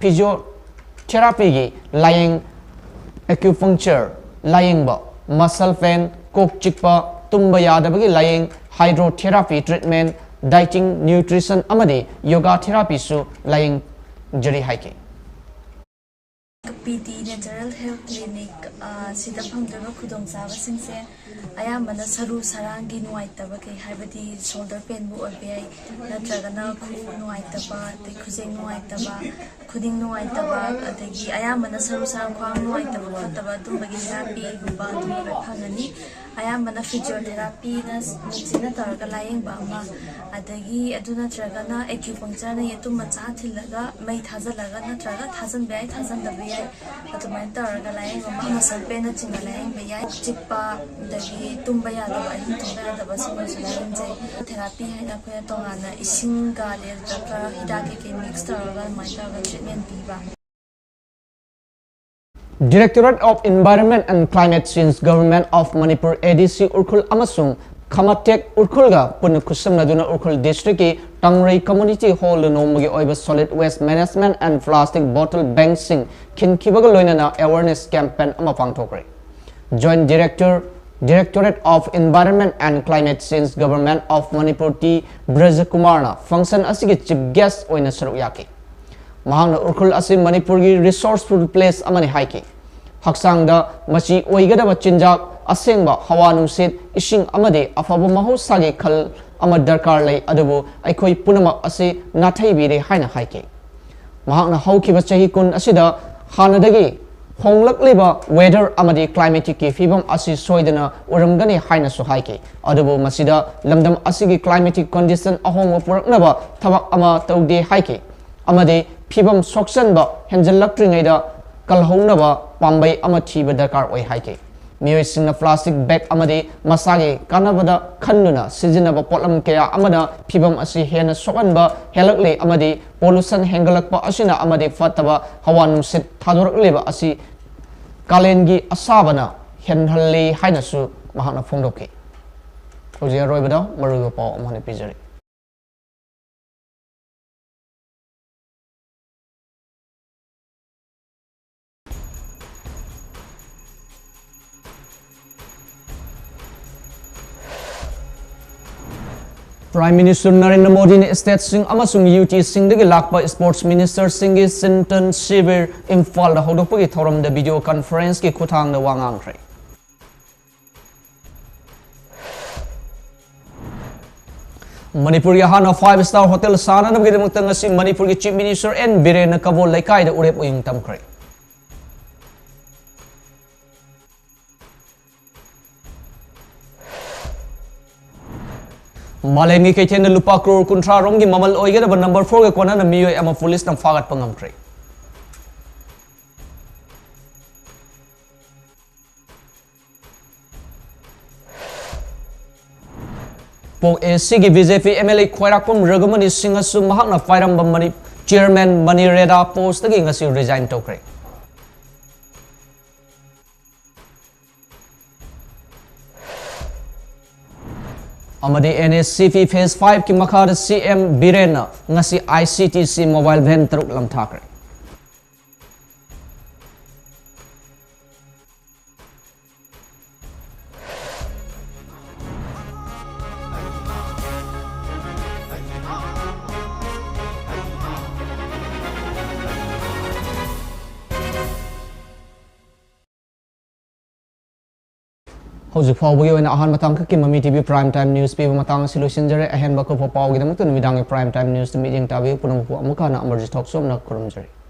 physiotherapyꯒꯤ ꯂꯥꯌꯦꯡ, acupuncture ꯂꯥꯌꯦꯡꯕ, muscle pain, ꯀꯣꯛ ꯆꯤꯛꯄ, ꯇꯨꯝꯕ ꯌꯥꯗꯕꯒꯤ ꯂꯥꯌꯦꯡ, hydrotherapy treatment, dieting, nutrition ꯑꯃꯗꯤ yoga therapyꯁꯨ ꯂꯥꯌꯦꯡꯖꯔꯤ ꯍꯥꯏꯈꯤ꯫ P T natural health clinic, ꯑ, ꯁꯤꯗ ꯐꯪꯗꯣꯏꯕ ꯈꯨꯗꯣꯡꯆꯥꯕꯁꯤꯡꯁꯦ ꯑꯌꯥꯝꯕꯅ ꯁꯔꯨ ꯁꯔꯥꯡꯒꯤ ꯅꯨꯡꯉꯥꯏꯇꯕ ꯀꯩ ꯍꯥꯏꯕꯗꯤ shoulder painꯕꯨ ꯑꯣꯏꯕ ꯌꯥꯏ, ꯅꯠꯇ꯭ꯔꯒꯅ ꯈꯨꯎ ꯅꯨꯡꯉꯥꯏꯇꯕ, ꯑꯗꯩ ꯈꯨꯖꯦꯡ ꯅꯨꯡꯉꯥꯏꯇꯕ, ꯈꯨꯅꯤꯡ ꯅꯨꯡꯉꯥꯏꯇꯕ, ꯑꯗꯒꯤ ꯑꯌꯥꯝꯕꯅ ꯁꯔꯨ ꯁꯔꯥꯡ ꯈ꯭ꯋꯥꯡ ꯅꯨꯡꯉꯥꯏꯇꯕ ꯈꯣꯠꯇꯕ ꯑꯗꯨꯝꯕꯒꯤ therapyꯒꯨꯝꯕ ꯑꯗꯨꯝ ꯂꯣꯏ ꯐꯪꯒꯅꯤ꯫ ꯑꯌꯥꯝꯕꯅ physiotherapyꯅ ꯃꯦꯆꯤꯟꯅ ꯇꯧꯔꯒ ꯂꯥꯌꯦꯡꯕ ꯑꯃ, ꯑꯗꯒꯤ ꯑꯗꯨ ꯅꯠꯇ꯭ꯔꯒꯅ acupunctureꯅ ꯌꯦꯇꯨꯝ ꯃꯆꯥ ꯊꯤꯜꯂꯒ ꯃꯩ ꯊꯥꯖꯤꯜꯂꯒ ꯅꯠꯇ꯭ꯔꯒ ꯊꯥꯖꯤꯟꯕ ꯌꯥꯏ, ꯊꯥꯖꯤꯟꯗꯕ ꯌꯥꯏ꯫ ꯑꯗꯨꯃꯥꯏꯅ ꯇꯧꯔꯒ ꯂꯥꯌꯦꯡꯕ ꯑꯃ, muscle painꯅꯆꯤꯡꯕ ꯂꯥꯌꯦꯡꯕ ꯌꯥꯏ꯫ ꯆꯤꯛꯄ, ꯑꯗꯒꯤ ꯇꯨꯝꯕ ꯌꯥꯗꯕ, ꯑꯍꯤꯡ ꯇꯨꯝꯕ ꯌꯥꯗꯕ ꯁꯤꯒꯨꯝꯕꯁꯨ ꯂꯥꯌꯦꯡꯖꯩ꯫ Therapy ꯍꯥꯏꯅ ꯑꯩꯈꯣꯏꯅ ꯇꯣꯉꯥꯟꯅ ꯏꯁꯤꯡꯒ ꯂꯦꯛꯇꯒ ꯍꯤꯗꯥꯛ ꯀꯩꯀꯩ mix ꯇꯧꯔꯒ ꯑꯗꯨꯃꯥꯏꯅ ꯇꯧꯔꯒ treatment ꯄꯤꯕ꯫ Directorate of Environment and Climate Change, Government of Manipur, A D C Ukhrul ꯑꯃꯁꯨꯡ ꯈꯃꯇꯦꯛ ꯎꯔꯈꯨꯜꯒ ꯄꯨꯟꯅ ꯈꯨꯠꯁꯝꯅꯗꯨꯅ ꯎꯔꯈꯨꯜ districtꯀꯤ ꯇꯥꯡꯔꯩ community hallꯗ ꯅꯣꯡꯃꯒꯤ ꯑꯣꯏꯕ solid waste management and plastic bottle bankꯁꯤꯡ ꯈꯤꯟꯈꯤꯕꯒ ꯂꯣꯏꯅꯅ awareness campaign ꯑꯃ ꯄꯥꯡꯊꯣꯛꯈ꯭ꯔꯦ꯫ Joint Director, Directorate of Environment and Climate Change, Government of Manipur, T ꯕ꯭ꯔꯖꯀꯨꯃꯥꯔꯅ function ꯑꯁꯤꯒꯤ chief guest ꯑꯣꯏꯅ ꯁꯔꯨꯛ ꯌꯥꯈꯤ꯫ ꯃꯍꯥꯛꯅ ꯎꯔꯈꯨꯜ ꯑꯁꯤ ꯃꯅꯤꯄꯨꯔꯒꯤ resourceful place ꯑꯃꯅꯤ ꯍꯥꯏꯈꯤ꯫ ꯍꯛꯆꯥꯡꯗ ꯃꯆꯤ ꯑꯣꯏꯒꯗꯕ ꯆꯤꯟꯖꯥꯛ, ꯑꯁꯦꯡꯕ ꯍꯋꯥ ꯅꯨꯡꯁꯤꯠ, ꯏꯁꯤꯡ ꯑꯃꯗꯤ ꯑꯐꯕ ꯃꯍꯧꯁꯥꯒꯤ ꯈꯜ ꯑꯃ ꯗꯔꯀꯥꯔ ꯂꯩ, ꯑꯗꯨꯕꯨ ꯑꯩꯈꯣꯏ ꯄꯨꯝꯅꯃꯛ ꯑꯁꯤ ꯅꯥꯊꯩꯕꯤꯔꯦ ꯍꯥꯏꯅ ꯍꯥꯏꯈꯤ꯫ ꯃꯍꯥꯛꯅ ꯍꯧꯈꯤꯕ ꯆꯍꯤ ꯀꯨꯟ ꯑꯁꯤꯗ ꯍꯥꯟꯅꯗꯒꯤ ꯍꯣꯡꯂꯛꯂꯤꯕ weather ꯑꯃꯗꯤ climateꯀꯤ ꯐꯤꯕꯝ ꯑꯁꯤ ꯁꯣꯏꯗꯅ ꯎꯔꯝꯒꯅꯤ ꯍꯥꯏꯅꯁꯨ ꯍꯥꯏꯈꯤ꯫ ꯑꯗꯨꯕꯨ ꯃꯁꯤꯗ ꯂꯝꯗꯝ ꯑꯁꯤꯒꯤ climatic condition ꯑꯍꯣꯡꯕ ꯄꯨꯔꯛꯅꯕ ꯊꯕꯛ ꯑꯃ ꯇꯧꯗꯦ ꯍꯥꯏꯈꯤ꯫ ꯑꯃꯗꯤ ꯐꯤꯕꯝ ꯁꯣꯛꯆꯟꯕ ꯍꯦꯟꯖꯜꯂꯛꯇ꯭ꯔꯤꯉꯩꯗ ꯀꯜꯍꯧꯅꯕ ꯄꯥꯝꯕꯩ ꯑꯃ ꯊꯤꯕ ꯗꯔꯀꯥꯔ ꯑꯣꯏ ꯍꯥꯏꯈꯤ꯫ ꯃꯤꯑꯣꯏꯁꯤꯡꯅ plastic bag ꯑꯃꯗꯤ ꯃꯁꯥꯒꯤ ꯀꯥꯟꯅꯕꯗ ꯈꯟꯗꯨꯅ ꯁꯤꯖꯤꯟꯅꯕ ꯄꯣꯠꯂꯝ ꯀꯌꯥ ꯑꯃꯅ ꯐꯤꯚꯝ ꯑꯁꯤ ꯍꯦꯟꯅ ꯁꯣꯛꯍꯟꯕ ꯍꯦꯜꯂꯛꯂꯤ ꯑꯃꯗꯤ pollution ꯍꯦꯟꯒꯠꯂꯛꯄ ꯑꯁꯤꯅ ꯑꯃꯗꯤ ꯐꯠꯇꯕ ꯍꯋꯥ ꯅꯨꯡꯁꯤꯠ ꯊꯥꯗꯣꯔꯛꯂꯤꯕ ꯑꯁꯤ ꯀꯥꯂꯦꯟꯒꯤ ꯑꯁꯥꯕꯅ ꯍꯦꯟꯍꯜꯂꯤ ꯍꯥꯏꯅꯁꯨ ꯃꯍꯥꯛꯅ ꯐꯣꯡꯗꯣꯛꯈꯤ꯫ ꯍꯧꯖꯤꯛ ꯑꯔꯣꯏꯕꯗ ꯃꯔꯨꯑꯣꯏꯕ ꯄꯥꯎ ꯑꯃ ꯍꯥꯟꯅ ꯄꯤꯖꯔꯤ꯫ Prime Minister ꯅꯔꯦꯟꯗ꯭ꯔ ꯃꯣꯗꯤꯅ stateꯁꯤꯡ ꯑꯃꯁꯨꯡ UTꯁꯤꯡꯗꯒꯤ ꯂꯥꯛꯄ sports ministerꯁꯤꯡꯒꯤ ꯆꯤꯟꯇꯟ ꯁꯤꯕꯤꯔ ꯏꯝꯐꯥꯜꯗ ꯍꯧꯗꯣꯛꯄꯒꯤ ꯊꯧꯔꯝꯗ video conferenceꯀꯤ ꯈꯨꯠꯊꯥꯡꯗ ꯋꯥ ꯉꯥꯡꯈ꯭ꯔꯦ꯫ ꯃꯅꯤꯄꯨꯔꯒꯤ ꯑꯍꯥꯟꯕ five star hotel ꯁꯥꯅꯅꯕꯒꯤꯗꯃꯛꯇ ꯉꯁꯤ ꯃꯅꯤꯄꯨꯔꯒꯤ Chief Minister ꯑꯦꯟ ꯕꯤꯔꯦꯟꯅ ꯀꯕꯣ ꯂꯩꯀꯥꯏꯗ ꯎꯔꯦꯞ ꯎꯌꯨꯡ ꯇꯝꯈ꯭ꯔꯦ꯫ ꯃꯥꯂꯦꯝꯒꯤ ꯀꯩꯊꯦꯜꯗ ꯂꯨꯄꯥ ꯀ꯭ꯔꯣꯔ ꯀꯨꯟꯊ꯭ꯔꯥ ꯔꯣꯝꯒꯤ ꯃꯃꯜ ꯑꯣꯏꯒꯗꯕ number fourꯒ ꯀꯣꯟꯅꯅ ꯃꯤꯑꯣꯏ ꯑꯃ ꯄꯨꯂꯤꯁꯅ ꯐꯥꯒꯠꯄ ꯉꯝꯈ꯭ꯔꯦ꯫ ꯄꯣꯛ ACꯒꯤ BJP MLA ꯈ꯭ꯋꯥꯏꯔꯥꯛꯄꯝ ꯔꯘꯨꯃꯅꯤ ꯁꯤꯡꯍꯁꯨ ꯃꯍꯥꯛꯅ ꯄꯥꯏꯔꯝꯕ ꯃꯅꯤ-, chairman ꯃꯅꯤꯔꯦꯗꯥ postꯇꯒꯤ ꯉꯁꯤ resign ꯇꯧꯈ꯭ꯔꯦ꯫ ꯑꯃꯗꯤ NHCP phase fiveꯀꯤ ꯃꯈꯥꯗ CM ꯕꯤꯔꯦꯟꯅ ꯉꯁꯤ ICTC mobile van ꯇꯔꯨꯛ ꯂꯝꯊꯥꯈ꯭ꯔꯦ꯫ ꯍꯧꯖꯤꯛ ꯐꯥꯎꯕꯒꯤ ꯑꯣꯏꯅ ꯑꯍꯥꯟꯕ ꯇꯥꯡꯀꯛꯀꯤ ꯃꯃꯤ TV Prime Time News ꯄꯤꯕ ꯃꯇꯥꯡ ꯑꯁꯤ ꯂꯣꯏꯁꯤꯟꯖꯔꯦ꯫ ꯑꯍꯦꯟꯕ ꯑꯀꯨꯞꯄ ꯄꯥꯎꯒꯤꯗꯃꯛꯇ ꯅꯨꯃꯤꯗꯥꯡꯒꯤ Prime Time Newsꯇ ꯃꯤꯠꯌꯦꯡ ꯇꯥꯕꯤꯌꯨ꯫ ꯄꯨꯝꯅꯃꯛꯄꯨ ꯑꯃꯨꯛ ꯍꯟꯅ ꯑꯃꯔꯖꯤꯠ ꯊꯣꯛꯆꯣꯝꯅ ꯈꯨꯔꯨꯝꯖꯔꯤ꯫